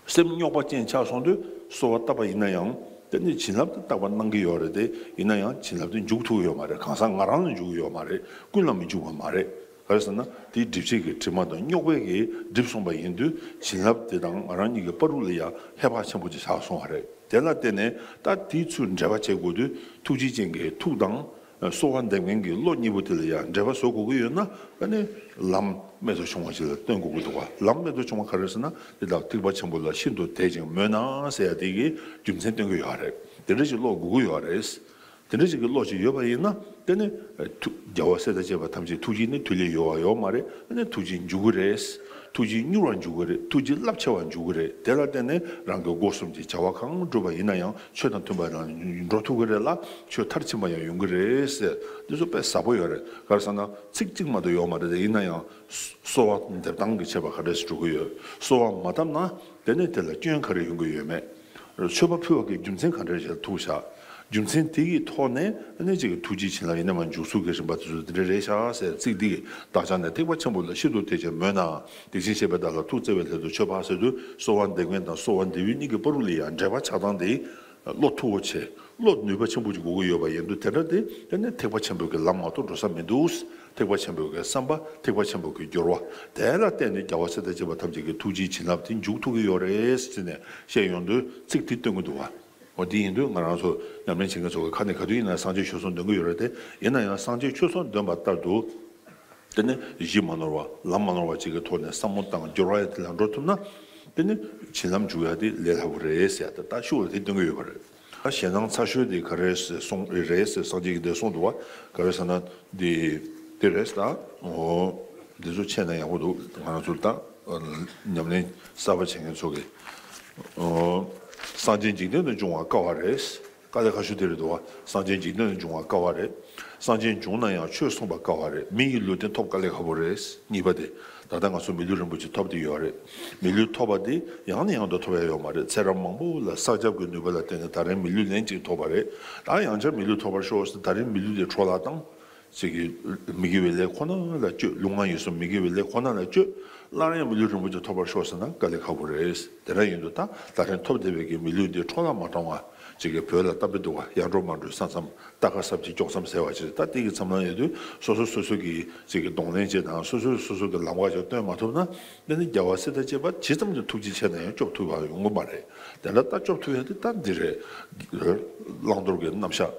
སེམས་རྙོག་པ་ཅན་ཆགས་སོང་དུས་གསོལ་བ་བཏབ་པ་ཡིན་ན་ཡང་། དེ་ནི་བྱིན་རླབས་དེ་རྟག་པར་གནང་གི་ཡོད་རེད་དེ། ཡིན་ན་ཡང་བྱིན་རླབས་དེ་འཇུག་ཐུབ་ཀྱི་ཡོད་མ་རེད། གང་ཟག་ང་རང་ལ་འཇུག་གི་ཡོད་མ་རེད། ཀུན་ལ་མི་འཇུག་པ་མ་རེད། ག་རེ་ཟེར་ན། དེའི་སྒྲིབ་བྱེད་ཀྱི་དྲི་མ་དང་རྙོག་པའི་གིས་བསྒྲིབས་སོང་པ་ཡིན་དུས། བྱིན་རླབས་དེ་དང་ང་རང་གཉིས་ཀྱི་བར་དུ་ལ་ཡང་ཧེ་བག་ཆེན་པོ་ཅིག་ཆགས་སོང་བ་རེད། དེ་ལ་བརྟེན་ནས་ད་དེའི་ཚུར་འབྲེལ་བ་བྱེད་དགོས་དུས། ཐུགས་རྗེ་ཅན་གྱི་ཐུགས་དང་། གསོལ་བ་འདེབས་མཁན་གྱི་བློ་གཉིས་པོ་དེ་ལ་ཡང་འབྲེལ་བ་བཟོ་དགོས་ཀྱི་ཡོད་ན། ཨ་ནི་ལམ་རྨད་དུ་བྱུང་བ་ཞིག་ལ་སྟོན་དགོས་ཀྱི་འདུག་བ། ལམ་རྨད་དུ་བྱུང་བ་ག་རེ་ཟེར་ན། དེ་དག་ཐེག་པ་ཆེན་པོ་ལ་ཤིན་ཏུ་དད་ཅིང་མོས་ན་ཟེར་ཡ་དེ་གི་རྒྱུ་མཚན་སྟོན་གྱི་ཡོད་རེད། དེ་འདྲ་ཞིག་བློ་དགོས་ཀྱི་ཡོད་རེད། དེ་འདྲ་ཞིག་གི་བློ་ཞིག་ཡོད་པ་ཡིན་ན། དེ་ནི་ཐུགས་རྒྱལ་བ་སྲས་དང་བཅས་པ་ཐམས་ཅད་ཐུགས་རྗེ་ནི་དུས་ལས་ཡོལ་བ་ཡོད་མ་རེད། ཨ་ནི་ཐུགས་རྗེ་འཇུག་གི་རེད། ཐུགས་རྗེ་མྱུར་བར་འཇུག་གི་རེད། ཐུགས་རྗེ་རླབས་ཆེ་བར་འཇུག་གི་རེད། དེ་ལ་བརྟེན་ནས་རང་གི་སྒོ་གསུམ་གྱི་བྱ་བ་གང་བསྒྲུབས་པ་ཡིན་ན་ཡང་ཆོས་དང་མཐུན་པ་ལ་འགྲོ་ཐུབ་ཀྱི་རེད་ལ། ཆོས་མཐར་ཕྱིན་པ་ཡང་ཡོང་གི་རེད་ཟེར། འདི་ཚོ་དཔེ་ཟབ་པོ་ཡོད་རེད། ག་རེ་ཟེར་ན། ཚིག་གཅིག་མ་གཏོགས་ཡོད་མ་རེད་དེ། ཡིན་ན་ཡང་གསོལ་བ་འདེབས་སྟངས་ཀྱི་ཁྱད་པར་ག་འདྲས་སུ་འགྲོ་གི་ཡོད། གསོལ་བ་མ་བཏབ་ན་དེ་ནས་དེ་ལ་སྐྱོན་ག་རེ་ཡོང་གི་ཡོད་མེད། མཆོད་པ་ཕུལ་བ་གི་རྒྱུ་མཚན་ག་འདྲས་ཞིག་ལ་ཐུག་བཞག་རྒྱུ་མཚན་དེ་གི་ཐོག་ནས་ཨ་ནི་གཅིག་གི་ཐུགས་རྗེ་བྱིན་རླབས་ཡིན་ན་མ་འཇུག་ཚུལ་གྱི་རིམ་པ་དེ་ཚོ་དེ་འདྲ་རེད་ཤག་ཟེར། ཚིག་འདི་གིས་བདག་ཅག་ནི་ཐེག་པ་ཆེན་པོ་ལ་ཤིན་ཏུ་དད་ཅིང་མོས་ན། དེ་བཞིན་གཤེགས་པའི་བདག་ལ་ཐུགས་བརྩེ་བའི་སླད་དུ་མཆོད་པ་ཟེར་དུས། གསོལ་བ་འདེབས་མཁན་དང་གསོལ་བ་འདེབས་ཡུལ་གཉིས་ཀྱི་བར་དུ་ལ་ཡང་འབྲེལ་བ་ཆགས་སྟངས་དེ་བློ་མཐུ་བོ་ཆེ། བློ་ནུས་པ་ཆེན་པོ་ཅིག་དགོས་ཀྱི་ཡོད་པ་ཡིན་དུས། དེ་འདྲ་དེ་དེ་ནི་ཐེག་པ་ཆེན་པོའི་གི་ལམ་མ་གཏོགས་འགྲོ་ས་མི་འདུག་ཐེག་པ་ཆེན་པོའི་གི་བསམ་པ། ཐེག་པ་ཆེན་པོའི་གི་སྦྱོར་བ། དེ་ལ་བརྟེན་ནས་རྒྱལ་བ་སྲས་དང་བཅས་པ་ཐམས་ཅད་ཀྱི་ཐུགས་རྗེའི་བྱིན་རླབས་དེ་འཇུག་ཐུབ་ཀྱི་ཡོད་རེད་ཟེར་ནས་བཤད་ཡོང་དུས། ཚིག་དེ་སྟོན་གྱི་འདུག་བ། འོ། དེ་ཡིན་དུས་ང་རང་ཚོ་ཉམས་ལེན་བྱེད་མཁན་ཚོ་གི་ཁ་ནས་ག་དུས་ཡིན་ན་སངས་རྒྱས་ཆོས་གསུམ་འདོན་གྱི་ཡོད་རེད་དེ། ཡིན་ན་ཡང་སངས་རྒྱས་ཆོས་གསུམ་འདོན་པ་ལྟར་དུ། དེ་ནི་གཞི་མ་ནོར་བ། ལམ་མ་ནོར་བ་ཅིག་གི་ཐོག་ནས་བསམ་བློ་བཏང་། སྦྱོར་བ་ཡ་དེ་ལ་འགྲོ་ཐུབ་ན། དེ་ནི་བྱིན་རླབས་འཇུག་ཡ་དེ་ལས་སླ་པོ་རེད་ཟེར་ཡ་དེ། ད་ཤུགས་ལ་དེ་སྟོན་གྱི་ཡོད་པ་རེད། ད་ཞེད་སྣང་ཚ་ཤོས་དེ་ག་རེ་གསུངས་རེད་ཟེར། སངས་རྒྱས་ཀྱིས་དེ་གསུངས་འདུག་བ། ག་རེ་ཟེར་ན། འདི་དེ་རེད་ད། འོ། འདི་ཚོ་འཆད་ན་ཡག་པོ་འདུག་ང་རང་ཚོ་ད་ཉམས་ལེན་གསར་པ་བྱེད་མཁན་ཚོ་གི། འོ། སངས་རྒྱས་འཇིག་རྟེན་དུ་འབྱུང་བ་དཀའ་བ་རེད། དཀའ་ལས་ཁག་ཤོས་དེ་རེད་འདུག་བ། སངས་རྒྱས་འཇིག་རྟེན་དུ་འབྱུང་བ་དཀའ་བ་རེད། སངས་རྒྱས་བྱུང་ན་ཡང་ཆོས་གསུངས་པ་དཀའ་བ་རེད། མི་ཡི་ལུས་རྟེན་ཐོབ་དཀའ་ལས་ཁག་པོ་རེད། གཉིས་པ་དེ། ད་ལྟ་ང་ཚོ་མི་ལུས་རིན་པོ་ཆེ་ཐོབ་བསྡད་ཡོད་རེད། མི་ལུས་ཐོབ་པ་དེ་ཡང་ནས་ཡང་དུ་ཐོབ་ཡ་ཡོད་མ་རེད། ཚེ་རབས་མང་པོ་ལ་བསགས་རྒྱབ་ཀྱི་ནུས་པ་ལ་བརྟེན་ནས་ད་རིང་མི་ལུས་ལན་གཅིག་ཐོབ་པ་རེད། ད་ཡང་བསྐྱར་མི་ལུས་ཐོབ་པར་ཤོག་ཟེར། ད་རིང་མི་ལུས་དེ་འཕྲོ་བརླག་བཏང་། ཅིག་གིས་མི་དགེ་བའི་ལས་ཁོ་ན་ལ་སྤྱོད། ལུས་ངག་ཡིད་གསུམ་མི་དགེ་བའི་ལས་ཁོ་ན་ལ་སྤྱོད། སླར་ཡང་མི་ལུས་རིན་པོ་ཆེ་ཐོབ་པར་ཤོག་ཟེར་ན་དཀའ་ལས་ཁག་པོ་རེད། དེ་འདྲ་ཡིན་དུས་ད་ད་རིང་ཐོབ་བསྡད་པའི་གི་མི་ལུས་འདི་འཕྲོ་བརླག་མ་གཏོང་བ། ཅིག་གིས་བོད་ལ་ལྟ་བུ་འདུག་བ། ཡར་འགྲོ་མར་འགྲོའི་ས་མཚམས། རྟ་ཁ་སྲབ་ཀྱི་དཀྱོག་མཚམས་ཟེར་བ་ཅིག་རེད། ད་དེ་གི་མཚམས་ལ་ཡོད་དུས་སོ་སོ་སོ་སོ་གི་ཅིག་གི་གདོང་ལེན་བྱེད་དང་སོ་སོས་སོ་སོ་གི་ལམ་ཁ་ཅིག་སྟོན་མ་ཐུབ་ན། དེ་ནི་རྒྱལ་བ་སྲས་དང་བཅས་པ་ཇི་ཙམ་གྱི་ཐུགས་རྗེ་ཆེ་ན་ཡང་སྐྱོབ་ཐུབ་པ་ཡོང་གི་མ་རེད། དེ་འདྲ་ད་སྐྱོབ་ཐུབ་ཡ་དེ་ད་འདི་རེད། བླང་དོར་གྱི་རྣམ་གཞག་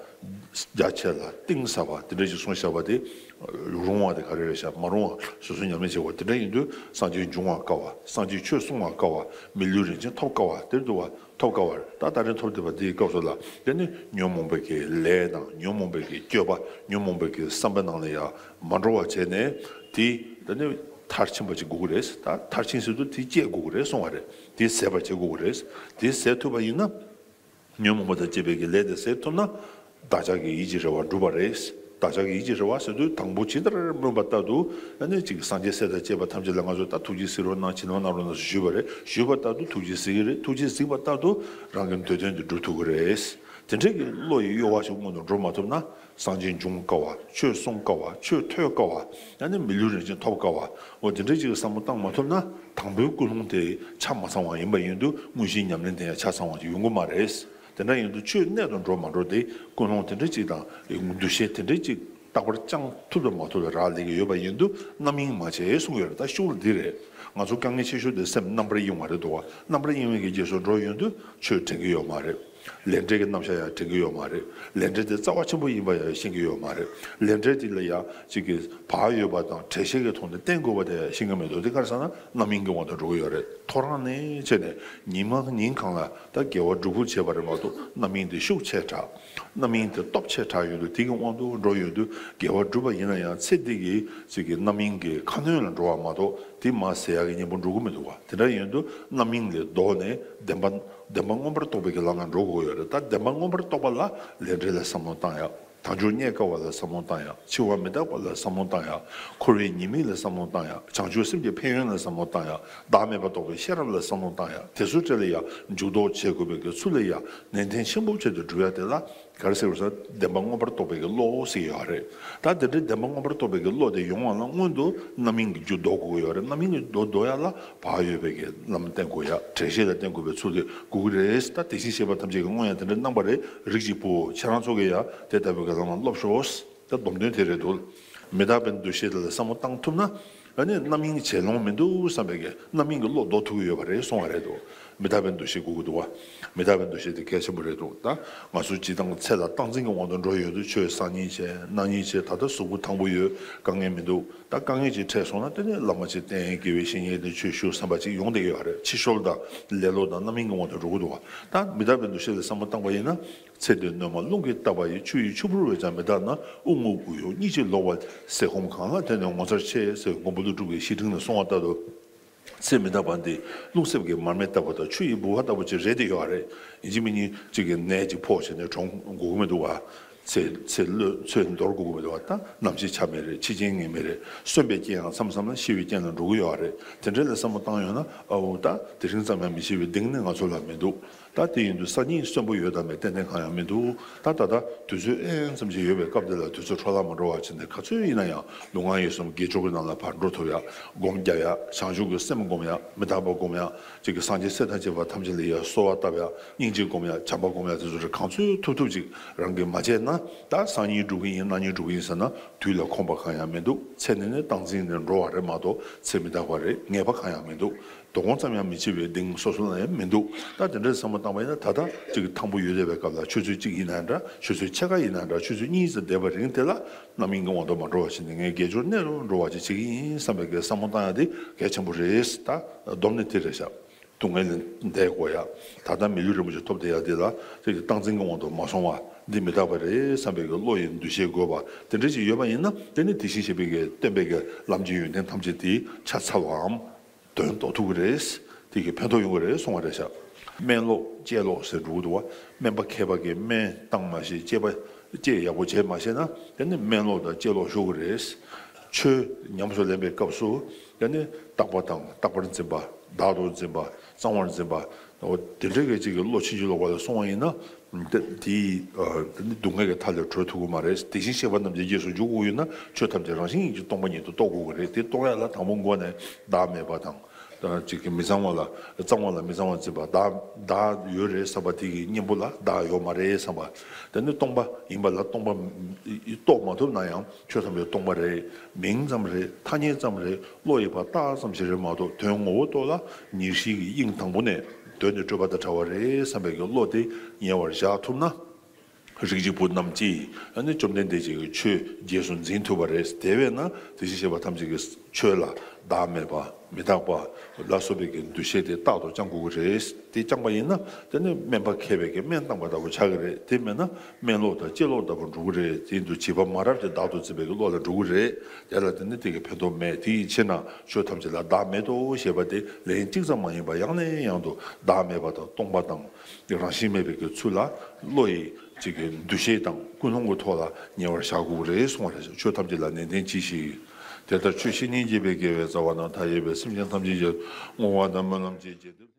རྒྱ་ཆེ་ལ་གཏིང་ཟབ་པ་དེ་འདྲ་ཞིག་གསུངས་བཞག་པ་དེ། རུང་བ་དེ་ག་རེ་རེད་བཞག་མ་རུང་བ་སོ་སོ་ཉམས་ལེན་བྱེད་དགོས། དེ་འདྲ་ཡིན་དུས་སངས་རྒྱས་འབྱུང་བ་དཀའ་བ། སངས་རྒྱས་ཆོས་གསུང་བ་དཀའ་བ། མི་ལུས་རིན་ཆེན་ཐོབ་དཀའ་བ། དེར་འདུག་བ། ཐོབ་དཀའ་བ་རེད། ད་ད་རིང་ཐོབ་བསྡད་པ་དེའི་སྐབས་སུ་ལ་དེ་ནི་ཉོན་མོངས་པའི་གི་ལས་དང་ཉོན་མོངས་པའི་གི་སྤྱོད་པ། ཉོན་མོངས་པའི་གི་བསམ་པ་ནང་ལ་ཡང་མ་འགྲོ་བ་བྱས་ནས། དེ་དེ་ནི་མཐར་ཕྱིན་པ་ཅིག་དགོས་ཀྱི་རེད། ད་མཐར་ཕྱིན་ཟེར་དུས་དེ་བཅད་དགོས་ཀྱི་རེད་གསུང་བ་རེད། དེ་ཟད་པ་བྱེད་དགོས་ཀྱི་རེད། དེ་ཟད་ཐུབ་པ་ཡིན་ན། ཉོན་མོངས་པ་དང་བཅས་པའི་གི་ལས་དེ་ཟད་ཐུབ་ན། བདག་ཅག་གི་ཡིད་ཀྱི་རེ་བ་འགྲུབ་པ་རེད། བདག་ཅག་གི་ཡིད་ཀྱི་རེ་བ་ཟེར་དུས་དང་པོ་ཇི་ལྟར་སྨོན་པ་ལྟར་དུ། ཨ་ནི་ཅིག་སངས་རྒྱས་སྲས་དང་བཅས་པ་ཐམས་ཅད་ལ་ང་ཚོས་ད་ཐུགས་རྗེས་གཟིགས་རོགས་གནང་། བྱིན་རླབས་གནང་རོགས་གནང་ཞུས་པ་རེད། ཞུས་པ་ལྟར་དུ་ཐུགས་རྗེས་གཟིགས་ཀྱི་རེད། ཐུགས་རྗེས་གཟིགས་པ་ལྟར་དུ་རང་གི་འདོད་དོན་དེ་འགྲུབ་ཐུབ་ཀྱི་རེད། དེ་འདྲའི་གི་བློ་ཡི་གཡོ་བ་ཞིག་སྔོན་དུ་འགྲོ་མ་ཐུབ་ན། སངས་རྒྱས་འབྱུང་དཀའ་བ། ཆོས་གསུང་དཀའ་བ། ཆོས་ཐོས་དཀའ་བ། ཨ་ནི་མི་ལུས་རིན་ཆེན་ཐོབ་དཀའ་བ། འོ་དེ་འདྲའི་ཅིག་བསམ་བློ་བཏང་མ་ཐུབ་ན། དང་པོའི་ཀུན་སློང་དེ་ཆ་མ་ཚང་བ་ཡིན་པ་ཡིན་དུས་དངོས་གཞིའི་ཉམས་ལེན་དེ་ཡང་ཆ་ཚང་བ་ཅིག་ཡོང་གི་མ་རེད། དེ་འདྲ་ཡིན་དུས་ཆོས་གནད་དུ་འགྲོ་མ་འགྲོ་དེ་ཀུན་སློང་དེ་འདྲ་ཅིག་དང་འདུ་ཤེས་དེ་འདྲ་ཅིག་རྟག་པར་བཅང་ཐུབ་དང་མ་ཐུབ་ལ་རག་ལས་ཀྱི་ཡོད་པ་ཡིན་དུས་རྣམ་གཡེང་མ་བྱེད་གསུངས་ཡོད་རེད། ད་ཤུགས་འདི་རེད། ང་ཚོ་དཀའ་ངལ་ཆེ་ཤོས་དེ་སེམས་རྣམ་པར་གཡེང་བ་རེད་འདུག་བ། རྣམ་པར་གཡེང་བའི་གི་རྗེས་སུ་འགྲོ་ཡོང་དུས་ཆོས་དྲན་གྱི་ཡོད་མ་རེད། ལས་འབྲས་ཀྱི་རྣམ་གཞག་ཡང་དྲན་གྱི་ཡོད་མ་རེད། ལས་འབྲས་དེ་རྩ་བ་ཆེན་པོ་ཡིན་པ་ཡང་ཤེས་ཀྱི་ཡོད་མ་རེད། ལས་འབྲས་དེ་ལ་ཡང་གཅིག་གི་བག་ཡོད་པ་དང་འགྲེལ་བཤད་ཀྱི་ཐོག་ནས་བསྟན་དགོས་པ་དེ་ཡང་ཤེས་ཀྱི་མི་འདུག་དེ་ག་རེ་ཟེར་ན་རྣམ་གཡེང་གི་དབང་དུ་འགྲོ་གི་ཡོད་རེད། ཐོ་རངས་ནས་བྱས་ནས་ཉིན་མ་ཉིན་གང་ལ་ད་དགེ་བ་སྒྲུབ་ཁུལ་བྱས་པ་རེད་མ་གཏོགས་རྣམ་གཡེང་དེ་ཤུགས་ཆེ་དྲགས། རྣམ་གཡེང་དེ་སྟོབས་ཆེ་དྲགས་ཡོང་དུས་དེ་གི་དབང་དུ་འགྲོ་ཡོང་དུས་དགེ་བ་སྒྲུབ་པ་ཡིན་ན་ཡང་ཚེ་འདི་གི་གཅིག་གི་རྣམ་གཡེང་གི་ཁ་གནོན་ལ་འགྲོ་བ་མ་གཏོགས་དེ་མར་ཟད་ཡག་གི་གཉེན་པོ་འགྲོ་གི་མི་འདུག་བ། དེ་འདྲ་ཡོང་དུས་རྣམ་གཡེང་ལས་ལྡོག་ནས་བདེན་པ། བདེན་པ་མངོན་པར་རྟོགས་པའི་གི་ལམ་ལ་འགྲོ་དགོས་ཡོད་རེད། ད་བདེན་པ་མངོན་པར་རྟོགས་པ་ལ་ལས་འབྲས་ལ་བསམ་བློ་བཏང་ཡག་དལ་འབྱོར་རྙེད་དཀའ་བ་ལ་བསམ་བློ་བཏང་ཡག་འཆི་བ་མི་རྟག་པ་ལ་བསམ་བློ་བཏང་ཡག་འཁོར་བའི་ཉེས་དམིགས་ལ་བསམ་བློ་བཏང་ཡག་བྱང་ཆུབ་སེམས་ཀྱི་ཕན་ཡོན་ལ་བསམ་བློ་བཏང་ཡག་བདག་མེད་པ་རྟོགས་པའི་ཤེས་རབ་ལ་བསམ་བློ་བཏང་ཡག་དེ་ཚོའི་གྲས་ལ་ཡང་འཇུག་ལྡོག་བྱེད་དགོས་པའི་གི་ཚུལ་ལ་ཡང་ནན་ཏན་ཆེན་པོ་བྱེད་དུ་འགྲོ་ཡག་དེ་ལ་ག་རེ་ཟེར་བ་ཟེར་ན་བདེན་པ་མངོན་པར་རྟོགས་པའི་གི་བློ་ཟེར་ཡོད་རེད། ད་དེ་འདྲའི་བདེན་པ་མངོན་པར་རྟོགས་པའི་གི་བློ་དེ་ཡོང་བ་ལ་སྔོན་དུ་རྣམ་གཡེང་གི་རྒྱུ་ལྡོག་དགོས་ཀྱི་ཡོད་རེད། རྣམ་གཡེང་གི་རྒྱུ་ལྡོག་ཡག་ལ་བག་ཡོད་པའི་གི་ལམ་བསྟེན་དགོས་ཡག་འགྲེལ་བཤད་ལ་བསྟེན་དགོས་པའི་ཚུལ་དེ་དགོས་ཀྱི་རེད། ད་དེ་བཞིན་གཤེགས་པ་ཐམས་ཅད་ཀྱིས་སྔོན་ཡང་དེ་འདྲ་གནང་བ་རེད། རིགས་ཀྱི་བུ་ཁྱེད་རང་ཚོ་གིས་ཡང་དེ་ལྟ་བུའི་གི་ལམ་ལ་སློབས་ཤོག་ད་སྡོམ་དོན་དེ་རེད་འདུག་མི་རྟག་པའི་འདུ་ཤེས་དེ་ལ་བསམ་བློ་བཏང་ཐུབ་ན། ཨ་ནི་རྣམ་གཡེང་བྱེད་ལོང་མི་འདུག་བསམ་པའི་གི་རྣམ་གཡེང་གི་བློ་ལྡོག་ཐུབ་ཀྱི་ཡོད་པ་རེད་གསུང་བ་རེད་འདུག་མི་རྟག་པའི་འདུ་ཤེས་དགོས་ཀྱི་འདུག་བ། མི་རྟག་པའི་འདུ་ཤེས་དེ་གལ་ཆེན་པོ་རེད་འདུག་ད་ང་ཚོ་སྤྱིར་བཏང་ཚེ་ལ་སྟངས་འཛིན་གྱི་དབང་དུ་འགྲོ་ཡོང་དུས་ཆོས་སང་ཉིན་བྱས་གནངས་ཉིན་བྱས་ད་ལྟ་གཟུགས་པོ་ཐང་པོ་ཡོད། དཀའ་ངལ་མི་འདུག་ད་དཀའ་ངལ་ཅིག་འཕྲད་སོང་ན་དེ་ནས་བླ་མ་ཅིག་བསྟེན། དགེ་བའི་བཤེས་གཉེན་དང་ཆོས་ཞུ་བསམ་པ་ཅིག་ཡོང་བསྡད་ཀྱི་ཡོད་རེད། ཕྱི་བཤོལ་དང་ལེ་ལོ་དང་རྣམ་གཡེང་གི་དབང་དུ་འགྲོ་གི་འདུག་བ། ད་མི་རྟག་པའི་འདུ་ཤེས་ལ་བསམ་བློ་བཏང་བ་ཡིན་ན། ཚེ་འདིར་བསྣོལ་མ་རླུང་གིས་བཏབ་པ་ཡི། ཆུ་ཡི་ཆུ་བུར་བས་ཀྱང་མི་འདག་ན། དབུགས་རྔུབ་དབུགས་ཡོད་གཉིད་ཀྱིས་ལོག་པ། ཟས་སྐོམ་གང་ལ་དེ་ནི་ངོ་མཚར་ཆེ། ཟེར་མགོན་པོ་ཀླུ་སྒྲུབ་ཀྱི་བཤེས་སྤྲིང་ལ་གསུངས་པ་ལྟར་དུ། ཚེ་མི་རྟག་པ་འདི་རླུང་གསེབ་ཀྱི་མར་མེ་ལྟ་བུ་དང་ཆུ་ཡི་ལྦུ་བ་ལྟ་བུ་ཅིག་རེད་དེ་ཡོད་རེད། ཡིན་གཅིག་མིན་གཉིས་གཅིག་གི་ནད་ཅིག་ཕོག་བྱས་ནས་གྲོངས་དགོས་ཀྱི་མི་འདུག་བ། ཚེ་ཚེ་བློས་ཚེ་འདོར་དགོས་ཀྱི་མི་འདུག་བ། ད་ནམ་འཆི་ཆ་མེད་རེད། འཆི་རྐྱེན་ངེས་མེད་རེད། གསོན་པའི་རྐྱེན་ཡང་མཚམས་མཚམས་ལ་ཤི་བའི་རྐྱེན་ལ་འགྲོ་གི་ཡོད་རེད། དེ་འདྲ་ལ་བསམ་བློ་བཏང་ཡོང་ན་ཨའུ་ད་དེ་རིང་ཙམ་ཡང་མི་འཆི་བའི་གདེང་ནི་ང་ཚོ་ལ་མི་འདུག་ད་དེ་ཡིན་དུས་སང་ཉིན་གསོན་པོ་ཡོད་དམ་མེད་ཏན་ཏན་གང་ཡང་མི་འདུག་ད་ད་ལྟ་དུས་ཚོད་ཨེན་ཙམ་ཅིག་ཡོད་པའི་སྐབས་འདི་ལ་དུས་ཚོད་འཕྲོ་བརླག་མ་འགྲོ་བ་བྱས་ནས་ག་ཚོད་ཡིན་ན་ཡང་ལུས་ངག་ཡིད་གསུམ་དགེ་སྦྱོར་གྱི་ནང་ལ་ཕར་འགྲོ་ཐུབ་ཡ། སྒོམ་རྒྱག་ཡ། བྱང་ཆུབ་ཀྱི་སེམས་སྒོམ་ཡ། མི་རྟག་པ་སྒོམ་ཡ། ཅིག་གི་སངས་རྒྱས་སྲས་དང་བཅས་པ་ཐམས་ཅད་ལ་ཡ་གསོལ་བ་བཏབ་ཡ། སྙིང་རྗེ་སྒོམ་ཡ། བྱམས་པ་སྒོམ་ཡ། དེ་ཚོ་རེ་གང་ཚོད་ཐུབ་ཐུབ་ཅིག་རང་གིས་མ་བྱས་ན། ད་སང་ཉིན་སྒྲུབ་ཀྱི་ཡིན། གནངས་ཉིན་སྒྲུབ་ཀྱི་ཡིན་ཟེར་ན་དུས་ལ་ཁོམ་པ་གང་ཡང་མི་འདུག་ཚེ་ནི་ནི་སྟངས་འཛིན་ནས་འགྲོ་བ་རེད་མ་གཏོགས་ཚེ་མི་རྟག་པ་རེད། ངེས་པ་གང་ཡང་མི་འདུག་དོ་དགོང་ཙམ་ཡང་མི་འཆི་བའི་གདེང་སོ་སོ་ལ་ཡང་མི་འདུག་ད་དེ་འདྲའི་བསམ་བློ་བཏང་བ་ཡིན་ན་ད་ལྟ་ཅིག་ཐང་པོ་ཡོད་བསྡད་པའི་སྐབས་ལ་ཆུ་ཚོད་གཅིག་ཡིན་ན་འདྲ། ཆུ་ཚོད་ཕྱེད་ཀ་ཡིན་ན་འདྲ། ཆུ་ཚོད་གཉིས་ཙམ་བསྡད་པ་རིང་དེ་ལ་རྣམ་གཡེང་གི་དབང་དུ་མ་འགྲོ་བ་བྱས་ནས་ངས་དགེ་སྦྱོར་གནད་དུ་འགྲོ་བ་ཅིག་བྱེད་ཀྱི་ཡིན་བསམ་པའི་གི་བསམ་བློ་བཏང་ཡ་དེ་གལ་ཆེན་པོ་རེད། ད་སྡོམ་ནི་དེ་རེད་ཤག་སྡུག་བསྔལ་ལས་འདས་དགོས་ཡ། ད་ལྟ་མི་ལུས་རིན་པོ་ཆེ་ཐོབ་བསྡད་ཡ་དེ་ལ་ཅིག་སྟངས་འཛིན་གྱི་དབང་དུ་མ་སོང་བ། འདི་མི་རྟག་པ་རེད་བསམ་པའི་གི་བློ་ཡི་འདུ་ཤེས་དགོས་པ་དེ་འདྲ་ཅིག་ཡོད་པ་ཡིན་ན་དེ་ནི་དེ་བཞིན་གཤེགས་པའི་གི་སྟོན་པའི་གི་ལམ་གྱི་ཡོན་ཏན་ཐམས་ཅད་དེ་ཆ་ཚང་བའམ། དོན་རྟོགས་ཐུབ་ཀྱི་རེད། དེ་གི་ཕན་ཐོགས་ཡོང་གི་རེད་གསུང་བ་རེད་ཤག་སྨན་ལོག་ལྕེ་ལོག་ཟེར་འགྲོ་གི་འདུག་བ། སྨན་པ་མཁས་པ་གིས་སྨན་བཏང་མ་ཤེས། ལྕེ་པ་ལྕེ་ཡག་པོ་བྱས་མ་ཤེས་ན་དེ་ནི་སྨན་ལོག་དང་ལྕེ་ལོག་ཤོར་གི་རེད། ཆོས་ཉམས་སུ་ལེན་པའི་སྐབས་སུ་དེ་ནི་རྟག་པ་དང་རྟག་པར་འཛིན་པ། བདག་ཏུ་འཛིན་པ། གཙང་བར་འཛིན་པ། འོ་དེ་འདྲའི་གི་ཅིག་གི་བློ་ཕྱིན་ཅི་ལོག་པ་ལ་སོང་བ་ཡིན་ན། དེ་དེའི་ཨ་དེ་ནི་སྡུག་བསྔལ་གྱི་མཐའ་ལས་གྲོལ་ཐུབ་ཀྱི་མ་རེད། དེ་བཞིན་གཤེགས་པ་རྣམས་ཀྱི་རྗེས་སུ་འཇུག་དགོས་ཡོད་ན་ཆོས་ཐམས་ཅད་རང་བཞིན་གྱིས་སྟོང་པ་ཉིད་དུ་རྟོགས་དགོས་ཀྱི་རེད། དེ་རྟོགས་ཡ་ལ་དང་པོ་མགོ་ནས་བདག་མེད་པ་དང་། ཅིག་གི་མི་གཙང་བ་ལ་གཙང་བ་ལ་མི་གཙང་བ་འཛིན་པ། བདག་བདག་ཡོད་རེད་བསམ་པ་དེ་གི་གཉེན་པོ་ལ་བདག་ཡོད་མ་རེད་བསམ་པ། དེ་ནི་སྟོང་པ་ཡིན་པ་ལ་སྟོང་པ་རྟོགས་མ་ཐུབ་ན་ཡང་ཆོས་ཐམས་ཅད་སྟོང་པ་རེད། མིང་ཙམ་རེད། ཐ་སྙད་ཙམ་རེད། བློ་ཡིས་ཕར་བཏགས་ཙམ་ཞིག་རེད་མ་གཏོགས་དོན་ངོ་བོ་ཐོག་ལ་ཉེར་ཞིའི་གི་དབྱིངས་དང་པོ་ནས་གདོད་ནས་སྤྲོས་པ་དང་བྲལ་བ་རེད་བསམ་པའི་གི་བློ་དེ་ཉེ་བར་བཞག་ཐུབ་ན། རིགས་ཀྱི་བུ་རྣམས་ཀྱིས་ཨ་ནི་བཅོམ་ལྡན་འདས་ཀྱི་ཆོས་རྗེས་སུ་འཛིན་ཐུབ་པ་རེད། དེ་བས་ན་དེ་བཞིན་གཤེགས་པ་ཐམས་ཅད་ཀྱི་ཆོས་ལ་བདག་མེད་པ་མི་རྟག་པ་ལ་སོགས་པའི་གི་འདུ་ཤེས་དེ་རྟག་ཏུ་བཅང་དགོས་ཀྱི་རེད། དེ་བཅངས་པ་ཡིན་ན་དེ་ནི་སྨན་པ་མཁས་པས་ཀྱི་སྨན་བཏང་པ་ལྟ་བུ་ཆགས་ཀྱི་རེད། དེ་མེད་ན་སྨན་ལོག་དང་ལྕེ་ལོག་ལྟ་བུ་འགྲོ་གི་རེད། དེ་ཡིན་དུས་བྱིས་པ་མ་རབས་ཀྱི་བདག་ཏུ་འཛིན་པའི་གི་བློ་ལ་འགྲོ་གི་རེད། དེ་ལ་དེ་ནི་དེ་གི་ཕན་ཐོགས་མེད། དེ་ཡི་ཕྱིར་ན་ཆོས་ཐམས་ཅད་ལ་བདག་མེད་དོ་ཞེས་པ་དེ་ལན་གཅིག་ཙམ་མ་ཡིན་པར་ཡང་ནས་ཡང་དུ་བདག་མེད་པ་དང་སྟོང་པ་དང་རང་བཞིན་མེད་པའི་གི་ཚུལ་ལ་བློ་ཡི་ཅིག་གི་འདུ་ཤེས་དང་ཀུན་སློང་གི་ཐོག་ལ་ཉེ་བར་བཞག་དགོས་རེད་གསུངས་པ་རེད། ཆོས་ཐམས་ཅད་ལ་ནན་ཏན་གྱིས་ཤིག་དེ་ལྟར་ཆོས་བཤེས་གཉེན་བགྱིས་པའི་དགེ་བའི་རྩ་བ་རྣམས་མཐའ་ཡས་པའི་སེམས་ཅན་ཐམས་ཅད་ཀྱི་བསྔོ་བ་དང་སྨོན་ལམ་གྱི་རྒྱས་འདེབས།